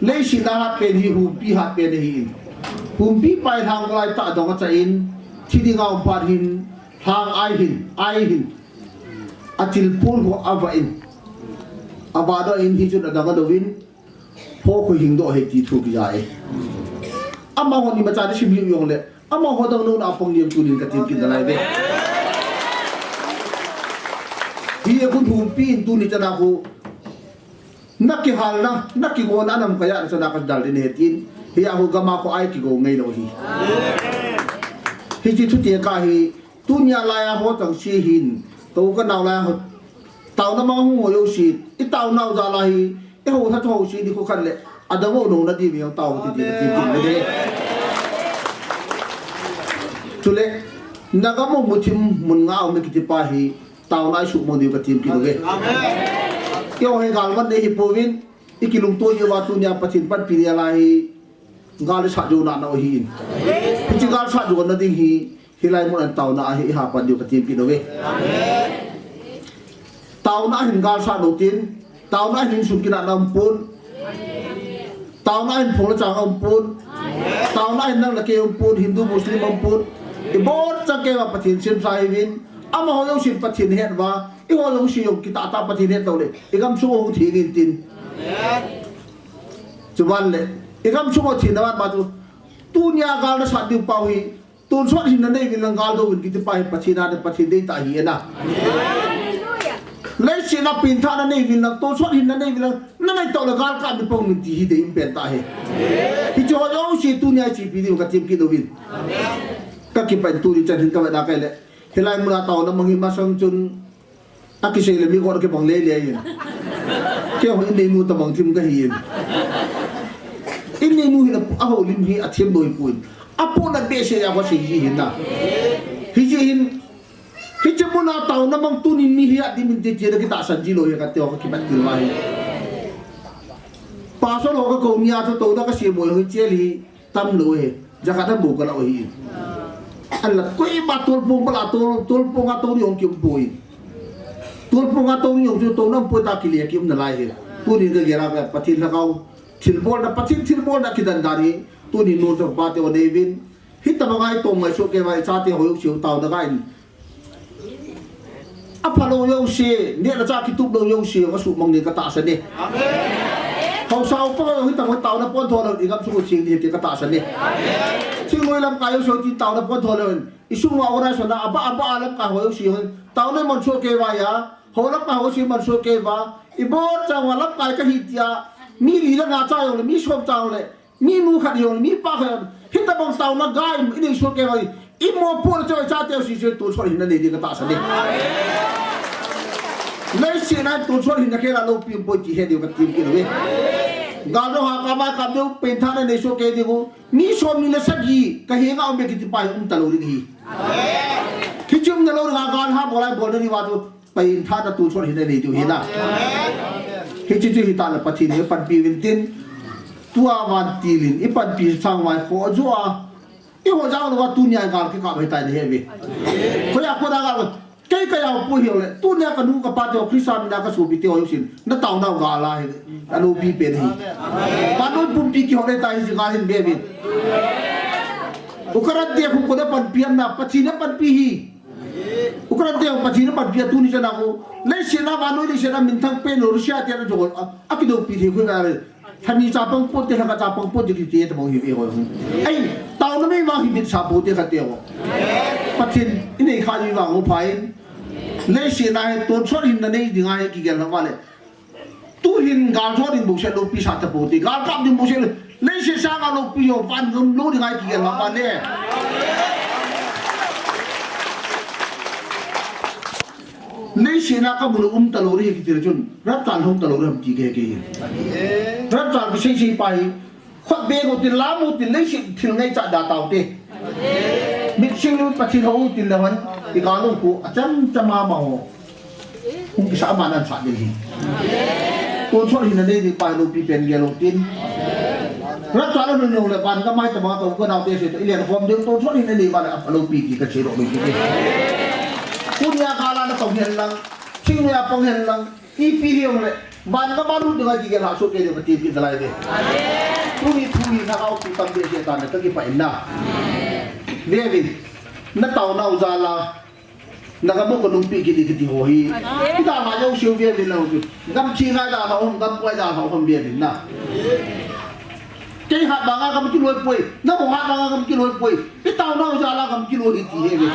Leiset na hat pen hi humpi hat pen hi in. Humpi pai hang lai ta dong a cha in. Thi ding a um phat hin. Hang ai hin. Ai hin. A chil pul ho a va in. A va do in hi chun a dang a do vin. Ho khu hing do he ti thu ki ja e. Amaho ni ma cha ni sim hi yong le. Amaho dang no na pang liam tunin ka tin kin da lai ve. Hi e kun humpi in tuni chana khu. Na ki hal na, na ki go na nam ka ya na chana ka dal din he tin. Hi a ho gama ko ai ki go ngai lo hi. Hi chi thu ti ka hi. Tunia lai a ho tang si hin. Ka u ka nau lai a ho. Tauna mang hung ho yo si. I tauna u za lai hi. I ho tha ho si ni ko khan le. A dang ho no na di mi tau ti ti ti ti le. Chule. Na ga mo mu thim mun nga o me ki ti pa hi. Tauna i su mo ni ka tim ki lo ge. Amen. Yo he gal man ne hi po vin. I ki lung to ye wa tunia Pathen panpi ni a lai hi. Gal sa jo na na hi in. Hi chi gal sa jo na ding hi. Hi lai mun an tauna a hi ha pan diu ka tim ki lo ve. Tauna hin gal sa lo tin. Tauna hin sun ki na na um pun. Tauna hin phol chang um pun. Tauna hin nang la ke um pun. Hindu Muslim um pun. I bor chang ke wa Pathen sim sa hi vin. Amaho yo sin Pathen het wa. I ho yo si yo ki ta ta Pathen het to le. I gam su ho thi ngin tin. Chuban le, i gam sung o thin na mat ma tu, tunia gal na sat diu pau hi, tonsot hin na nei vin lang gal do vin ki ti pa hi Pathen a, Pathen dei ta hi e na. Leiset na pin tha na nei vin lang, tonsot hin na nei vin lang, na nei to le gal ka mi pong min ti hi dei in pen ta hi. Hi cho yo si tunia si pi diu ka tim ki do vin. Ka ki pen tuni chan hin ka ve na kai le. Hi lai mun a tauna mang hi ma sang chun. A kisei le mi gon kibang lele in. Kei hon in neinu tabang thim kahi in. In neinu hin a houlim hi athim noi pui. Apohna behseh a kasei ji hin na. Hijeh hin. Hiche muna taona mang tunin mi hi adim inte tia kitahsan ji lou hi kati ho kakipat til ma hi. Pastor ho kakou nia chu touna kasei mo hi chel hi. Tamlou hi, jakhat a bou kala hi. Ahinla koima tolpung bala tol, tolpung a tou ni hung kium poi. Tolpung a tou ni hung chu touna um poi ta kile kium nalai hi. Tunin kagel a Pathen lhagao. Thilbolna, Pathen thilbolna kidan dan hi. Tunin nu le pa te ho nei vin. Hitabang a i tong mai soh kei uva i chate ho jouse taona ga in. Aphalou jouse, neh le chah kitup lou jouse, kasuhmang ding katahsan e. Amen. Haosa upa ho hitabang taona pon tho lou, i gamsung u ching ding ti katahsan e. Amen. Thingnoi lamkai jouse tin taona pon tho lou, i sung uva organization a, aba, aba a lamkai ho jouse, taona man soh kei uva ya, ho lamkai ho jouse man soh kei uva, i bol chang uva lamkai kahi tia, mi li le nga cha jong le, mi som cha jong le, Mi nu khat jong, mi pa khat jong, hitabang taona ga i nei soh kei uva, i mopohna chu i chate jouse chu tonsot hinna nei ding katahsan e. Leiset a tonsot hinna kei la loupi um poi ti he diu katim kit uve. Gal jong ha kama kam diu, pengthahna nei soh kei diu, mi som ni le sagi, kahenga um e kiti pa hi um talou ding ahi. Hiche umna lou dinga gal ha bolai bolna diuva chu, Pengthahna tonsot hinna nei diu ahi na. Hiche chu hitah le Pathen in panpi uvin tin. Tua vantil in i panpi sang mai kho jo a. I ho jao louva tunia gal kikap ahitai nahe uve. Koia kona gal kei kajao poi hile. Tunia kanu kapa te ho Christa mina kasopi te ho jousen. Na taonau gal ahi. Aloupi pen ahi. Vannoi pumpi kihot ahitai hiche gal hin be uvin. Ukraine te khu kona panpi ham na Pathen in panpi ahi. Ukraine te ho Pathen in panpi a tuni chana khu. Leiset a vannoi leiset a minthang pen lou Russia te na jong a, akidoupi thei khu na le. Thani chapang pote, thaka chapang pote kiti tabang hi ve ho. Ei, taona mei vang hi mit sa pote kha teo. Pathen, inei kha ni vang ho phain. Leiset na hi tonsot hinna nei dinga hi kigel na vale. Tuhin gal jot ding bouseh loupi sa tapote. Gal kap ding bouseh lou. Leiset sanga loupi ho van gam lou dinga hi kigel na vale. Leiset na kamu lou um talou ri kiti chun. Rapture hung talou ri ham ti kei kei. Rapture kisei sei pa hi. Khut beng u tin, lam u tin, leiset thil ngaichat da taute. Mit sing lou Pathen hou u tin le hon, i gal u khu, acham cham a ma ho. Hung kisa ma nan sa ding hi. Tonsot hinna nei ding pa loupi pen gel u tin. Rapture lou lou le van gam mai tama ka u ka naote se to, i len khom ding tonsot hinna nei van a loupi ti ka sei lou lou ti. Tunia gal a na pang hen lang, thing lou a pang hen lang, Ipi hijongle, van gam a lut dinga kigel ha soh kei ding kati kit nalai ve. Tuni thu hi lhagao thu tam behseh tah in kakipah in na. Ve uvin, na taonau jal a, na gam u kanungpeh kit ding kati ho hi. Hita ma jouse u ve uvin lang u chu. Gam thina jal a hom, gam koi jal a hom ve uvin na. Kei hat banga gam kiloi poi, namo hat banga gam kiloi poi. I taonau jal a gam kiloi hi ti hi ve.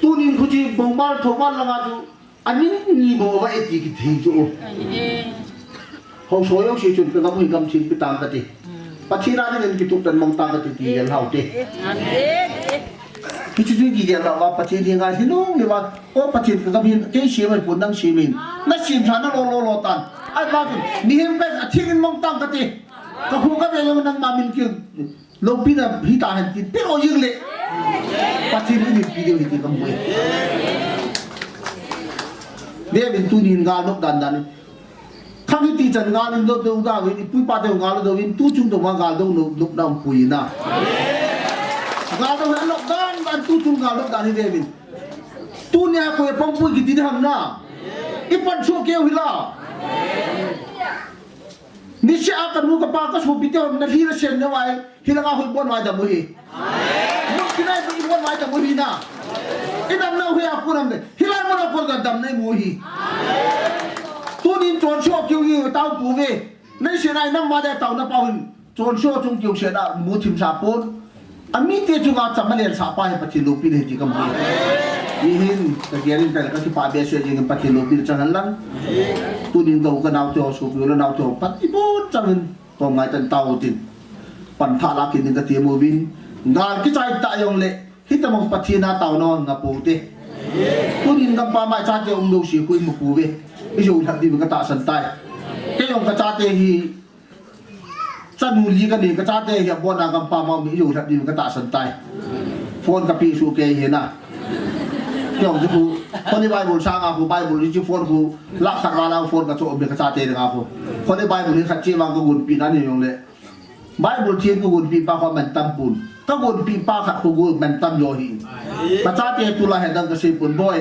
Tunin khuti bongbal thoubal langa chu aning ni bou va e ti kithei chu. Hausa jouse chun ka gam hi gam thil pe tang kati. Pathen a dingin kitup tan mang tang kati ti gel hau te. Hichu chu kigel lou va Pathen hi ngai hi lung le va. O Pathen ka gam hin kei sem mai pon nang sem in. Na sem sa na lo lo lo tan. Ai ba chu mihem ka a thing in mang tang kati. Ka hu ka ve jong nangma min kil loupina hita hen ti pe lo jing le. Pathen in pi deu hi ti ka mu e. Ve uvin tunin gal nop dan dan. Khang hiti chan gal in dou dou da vin, ipu ipa te gal dou vin, tu chung dou ma gal dou nop, nop na um pui na. Gal dou hen nop dan dan, tu chung gal nop dan hi ve uvin. Tunia koi pang pui kiti di ham na. I pan chu keu hi la. Niseh a ka nu ka pa ka sopi te hon na hi la sen na vai. Hilanga hoi bon vai dam u hi. Mun kinai bu i bon vai dam u hi na. I damnau hi a kon ham de. Hilai mun a kon ga damna i mu hi. Tunin chonse ho kiu hi tao pu ve. Nei se nai nam ma de taona pa hin. Chonse ho chung kiu se na mu thim sa pon. Amite chunga cham a lensah pa hi Pathen loupina hi ti ka mu. Hi hin, ka gel in ka, ka kipah behseh jing in Pathen loupina chang hen lang. Tunin ka u ka nao te ho, sopi u le nao te ho, Pathen ibon chang in. Kom ngai tan tao tin. Pan tha la kin ding ka ti mu vin. Gal kichai ta jong le. Hitabang Pathen a taona nga pu te. Tunin gam pa mai chate um lou si khu i mu pu ve. I jou lhap ding ka tahsan tai. Kei jong ka chate hi. Chanu li ka nei ka chate hi abon a gam pa ma mi jou lhap ding ka tahsan tai. Phone ka pe su kei hi na. Kei jong chu khu, Holy Bible sanga khu Bible hi chu phone khu, lakh khat val a phone ka cho um ka chate ding a khu. Holy Bible hi khat che vang ka gonpi na ni jong le. Bible thiem ka gonpi pa khu man tam pun. Ka gonpi pa khat khu gon man tam jo hi. Ka chate tu la he dang ka sei pun boi.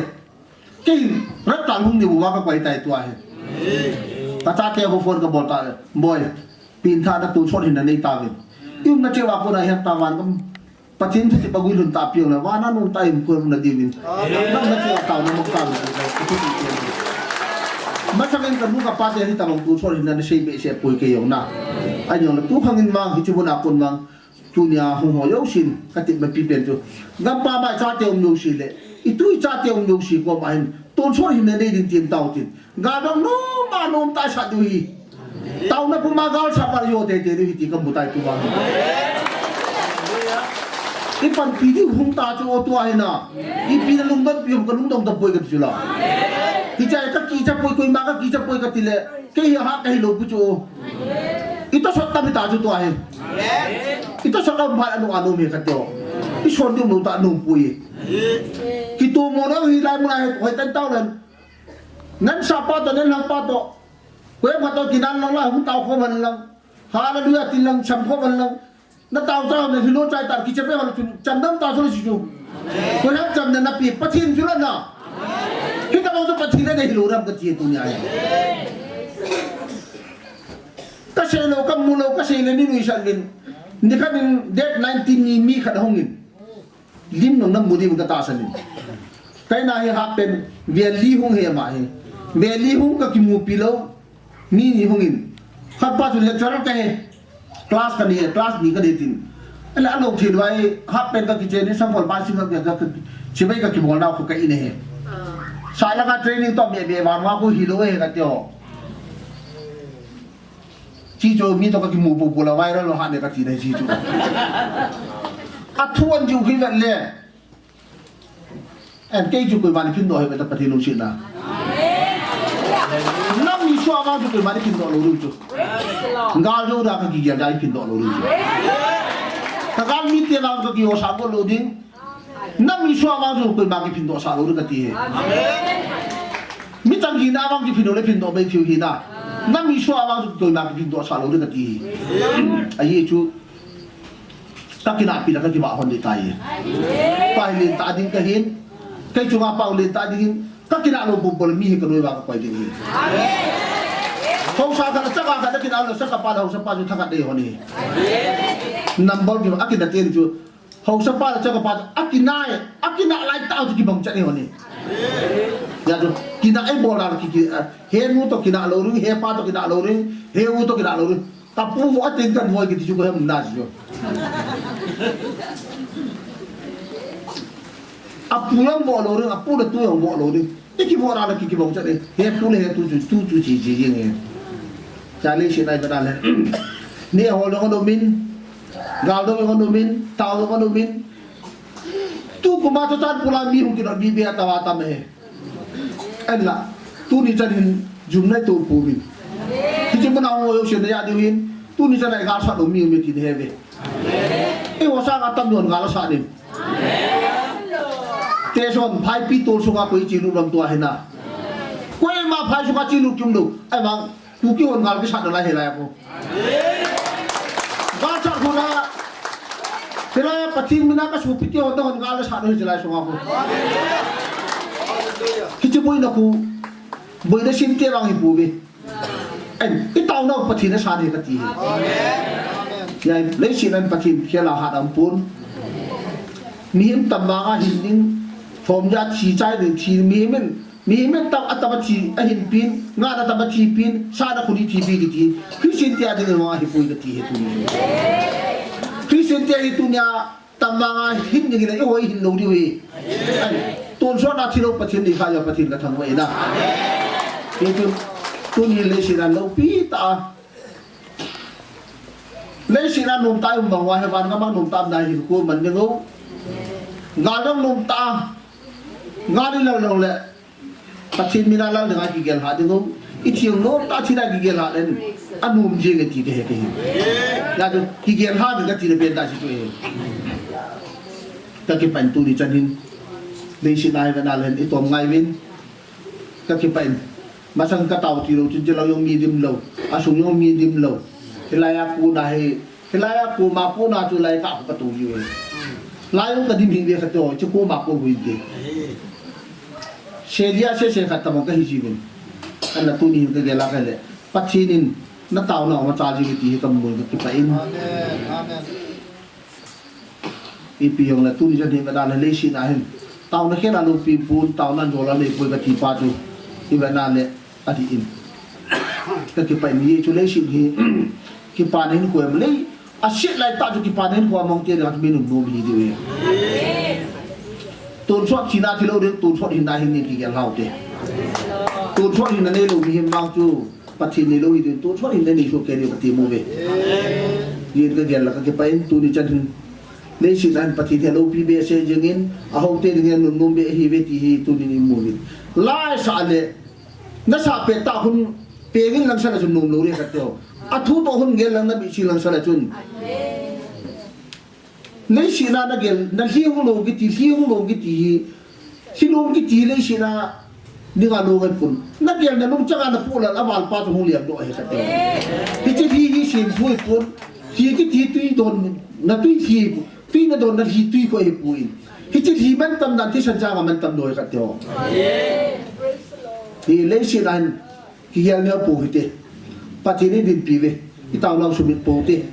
Kei, rat tan hung ni bu va ka koi tai tua hi. Ka chate khu phone ka bol ta, boi. Pin tha na tu sot hin na nei ta vin. I umna cheh va kona hiam ta van gam. Pathen thu ti pa gui lhun ta piang le, van a nung ta im ko na di vin. Gam na cheh va ta na mok ta vin. Masa vin ka nu ka pa te hitabang tu sot hin na sei behseh poi kei jong na. Ai jong na tu khang in vang, hichu mun a kon vang. Tunia hung ho jousen, ka tep ma pi pen chu. Gam pa mai chate um jouse le. I tu i chate um jouse koma hin. Tonsot hinna nei ding tin tao tin. Gal dong nom a nom ta sa diu hi. Taona puma gal sa par jo te te diu hi ti ka mu tai tu vang. I panpi diu hung ta chu o tua hi na. Ipi na lungdon pi um ka lungdon ta poi ka ti chu la. Hiche a ka kicha poi koima ka kicha poi ka ti le. Kei hi hat ka hi lou pu chu. I tosot tam hi ta chu tua hi. I tosot tam phat a nung a nom hi ka ti o. I son diu nom ta nom pui. Kitomo na hi lai mun a hi hoi tan tao len. Nan sa pa to, nan lang pa to. Koi ma to kinan lang la, hung tao kho man lang. Hallelujah tin lang, cham kho man lang. Na tao tao na hilo chai tar kicha pe hon chun chan dam ta so si chu. Koi ham cham na na pi Pathen chu la na. Hitabang chu Pathen na hilo ram ka ti tunia. Ka sei lou, ka mu lou, ka sei le ni nuisan vin. Ni khat in date nineteen ni mi khat hung in. Lim nong na mu ding ka tahsan in. Kei na hi hap pen, vial li hung he ma hi. Veli hung ka kimupi lou. Mi ni hung in. Khat pa chu lecturer ka he. Class ka ni, class ni ka ni tin. Ala alo thil vai, half pant ka kichen ni sangkol pa sing ka ka, ka, chibai ka kibol na ko ka in he. Sa la ka training to me be van wa ko hi lou he ka teo. Chi cho mi to ka kimu pu pu la viral lo ha ne ka ti dai chi chu. A thu an ju ki vet le. An kei chu koima ni phin do he ta Pathen lungsetna. Nam mi sua vang chu koima ni phin do lou ding chu. Gal jo da ka ki gel da phin do lou ding chu. Ka gal mi te vang ka ki o sa ko lou ding. Nam mi sua vang chu koima ki phin do sa lou ding ka ti he. Mi chang hi na vang ki phin do le phin do bai thiu hi na. Nam mi sua vang chu koima ki phin do sa lou ding ka ti he. A hi chu. Ka kinahpi la ka kibah hon ding tai. Pa hi len ta ding ka hin. Kei chunga pa len ta ding hin. Ka kinah lou bol bol mi hi ka noi va ka koi ding hi. Hausa ka la chaka ka la kinah lou sa ka pa la hausa pa chu thakat dei hon hi. Number ki a kinah te chu. Hausa pa la chaka pa a kinah a kinah lai ta chu kibang cha dei hon hi. Ya chu kinah ai bol la ki ki he nu to kinah lou ring he pa to kinah lou ring he u to kinah lou ring. Ka pu vo a ten kan voi kiti chu ko hem na chu. A pu yang vo lou ring, a pu le tu yang vo lou ring. I ki vo ra le ki ki bong cha le. He pu le he tu chu, tu chu chi chi jing he. Cha le shi nai ka da le. Ni ho lo no min. Gal do no min, tao lo no min. Tu kuma to chan pula mi hung ki no bi be ta wa ta me he. An la, tuni chan hin jum nai to pu hin. Hiche mana ho yo shen ya diu hin, tuni chan ai gal sa lou mi me tin he ve. E ho sa ka tam yon gal sa nin. Te son phai pi tol sunga koi chi lu lam tua hina. Koima phai sunga chi lu kim lu. Ai mang, Kuki hon gal ki sa na lai he lai ko. Gal sa ko na. Hilai a Pathen mina ka sopi te hon, hon gal sa na hilai sunga ko. Hiche boina khu, boina sim te vang hi pu ve. An, i taona Pathen a sa ne ka ti hi. Ya, leiset a Pathen khel a hat aum pon. Mihem tam vang a hin ding, thom ja thi chai ding thi mihem in, Mihem in tam, atam a thi, ahin pin, nga na tam a thi pin, sa na khuni thi pi kiti. Christian te a ding vang a hi pui kati hi tuni. Christian te a hi tunia, tam vang a hin ding le, i hoi hin lou diu hi. Ai, tonsot na thi lou Pathen ni kha ya Pathen ka thangvah na. Hi tu, tuni leiset a lou pi ta. Leiset a nom ta um vang a, he van ka mang nom ta na hin ko man ding o. Nga dong nom ta. Nga ni lou lou le. Pathen mina lal dinga kigel ha ding o. I thiang nom ta thina kigel ha len. A nom jing e ti te he te he. Ya tu kigel ha ding ka ti le pen ta si tu he. Ka kipah in tuni chan hin. Leiset a hi ve na len i tom ngai vin. Ka kipah in. Masang ka tao ti lou chun che lou jong mi dim lou. A sung jong mi dim lou. Hilai a ku na he. Hilai a koma kona chu lai ka ka tu ji ve. Lai ka dim hi ve ka to chu koma ko hui de. Se dia se se ka ta mo ka hi ji ve. An la tuni ka gel a ka le. Pathen in na taona ma cha ji ti ka mu ka kipah in. Amen. Amen. Ipi jong le tuni chan hi ka da le leiset a hin. Taona khel a lou pi pun taona jol a le pui ka ti pa chu. Hi ve na le. A ti in. Ka kipah in ye chu leiset hi. Kipah in khu em lei. A sit lai ta chu kipah in khu a mong te le min um nom hi diu e. Tonsot thina thi lou ding, tonsot hinna hin ni kigel hau te. Tonsot hinna nei lou mihem vang chu. Pathen nei lou hi ding, tonsot hinna nei lou kei ding Pathen mu ve. Yen ka gel la ka kipah in tuni chan hin. Leiset a hin Pathen he lou pi be se jing in, a hou te ding hin nom be hi ve ti hi tuni ni mu ve. Lai sa le, Na sa pet ta hun pengin lang sa la chun nom lou ri khat teo. A thu to hun gel lang na bi chi lang sa la chun. Leiset a na gel, na hliu lou kiti, hliu lou kiti hi. Hliu lou kiti leiset a ni ga lou ngai pun. Na gel na lung chang a na pu la la val pa chu hung liam do he khat teo. Hiche hi hi sin pui pun. Hi kiti tui don, na tui hi. Tui na don na hi tui ko hi pui. Hiche hi man tam dan ti san chang a man tam noi khat teo. Hi leiset a hin. Kigel neo pou hite. Pathen in dinpi ve. I taonau sumit pou te.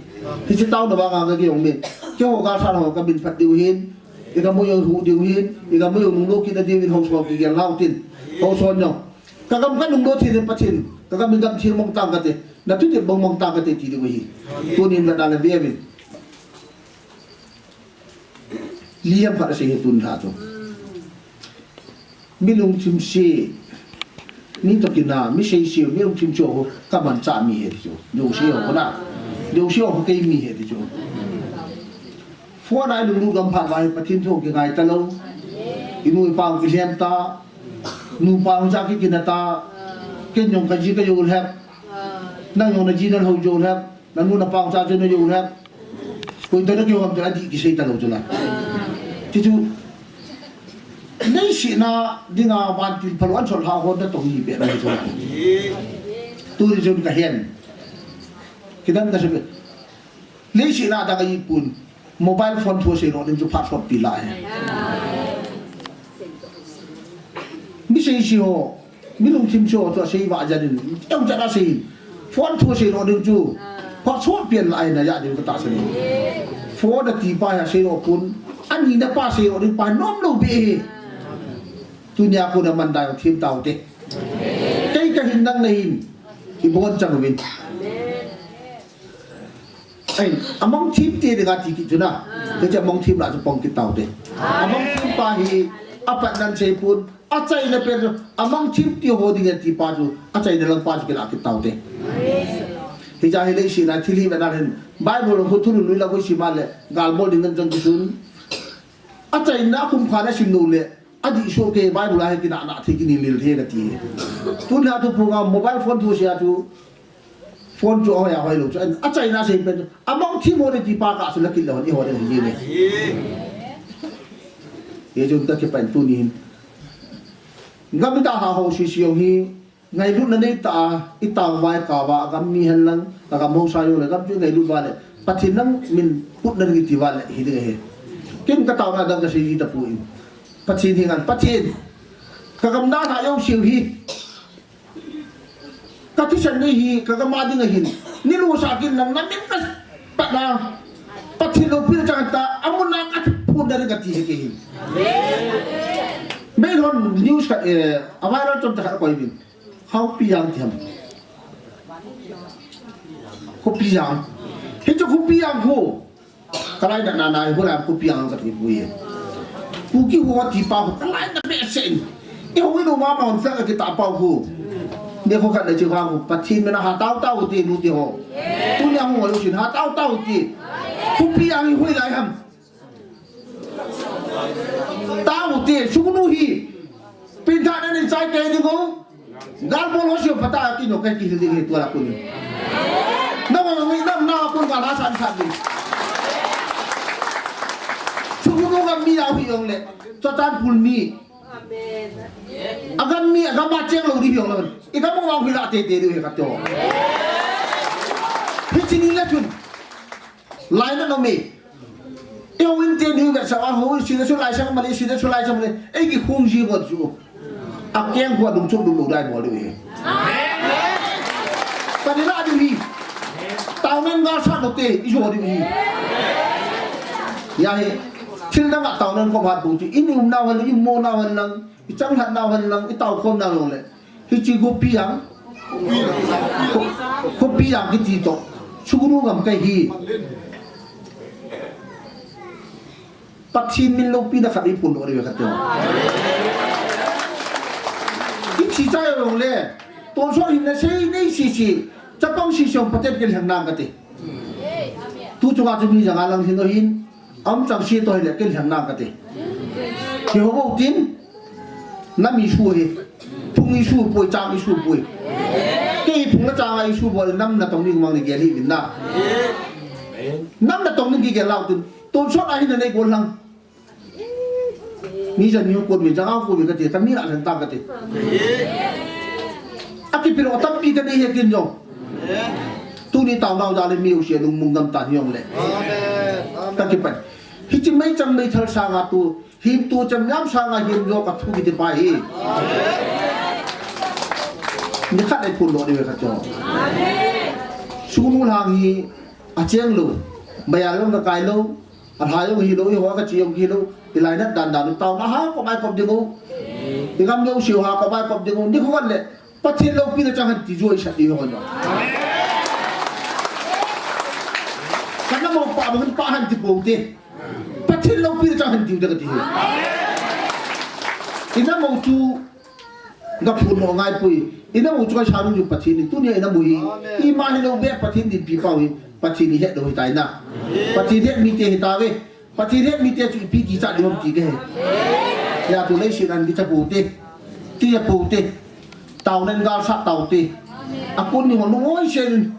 Hiche taona vang a ka kihong me. Keiho galsat ho ka min phat diu hin. I ka mu jong hu diu hin. I ka mu jong nung lou kit na diu hin houso kigel nau tin. Houso neo. Ka gam ka nunglo thei le Pathen, ka gam in gam thei mong tang kate, na thutep mong mong tang kate ti diu ahi. Tunin na dang ve uvin. Liam khat asei hi tun lha chu. Mi lungthim se, mi toh kina, mi seise, mi lungthim se ho, ka manchah mi ahi ti chu. Jouse ho kona. Jouse ho kei mi ahi ti chu. Phone a i lunglut gam phat uva hi Pathen thu kingai talou. I nu i pa hung kilhem ta. Nupa hung cha kikina ta. Ken jong ka ji ka jou lhep. Nang jong na ji na lhou jou lhep. Na nu na pa hung cha chu na jou lhep. Koi toh na kihom toh adih kisei talou chu la. Ti chu. Leiset na dinga vantil phalou an sol ha hon na tong ni pe na chu la. Tuni chun ka hen. Kidang ka se pe. Leiset na dang a ipun mobile phone thu asei lou ding chu phat sot pi lai. Mi seise ho, mi lungthim se ho chu asei va jan in, jong chan asei. Phone thu asei lou ding chu phat sot pi lai na ja ding ka tahsan. Phone a ti pa hi asei lou pun, ani na pa sei lou ding pa nom lou be hi. Tunia kon a man dai thim tau te. Kei ka hin nang na hin, i bon chang uvin. Ai, amang thim te dinga ti kit chu na. Te che amang thim la chu pong kit tau te. Amang thim pa hi, apat nan sei pun, achaina pen chu, amang thim ti ho ding ti pa chu, achaina lang pa chu kila kit tau te. Hija hi leiset na thil hi ve na hin, Bible khu thulun lui la khu si ma le, gal bol ding ngan chang kisun. Achaina khum kha na sim lou le, adih so ke Bible a hi kina na thei kini lil thei ka ti. Tun la tu pu nga mobile phone thu sia chu, Phone chu ahoi ahoi lou chu, achaina sei pen chu. Amang thim ho le ti pa ka chu la kit lou ni ho le hi ni. Ye chun ka kipan tuni hin. Gam i dalha ho sisi jong hi, ngailutna nei ta a, i tao vai ka va, gam mi hen lang, ka gam ho sa jong le, gam chu ngailut va le, Pathen nang min put na ngi ti va le, hi ding ahi. Ken ka taona dang ka sei ji ta pu in. Pathen hi ngan, Pathen. Ka gam dalha jong siu hi. Ka thisan nei hi, ka gam a ding ahin. Ni lu sa kin lang na min ka pat na. Pathen loupina chang ta, amun na ka phun da ka ti he ke hin. Mei hon news ka, eh, a viral chom ta ka koi bin. Khupijang thiam. Khupijang. Hi chu Khupijang khu. Ka lainat na na hi, hoilai Khupijang ka ti pui. Kuki ho ti pa ho, ka lainat behseh in. I ho i nu ma ma hon sa ka ti ta pa ho. Ni ho ka na chi ho ho, Pathen min a ha tao tao ti nu ti ho. Tuni a ho lo sin ha tao tao ti. Khupijang hi hoilai ham. Tao ti, sugnu hi. Pintha na ni chai ke ni ko. Gal bol ho sio pata ki no kai ki hil ding he tua la kuni. Na ma ngi nam na kun gal ha san san ding. Sugnu gam mi a hui jong le. Chatan pul mi. Agam mi, agam a cheng lou di hi jong le. I gam mo wa hui la te te di he ka to. Hi chini la chun. Lainat nom e. Eiho in te ni vetsah a ho, sina chu laisang male, sina chu laisang male. Ei kikhung ji bol chu. Akeng khu adung chuk duk duk dai bol diu hi. Ka ni la diu hi. Taonan ngal sat lou te, i jo diu hi. Ya hi. Thil dang a taonan ko phat bu ti. I ni um nau hen, i mo nau hen lang, i chang lhat nau hen lang, i tao khom nau jong le. Hichi Khupijang. Khupijang kiti to. Sugnu gam kai hi. Pathen min loupina khat i phun doh diu khat te. Hichi chai jong le. Tonsot hin na sei nei sisi. Chapang sisi jong Pathen kin lheng nang kate. Tu chunga chu mi janga lang hin o hin. Aum chang si to hile kin lheng nang kate. Kihou bou tin. Nam issue hi. Phung issue poi, chang issue poi. Kei phung le chang a issue bol, nam natong ding mang ni gel hih uvin na. Nam natong ding kigel lau tin. Tonsot a hin na nei gol lang. Mi jan ni kon mi jang a kon mi kate, ka mi la lheng tang kate. Akipilo tampi ka nei he kin jong. Tuni taonau jal le mi u sia lungmong gam ta hi jong le. Ka kipan. Hichi meichang meithal sanga tu, himtu cham jam sanga him jo ka thu kiti pa hi. Ni khat ei phun doh diu khat jo. Sugnu lang hi acheng lou. Baya jong ka kai lou. Alha jong hi lou, i ho ka chi jong hi lou. I lainat dan dan u taona ha ko mai kop ding u. Igam jouseu ha, kavai kop ding u, nikho khat le, Pathen loupina chang hen ti joh isah diu hon. Kana mou pa bang pa hen ti pou te. Pathen loupina chang hen tiu te kati hi. Ina mou chu, Nga phun lo ngai pui. Ina mu chu kai sa nu ju Pathen in. Tunia ina mu hi. Amen. Ima hi lo be Pathen dinpi pau hi. Pathen in het lo hi tai na. Amen. Pathen het mite hi ta ve. Pathen het mite chu ipi ti cha di hom ti ke he. Ya tu leiset an kicha pu te. Ti ya pu te. Tau nen gal sa tau te. A kun ni ho nu oi sen.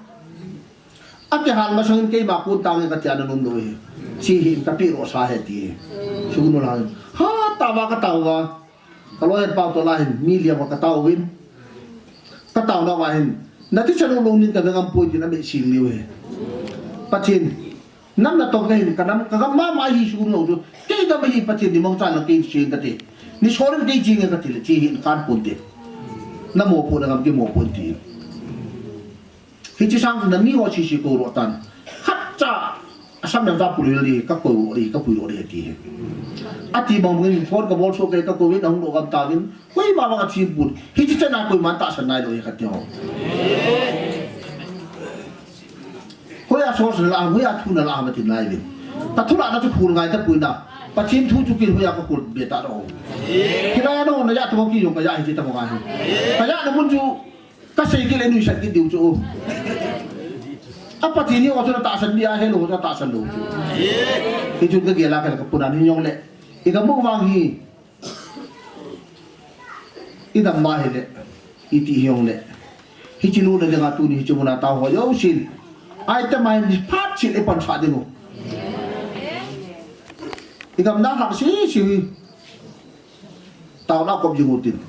A kihal masang in keima kun tang e ka tia na num lo hi. Chi hi ka pi ro sa he ti. Su nu la. Ha ta va ka tau va. Ka loi pau to la hin, mi liam ka tau vin. Ka tau na va hin. Na ti chanu long nin ka ngam poi ti na me sing liu he. Pathen. Nam na tong ka hin, ka nam, ka gam ma ma hi su lo tu. Kei gam hi Pathen ni mong cha na kei sing ka ti. Ni so rin kei jing ka ti le chi hin kan pun ti. Na mo pun na gam ki mo pun ti. Hichi sang na mi ho chi chi ko ro tan. Khat cha, asam yang cha pui li, ka ko ro li, ka pui ro li ti he. Ati bang bang phone ka bol so ke ka ko win hung ro gam ta win. Koi ma ma ka chi pun. Hichi cha na koi man ta san nai lo he ka ti ho. Hoi a so la, hoi a thu na la ma ti nai win. Ka thu la na chu khul ngai ta pui na. Pathen thu chu kin hoi a ka khul be ta ro. Kila no na ya to ki yong ka ya hichi ta mo ngai. Ka ya na mun chu Ka sei kit le nuisat kit diu chu. A Pathen hi o chu na tahsan dia he lo chu tahsan lo chu. Hichun ka gel a ka puna ni jong le. I ka mu vang hi. I dam ma hi le. I ti hi jong le. Hichi lu na dinga tuni hichi muna ta ho jo sin. Ai ta mai ni phat sin e pan sa ding u. I gam na hak si si. Taona kop jing u tin.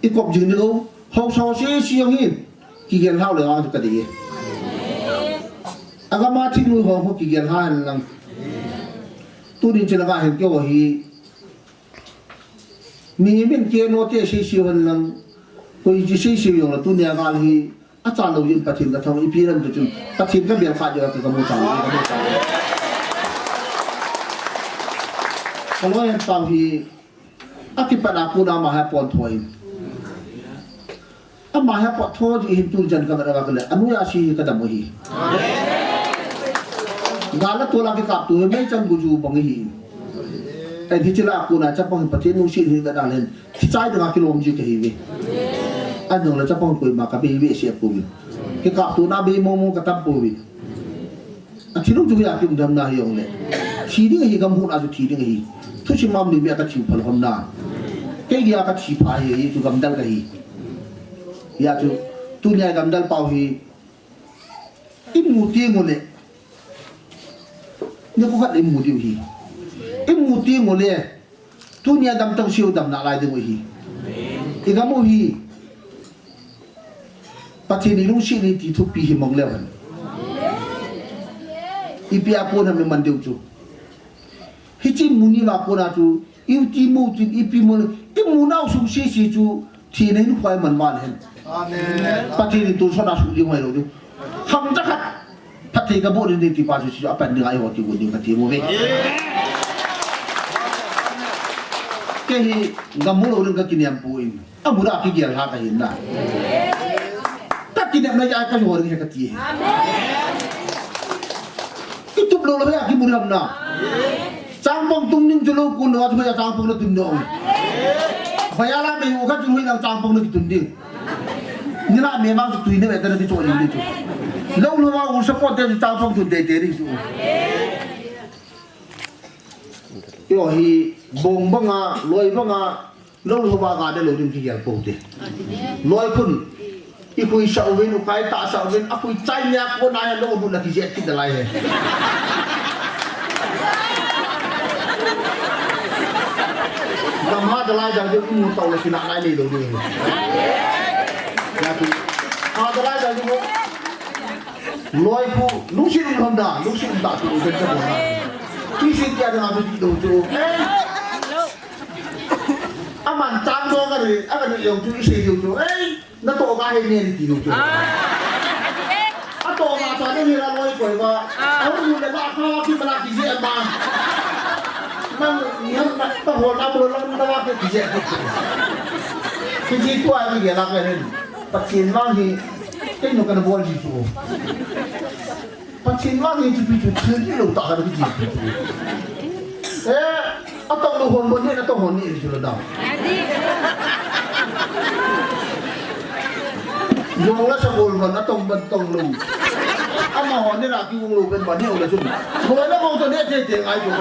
I kop jing ni lo, hausa ho se si jong hin. Kigel hao le vang chu ka dei e. Agam a thing lui ho ho kigel ha hen lang. Tunin chila ka hen keo hi. Mi min ke no te se si hen lang. Koi ji se si jong la tunia gal hi. Achan lou jin Pathen ka thang, ipi lam tu chun Pathen ka bel kha jeh a ka mu chan, ka mu chan. Ka loi hen pau hi, akipat a kona ama hi apon tho in. Ama hi apon tho ji hin tun jan ka ma ka le, anu ya si ka dam u hi. Gal a tu la ki kap tu hi, mei chan gu ju bang hi. Ai thi chila kona chapang Pathen nu si hi da dan hen. Thi chai dang a kilom ji ka hi ve. An jong le chapang koima ka bei ve se ko ve. Ki kap tu na bei mo mo ka tam ko ve. A thi lu chu ya kim dam na hi jong le. Thi ding hi gam hu na chu thi ding hi. Thusim mam ni ve ka thi phal hon na. Kei dia ka thi pha hi, hi chu gam dal ka hi. Ya chu tunia gam dal pau hi. I mu ti mu le. Ni ko khat i mu diu hi. I mu ti mu le. Tunia dam tang siu dam na lai ding u hi. I gam u hi. Pathen i lungset ni ti thupi hi mong leu hen. Ipi a kon ham i man diu chu. Hichi mu ni va kona chu. I u ti mu chu ipi mu le. I mu nau sung si si chu. Thina in khoi man man hen. Amen. Pathen in tun sot a sung ding mai lo ding. Kham ta khat. Phatthei ka boh ding ti pa chu chu apan ding ai ho ti gun ding ka ti mu ve. Kei hi gam mu lo ding ka kiniam pu in. A mu da kigel ha ka hin na. Ka kiniam na ya ka ho ding he ka ti. Amen. Kitup lou lou ya kimu dam na. Changpang tung ning chu lou kun lou a chu ya changpang na tun dong. Baya la me u kha chu hui lang changpang na kitun ding. Ni la me mang chu tui ne ve ta na kichoi ding chu. Lou lou a u support te chu changpang tun te te ding chu. Yo hi bong banga, loi banga, Lou lou ba ga de lou ding kigel pou te. Loi khun. I khui sa uvin, u kai ta sa uvin, a khui chai nia ko na ya lou du la kijet kit dalai he. Gam ha dalai jal de i mu tau la kina nai nei lou ding. Ya tu. Ha dalai jal de. Loi khu, lungset um lhom da, lungset um da tu u den ta bo na. Ki sin kia da tu di do tu. Aman chang dong ka ri, a ka ni jong chu i sei diu chu. Ei, na toh ka he ne ti diu chu. A toh ma cha ne ni la loi koi ba. A hu le ba kha ki ba la ki je ma. Man Ka hol na bol lang na ke kije. Kije tua ke la ke ren. Patien vang hi. Ken no kana bol ji chu. Patien vang hi chu pi chu thil ji lo ta ka kije. Eh, atong lo hon bon ni, atong hon ni chu lo da. Jong la sa bol ban atong ban tong lo. Ama hon ni la ki ung lo ben ban ni o la chu. Bol la bol to ne te te ngai chu.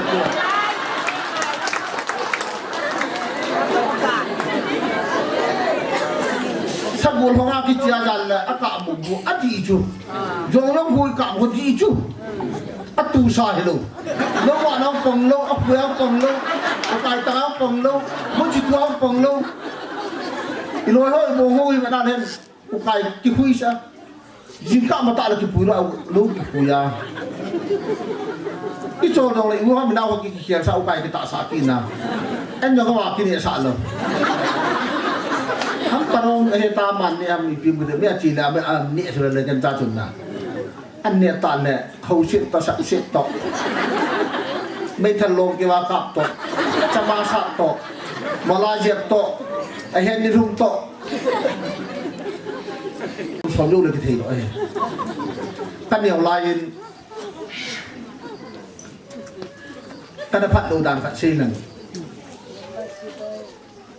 Sagol ho nga kichia jal le, aka bu bu, ati chu. Jong jong hui ka bu ti chu. Atu sa hi lo. Lo wa na pong lo, a pu ya pong lo. Ka kai ta pong lo. Mo chi tua pong lo. I lo ho i bo ho i ma na len. Ukai kihui sa. Jingkah matah le kipui lo, lo kipui a. I chol dong le, i mu ha mina ho ki, ki khial sa ukai kitah sa kina. En jong ka wa kine sa lo. Ham parong he ta man ni ham i pim kute, mi a chi le, a, a, ni sa le ken ta chun na. An ne ta le, khau sit to, sa sit to. Mei thal long ki wa kap to. Chama sa to. Mala jep to. A hen ni lhum to. Som jou le kithei lo, eh. Ka neo lai in, ka na phat lo dan khat sei lang.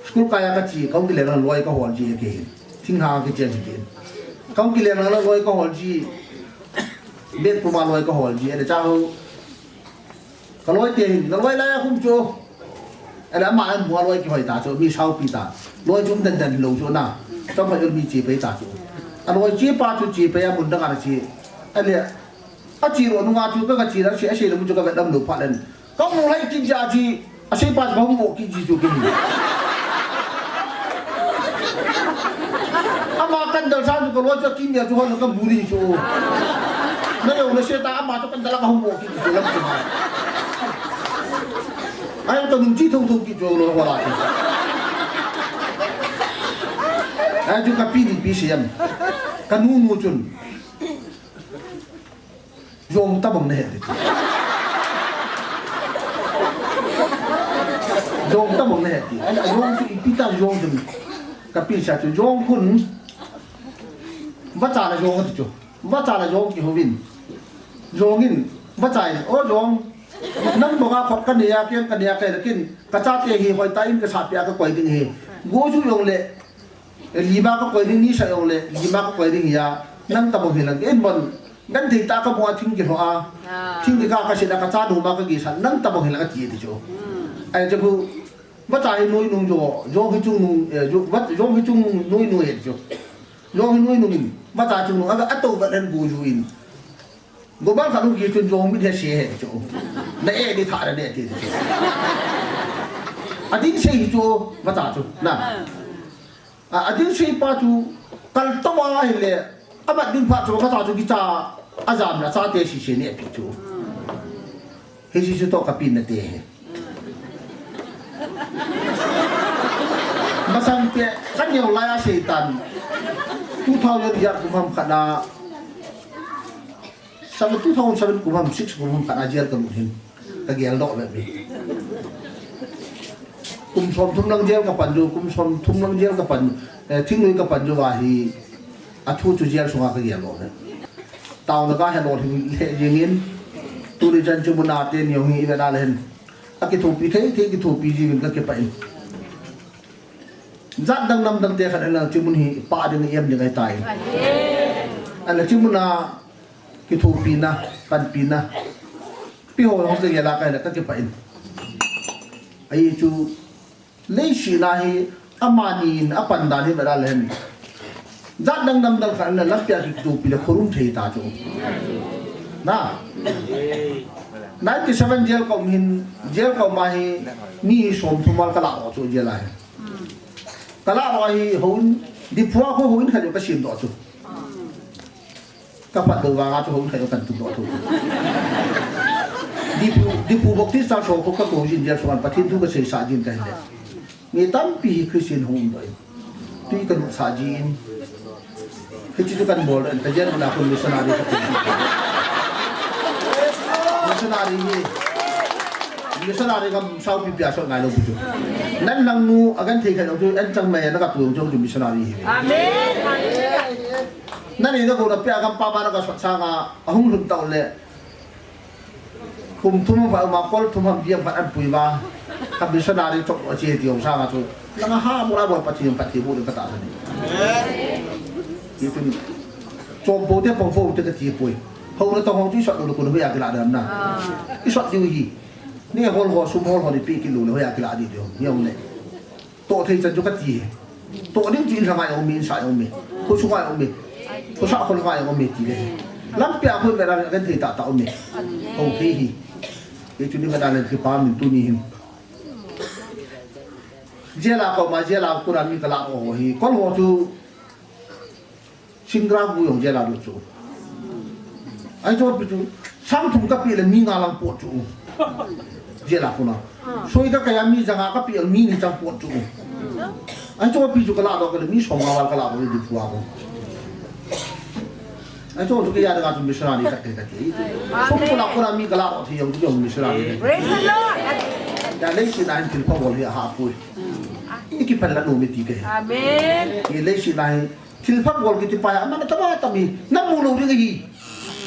School kai a ka chi, kong ki le lang loi ka hol ji ke. Thing ha ki chen ji ke. Kong ki le lang loi ka hol ji. Bet puma loi ka hol ji. Ele cha ho. Ka loi te hin, ka loi lai a khum chu. Ele ama an bua loi kihoi ta chu, mi saupi ta. Loi chu um den den lo chu na. Chom khat mi chi pei ta chu. A loi chi pa chu chi pei a mun dang a chi. Ele, a chi lo nunga chu ka, ka chi la chi, a chi lo mu chu ka vet lam lo pha len. Ka mu lai kin ja chi, a sei pa chu ka hung mo kin ji chu kin. Ama kan dal sa chu ka loi chu kin ja chu hon ka bu ni chu. Na yo na se ta ama chu kan dal ka hung mo kin ji chu lam chu. Ai ka nung chi thong thong kin chu lo ho la chu. Ai chu ka pi ni pi siam. Ka nu nu chun. Jong tabang na he ti. Jong tabang na he ti. Ai, jong chu ipi ta jong chu. Ka pi sa chu jong khun. Vacha la jong ti chu. Vacha la jong kihouvin. Jong in. Vacha in. O jong. Nang banga khop ka nei a, keng ka nei a, ka kin. Ka chate hi hoi ta in ka sa pia ka koi ding hi. Go ju jong le. Lima ka koi ding ni sa jong le, lima ka koi ding hi a, nang tabang hi lang. En bon, gan thei ta ka bua thing ki ho a. Ah. Thing ki ka ka sina ka cha nu ma ka ki sa, nang tabang hi lang ka ti ti chu. Hmm. Ai chu bu, vacha hi nui nung jo, jo hi chung nung, eh, jo, vat, jo hi chung nui nui chu. Jo hi nui nung in, vacha chung nung, a, a to vat han bu ju in. Gobang khat hung ki chun jong mit he se he chu. Na e ni tha na ne ti chu. A ding sei hi chu, vacha chu. Na. A, a ding sei pa chu, kal to ma hi le. A mat ding pa chu, vacha chu kicha. A jam na cha te si se ne pi chu. Hi si chu to ka pin na te he. Masang te, kan neo lai a sei tan. Two thousand yar kum ham khat na. Seven, two thousand seven kum ham, six kum ham khat a jail ka lut hin. Ka gel doh bep hi. Kum som thum lang jail ka pan ju, kum som thum lang jail ka pan, eh, thingnoi ka pan ju va hi. A thu chu jail sunga ka gel doh bep. Taona ka he lol hin he jing in. Tuni chan chu mun a te neo hi i ve da le hin. A kithopi thei, thei kithopi ji vin ka kipah in. Jat dang nam dang te khat a lang chu mun hi pa ding em ding ai tai. A la chu mun a Kithopina, panpina. Pi ho ho ke la kai la ka kipah in. Ai chu, leisih na hi, amani in, apan dan hi bada len. Jat dang nam dang khat la lampi a kithopi le khorum thei ta chu. Na. Ninety seven jail ka um hin, jail ka um a hi, mi som thum val ka la chu jail a hi. Ka la hi, hon, Diphu a ho hon khat ka sim doh chu. Ka phat doh vang a chu hung thei kan tu doh thu. Diphu, Diphu Baptist Church ho ka ko jin dia suan Pathen thu ka sei sa jin ka hin le. Mi tampi hi Christian hung doh. Tui ka lut sa jin. Hichi chu kan bol doh, ka jen na kun missionary ka tu. Missionary hi. Missionary gam saupi pia sot ngai lou pu chu. Nan lang nu a genthei khat jong chu, an chang mai na ka pu jong chu missionary hi. Amen. Hallelujah. Nan nei na ko na pia gam pa ma na ka sot sanga, a hung lhun tau le. Kum thum ham, ma kol thum ham, biang phat an pui ma. Ka missionary chok a che ti ong sanga chu. Nang ha mo la mo Pathen phat thei bu ka ta sa ni. Amen. Hi tun. Chom po te, pom po te ka ti pui. Ho na tong ho chu i sot lou ko na hu ya ki la dam na. I sot diu hi. Ni hol ho, sum hol ho ni pi kilo le hoiya kila di di ho. Ni hong le. To thei chan chu ka ti he. To ding chu in lhanga jong um e, in sa jong um e. Khosunga jong um e. Khosa khol nga jong um e ti le. Lampi a khoi vera kan thei ta ta um e. Ho thei hi. Ye chu ni ka dan le ki pa min tu ni hin. Jela ko ma jela ko ra mi ka la ho hi. Kol ho chu Singra gu jong jela lut chu. Ai chu pi chu. Sang thum ka pi le mi nga lang pot chu. Jela kuna. Soi ka kaya mi janga ka pi le mi ni chang pot chu. Ai chu pi chu ka la do ka le mi som nga wal ka la do di phua ko. Ai chu chu ka ya da ka chu missionary ka te ka te. Som ko la kuna mi ka la do thi jong chu jong missionary. Praise the Lord. Ya le si na hin thil pha bol hi ha pui. I ki phan la no mi ti ke. Amen. Ye le si na hin Thil pha bol kiti pa hi, ama na tama tami, na mu lou ding ahi.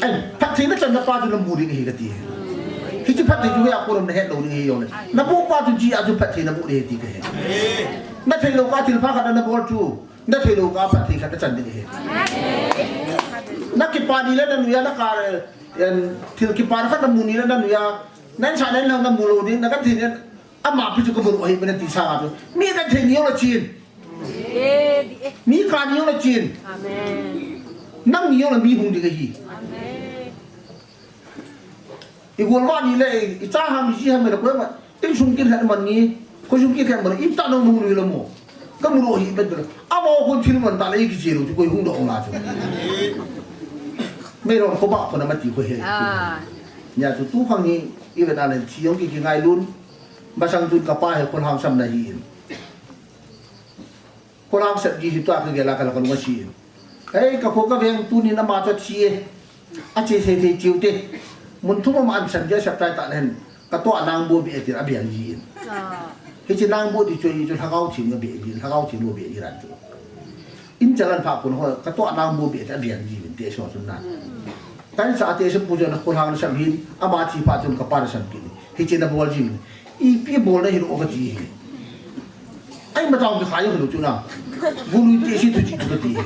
Ai, phattheina channa pa chu na mu ding ahi kati. Hichi phatthei chu hoiya ko lam na het lou ding ahi jong le. Na bu pa chu ji a chu phatthei na mu ding ahi ti kahe. Na thei lou ka thil pha khat na bol chu, na thei lou ka phatthei khat na chan ding ahi. Na kipa ni le na nuiya na ka, en, thil kipa khat na mu ni le na nuiya, na sa na na mu lou ding, na ka thei ni, ama pi chu ka mu lou ahi, na ti sanga chu. Mi ka thei ni jong le chin. Mi kani jong le chin. Amen. Nang ni jong le mi hung ding ahi. Amen. I golvah ni le, i cha ham, i ji ham le koi ma. Insung kikhen man ni, khosung kikhen man ni, i ta nang hung lui le mo. Ka mu lou hi bet le. Ama kon thil man ta le i kiche lou, chu koi hung doh nga chu. Mei rom ko ba ko na ma ti ko he. Ah. Nia chu tu khang hi, i ve na le, thi jong ki, ki ngai lun. Masang tun ka pa he kon hang sam na hi in. Kolang sep ji hi tua ka gel a ka la ka lunga si. Hei, ka kho ka veng tunin ama chu a thi e. A che thei thei chiu te. Mun thum ama an san ji a sep tai ta len. Ka tua nang bu be ti a biang ji in. Ah. Hichi nang bu ti chu i chu Lhagao Theng a be ji, Lhagao Theng lo be ji ran chu. In chalan pha kun ho, ka tua nang bu be ti a biang ji in te so sun na. Kan sa te se pu jo na kolang sep hin, ama thi pha chun ka pa na sep ki. Hichi na bol ji in. Ipi bol na hi lo ka ti hi. Ai, ma chang ki khai hi lo chu na. Bu lui ti si tu chi tu ka ti hi.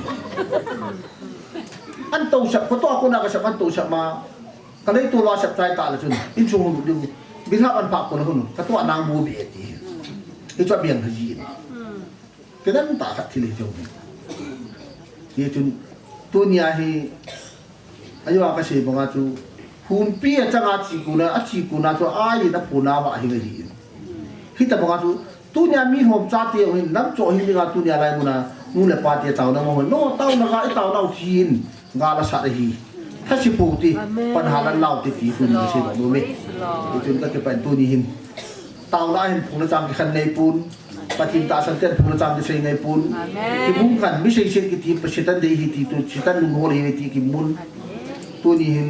An to sap ko to ko na ka sap an to sap ma. Ka lei to la sap tai ta la chun. In chung lu lu. Bi ha an pa ko na hun. Ka to nang bu bi ti hi. Hi chu biang ha ji. Kedan ta khat thil hi chu. Hi chun tunia hi ayo ka sei banga chu humpi a changa chi kuna, a chi kuna chu a yin a phuna va hi ngai hi. Hi ta banga chu tunia mi hom cha te hin lam cho hin dinga tunia lai muna nu le pa te tau na mo no tau na ga i tau na u hin ga la sa hi. Tha si pu ti pan ha lan lau ti ti tunia sei ba do me. Praise the Lord. Hi chun ka ke pan tuni hin. Tauna hin phung le chang kikhen nei pun. Pathen tahsan ten phung le chang kisei nei pun. Amen. Kimun khan mi sei sei kiti pa Satan dei hi ti tu, Satan lung hol hi ti kimun. Tuni hin.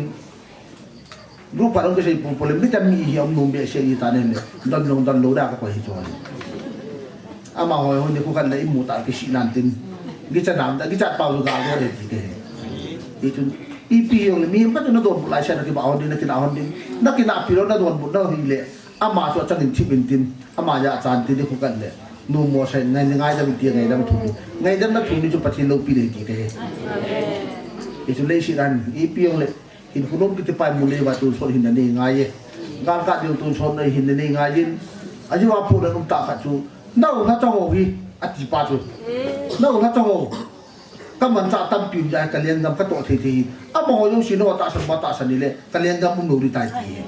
Rupa long kisei pun pun le mi tam mi hi om num be sei ni ta nen le. Don long don lo da ka ko hi chon. Ama hoi hoi ni ko kan le imu ta kisi nan tin. Gicha nam da, gicha pau ga go le ti ke. Itun ipi jong le mi pa tu na don lai sa na ki ba hon din, na ki na hon din. Na ki na pi lo na don bu na hi le. Ama chu achangin thip in tin, ama jachan tin, dikhu kan le. Nu mo sai ngai, ngaidam ti, ngaidam thu. Ngaidam na thu ni chu Pathen loupi le ti kahe. Hi chu leiset a hin, ipi jong le, hin khulum kiti pa mun le va tun sot hin na nei ngai e. Gal ka ding tun sot na hin na nei ngai in. Aji va pu na um ta kha chu, nau na cha ho hi, ati pa chu. Nau na cha ho. Ka manchah tampi um jeh a ka lenggam ka toh thei thei hi. Amaho jouse na tahsan, ma tahsan ni le, ka lenggam um lou ding tai ti hi.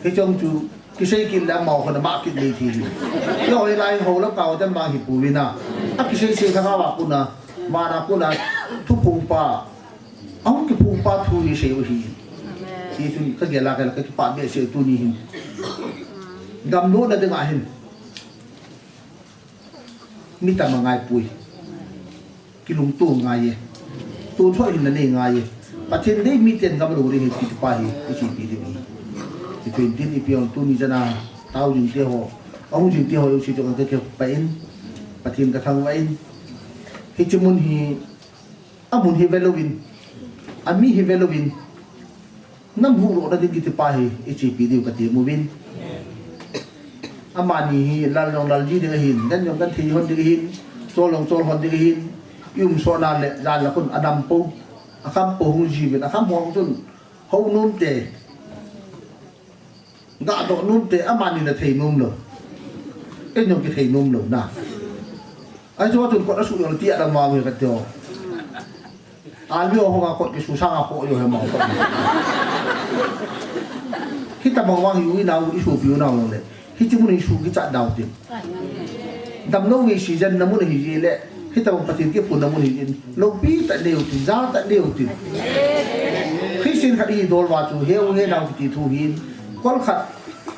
Hiche chu, kisei kit le amaho kona mah kit ding ti hi. Keiho hilai ho le kau te mang hi pu vin a. A kisei sei kha kha va kuna, mana kuna, thuphung pa. Ahung kiphung pa thu ni sei u hi. Ti chun ka gel a ka, ka kipah behseh tuni hin. Gam lona dinga hin. Mi tam a ngai pui. Kilungto ngai e. Tonsot hin na nei ngai e. Pathen dei mi ten gam lou ding hi ti pa hi, i chi pi ding hi. Twenty in ipi jong tuni chana tao jing te ho, ahung jing te ho jouse chu kakipah in, Pathen kathangvah in. Hiche mun hi, amun hi ve louvin, ami hi ve louvin, nam huhdohna ding kiti pa hi ichepi diu kati uvin. Amani hi lal jong lal ji ding ahin, gan jong gan thei hon ding ahin, chol jong chol hon ding ahin, i um sot na le jan le khun adam pou, akham pou hung ji uvin, akham hung chun hou nom te, gah doh nom te, amani le thei nom lou. Ken jong kithei nom lou na. Ahi chu chun kot asuh jong ti adam ma mi kati ho. Army ho hung a kot kisu sang a kho jo he ma kot. Hitabang vang hi u inau, isopi u nau jong le. Hiche mun hi su kichat dau tin. Damlou nge season na mun hi ji le. Hitabang Pathen kiphunna mun hi jin. Loupi tah neo tin, ja tah neo tin. Christian khat hi dol va chu, heu he nau kiti thu hin. Kol khat,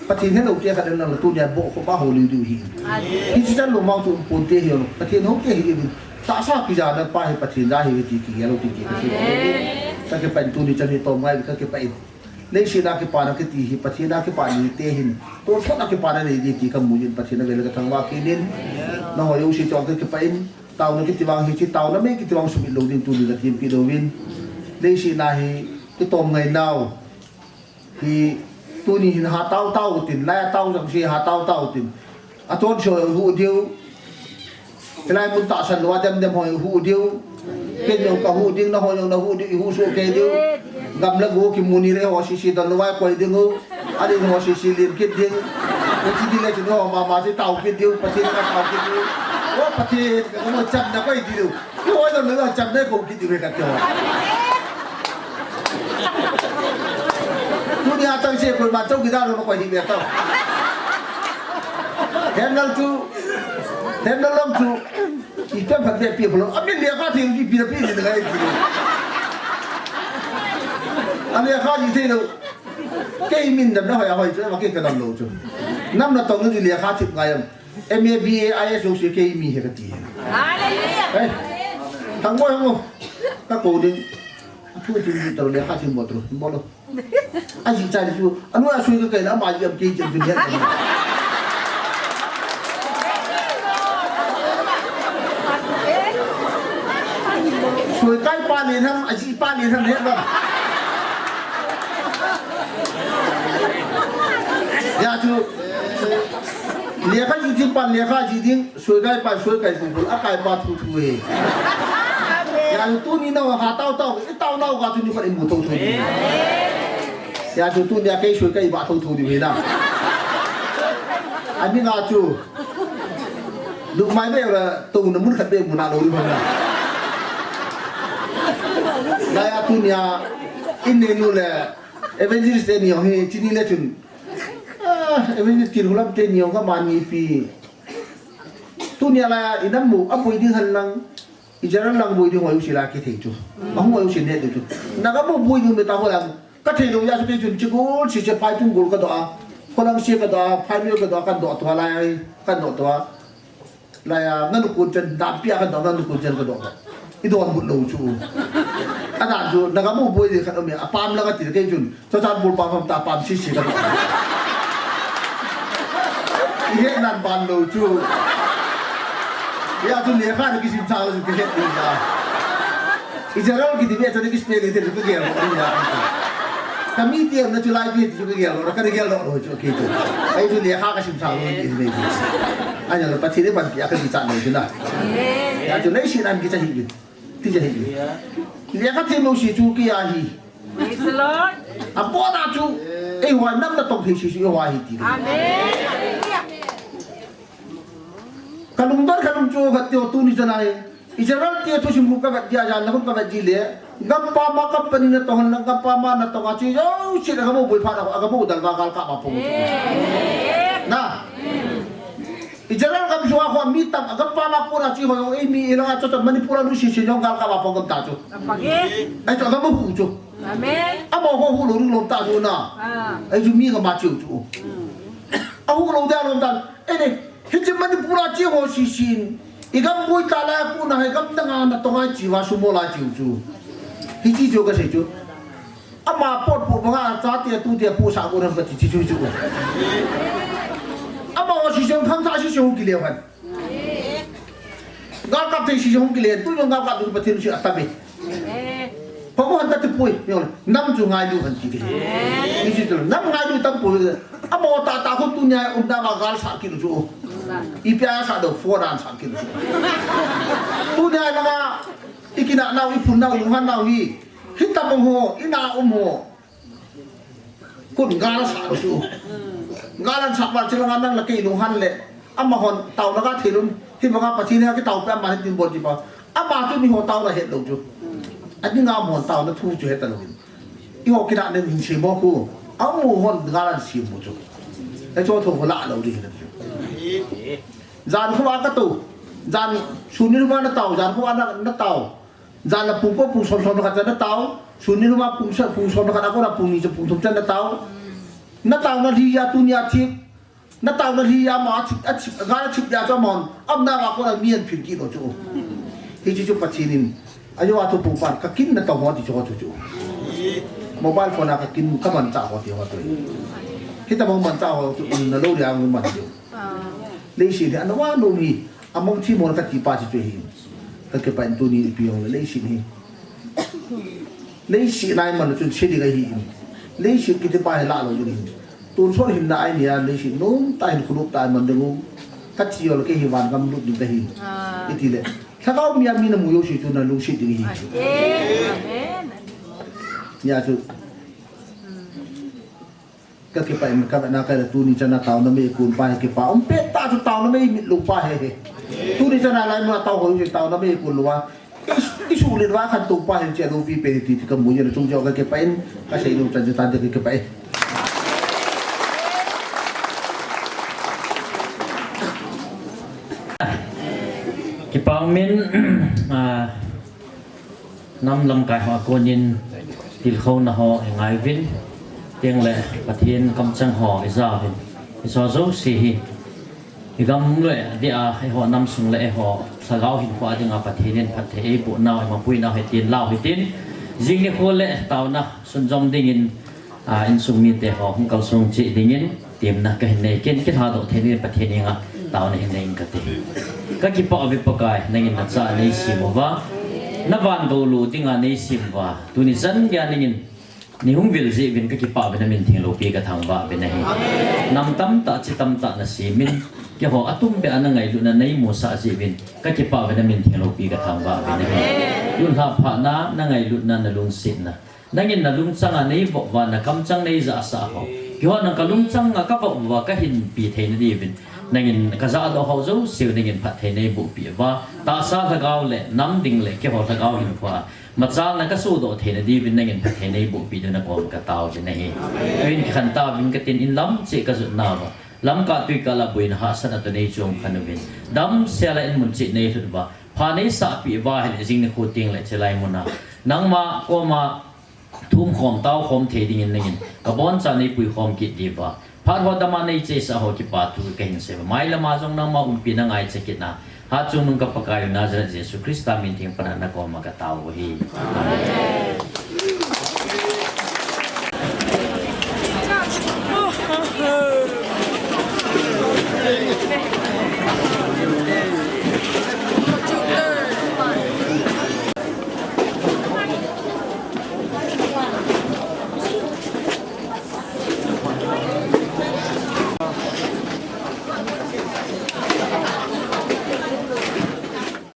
Pathen helou te khat in lang tunia bohkhup a houlim diu hin. Hiche chan lou mang chu um ponte hi lou. Pathen hou te hi in. Tahsa kijana pa hi Pathen ja hi ti kigel lou ti kiti. Kakipah in tuni chan hi tom ngai kakipah in. Leiset a kipana kiti hi, Pathen a kipana nei te hin, tolthot a kipana nei ding ti kamu jin, Pathen a vel kathangvah kit in. Nangho jouse chunga kakipah in, taona kiti vang hiche, taona mei kiti vang sumil lou ding tuni kathempi louvin. Leiset a hi, kitom ngai nau. Hi, tuni hin hatao tao tin, lai a tao jang se hatao tao tin. Achonse ho jong hu diu. Hilai mun tahsan lou a demdem ho jong hu diu. Ken jong kahu ding, nangho jong nahu diu, ihu soh kei diu. Gam le go kimu ni le ho sese don lou vai koi ding u. Alin ho sese lim kit ding. Hiche ding le chun ho mama chu tao kit diu, Pathen katao kit diu. O Pathen, kamu chamna koi diu. Kihoi lou lou a chamna kou kiti ve kati ho. Tunia chang se koima chowkidar lou koi hi ve tao. Henal chu, henal lom chu, ipi ham phat ve pi phalou. Ami lekha thei ipi na pi ni ngai ti. Ami lekha ji thei lou. Kei min dam na hoi a hoi chu, ma kei ka dam lou chu. Nam natong ni lekha thip ngai am. M A, B A, I A S jouse kei mi hi kati. Hallelujah. Ei, thang mo, thang mo. Kakou ding. Thu tin di taro le, kha tin mo taro, mo lo. Aji cha di chu, anu asui kakai la, ama ji am kei ji am chu ni. Sui kai pa le nam, aji pa le nam le ba. Ya chu. Lekha ji tin pan lekha ji ding, sui kai pa sui kai pung pung, akai pa thu thu he. Ya chu tuni nau hatao tao, itao nau ka chu ni khat imu thou thou. Ya chu tuni a kei sui kai ba thou thou di he na. Ani nga chu. Lukmai be la, touna mun khat be mu na lou di he na. Lai a tuni a, in ne nu le, evangelist te ni ho hi, chini le chun. Ah, evangelist kin hulam te ni ho ka man ni pi. Tuni a lai a inam mu, aboi ding hen lang, i general lang boi ding ho jouse la kithei chu. Ahung ho jouse ne ding chu. Na ka mu boi ding me ta ho lang. Ka thei lou ya chu kei chun chigol, si che pai tung gol ka doh a. Ho lang si ka doh a, pai mi ka doh a, ka doh tua lai, ka doh tua. Lai a, nganu kun chen, dam pia ka doh, nganu kun chen ka doh. I don mut lou chu. Adan chu, na ka mu boi ding khat um e, apam la ka ti kei chun. Churachandpur pam ham ta pam sisi ka. I he nan ban lou chu. Ya chu lekha ni kisim cha lou chu kihet ni ya. I general kiti ve chu ni kispell ni te chu kigel lou ni ya. Ka mi ti na chu lai ti chu kigel lou, ka kigel lou lou chu kei chu. Ai chu lekha kasim cha lou ni ni. Ai na Pathen ni ban pia ka ti cha lou chu na. Ya chu nei si nan kicha hi. Ti ja hi. Lekha them lou si chu kei a hi. Praise the Lord. Abona chu, eiho a nam natong thei si chu eiho a hi ti. Amen. Ka lungdon ka lung chu ka tio tuni chana hi. I general te thusim khu ka vet dia jan la khun ka vet ji le. Gam pam a company natong hon lang gam pam a natong a chi jouse a ka mu boi pha na a ka mu dal va gal ka ma pung. Na. I general gam sung a khu mi tam a gam pam a kona chi ho jong ei mi i langa chot chot Manipur a lu si si jong gal ka va pong gam ta chu. Apage. Ai chu a gam hu chu. Amen. Amaho hu lou ding lom ta chu na. Ah. Ai chu mi gam a chiu chu. Mm. A hu lou dia lom ta. Ei ne, hiche Manipur a chi ho si si in. I gam boi ta la kona hi gam dang a natong a chi va sumo la chiu chu. Hichi chu ka sei chu. Ama pot pot banga chate tute posah go nam kati chu chu. Amaho session khangthah session hung kile uhen. Galkap thei session hung kile, tujong galkap ding Pathen lungset atam e. Phabu hanta ti poi, nam chu ngailu hen ti ve. Hichu chu nam ngailu tam poi. Amaho tahtah khu tunia umna ma gal sah kit u chu. Ipi a sah ding, phone a sah kit u chu. Tunia langa ikinah nau, iphun nau, ilunghan nau hi. Hitabang ho, ina um ho. Khun gal asah u chu. Gal asah uva chulanga nang le kei lunghan le. Amahon taona ga thei lou. Hibanga Pathen a kitao pen ama hitin bol ti pa. Ama chu miho taona het lou chu. Adinga amahon taona thu chu heta lou. Eiho kinah nei hin sem u khu. Amahon gal asem u chu. Hicho thu khu la lou ding ahi chu. Jan khu a ka tou. Jan sun ni lhuma na tao, jan khu a na, na tao. Jan la pung ko pung som som khat na tao, sun ni lhuma pung sa, pung som khat a kona pung ni cha pung thum cha na tao. Na taona lhi a tunia thip. Na taona lhi a ama thip, a thip, gal a thip dia chu amahon. Amna a kona mi ahin phim kit lou chu. Hichu chu Pathen in. Ajo a thu pung pan ka kin na tao ho ti chu chu chu. Mobile phone a ka kin ka manchah ho ti ho chu. Hitabang manchah ho chu na lou dia ngu man chu. Leiset hi ana vah nom hi, amang thim hon kati pa chu chu hi. Ka kipah in tuni ipi hung le leiset hi. Leiset nai man chun se ding ahi in. Leiset kiti pa hi la lou ding hi. Tonsot hinna ahi nia leiset nomtah hin khonop tah a man ding u. Kati ho le kei hi van gam lut ding kahi. Iti le. Lhagao mi a mi na mu jouse chu na lungset ding hi. Amen. Nia chu. Ka kipah in ka vena ka le tuni chan a taona mei kon pa hi kipa. Um pet tah chu taona mei mit lou pa hi hi. Tuni chan a lai mun a tao ho hi taona mei kon lou a. I, i suhlet uva khantou pa hi che lou pi pe hi ti, ti ka mu jeng a chung jong ka kipah in ka sei lou chan chu tan te ka kipah in. Kipa um in, ah, Nam lamkai ho a konin tilkhouna ho i ngai uvin, teng le Pathen kamcheng ho i ja uvin, i so jouse hi i gam le dia, eiho nam sung le eiho lhagao hinkho a dinga Pathen in phatthei eiboh nau, eimapuinau hitin lau hitin, jing nikho le taona sunjom dingin, a, insung mite ho hung kalsong cheh dingin, temna kahin nei, ken kithadoh thei dingin Pathen henga taona hin nei inge kati. Ka kipah uve Pakai, nangin nacha neisem uva, na vangou lou dinga neisem uva, tuni chan geiya nangin neihung vil jeh uvin ka kipah uve, na min theng loupi ka thangvah uve nahi. Nam tamtah, chi tamtah na semin, keiho atumbeh a na ngailutna neimusah jeh uvin ka kipah uve, na min theng loupi ka thangvah uve nahi. Tun lha phatna, na ngailutna, na lungsetna. Nangin na lungchang a neivop uva, na kamchang neijahsah ho. Keiho nang ka lungchang a ka vop uva, ka hinpi theina diuvin. Nangin ka jahdoh ho jouse u nangin phatthei neibohpi uva. Tahsa lhagao le, nam ding le, keiho lhagao hinkho a machalna ka sodoh theina diuvin nangin phatthei neibohpi diu na koma ka tao uve nahi. Tuin kikhen tauvin katin in lam cheh ka jot nauva. Lamkah tuikah la boina hahsatna toh neichom khen uvin. Damsel a in mun cheh neilhut uva. Pha neisahpi uva ahile jing nikho teng le chelai muna. Nangma koma thumkhom, taokhom thei dingin nangin ka boncha neipuikhom kit diuva. Phat ho dama neichesah ho kipathu kahin seiuva. Mailam a jong nangma umpi na ngaicha kit na. Hatchungnung ka Pakai u Nazareth Jesu Christa min theng pana na koma ka tao u ahi. Amen.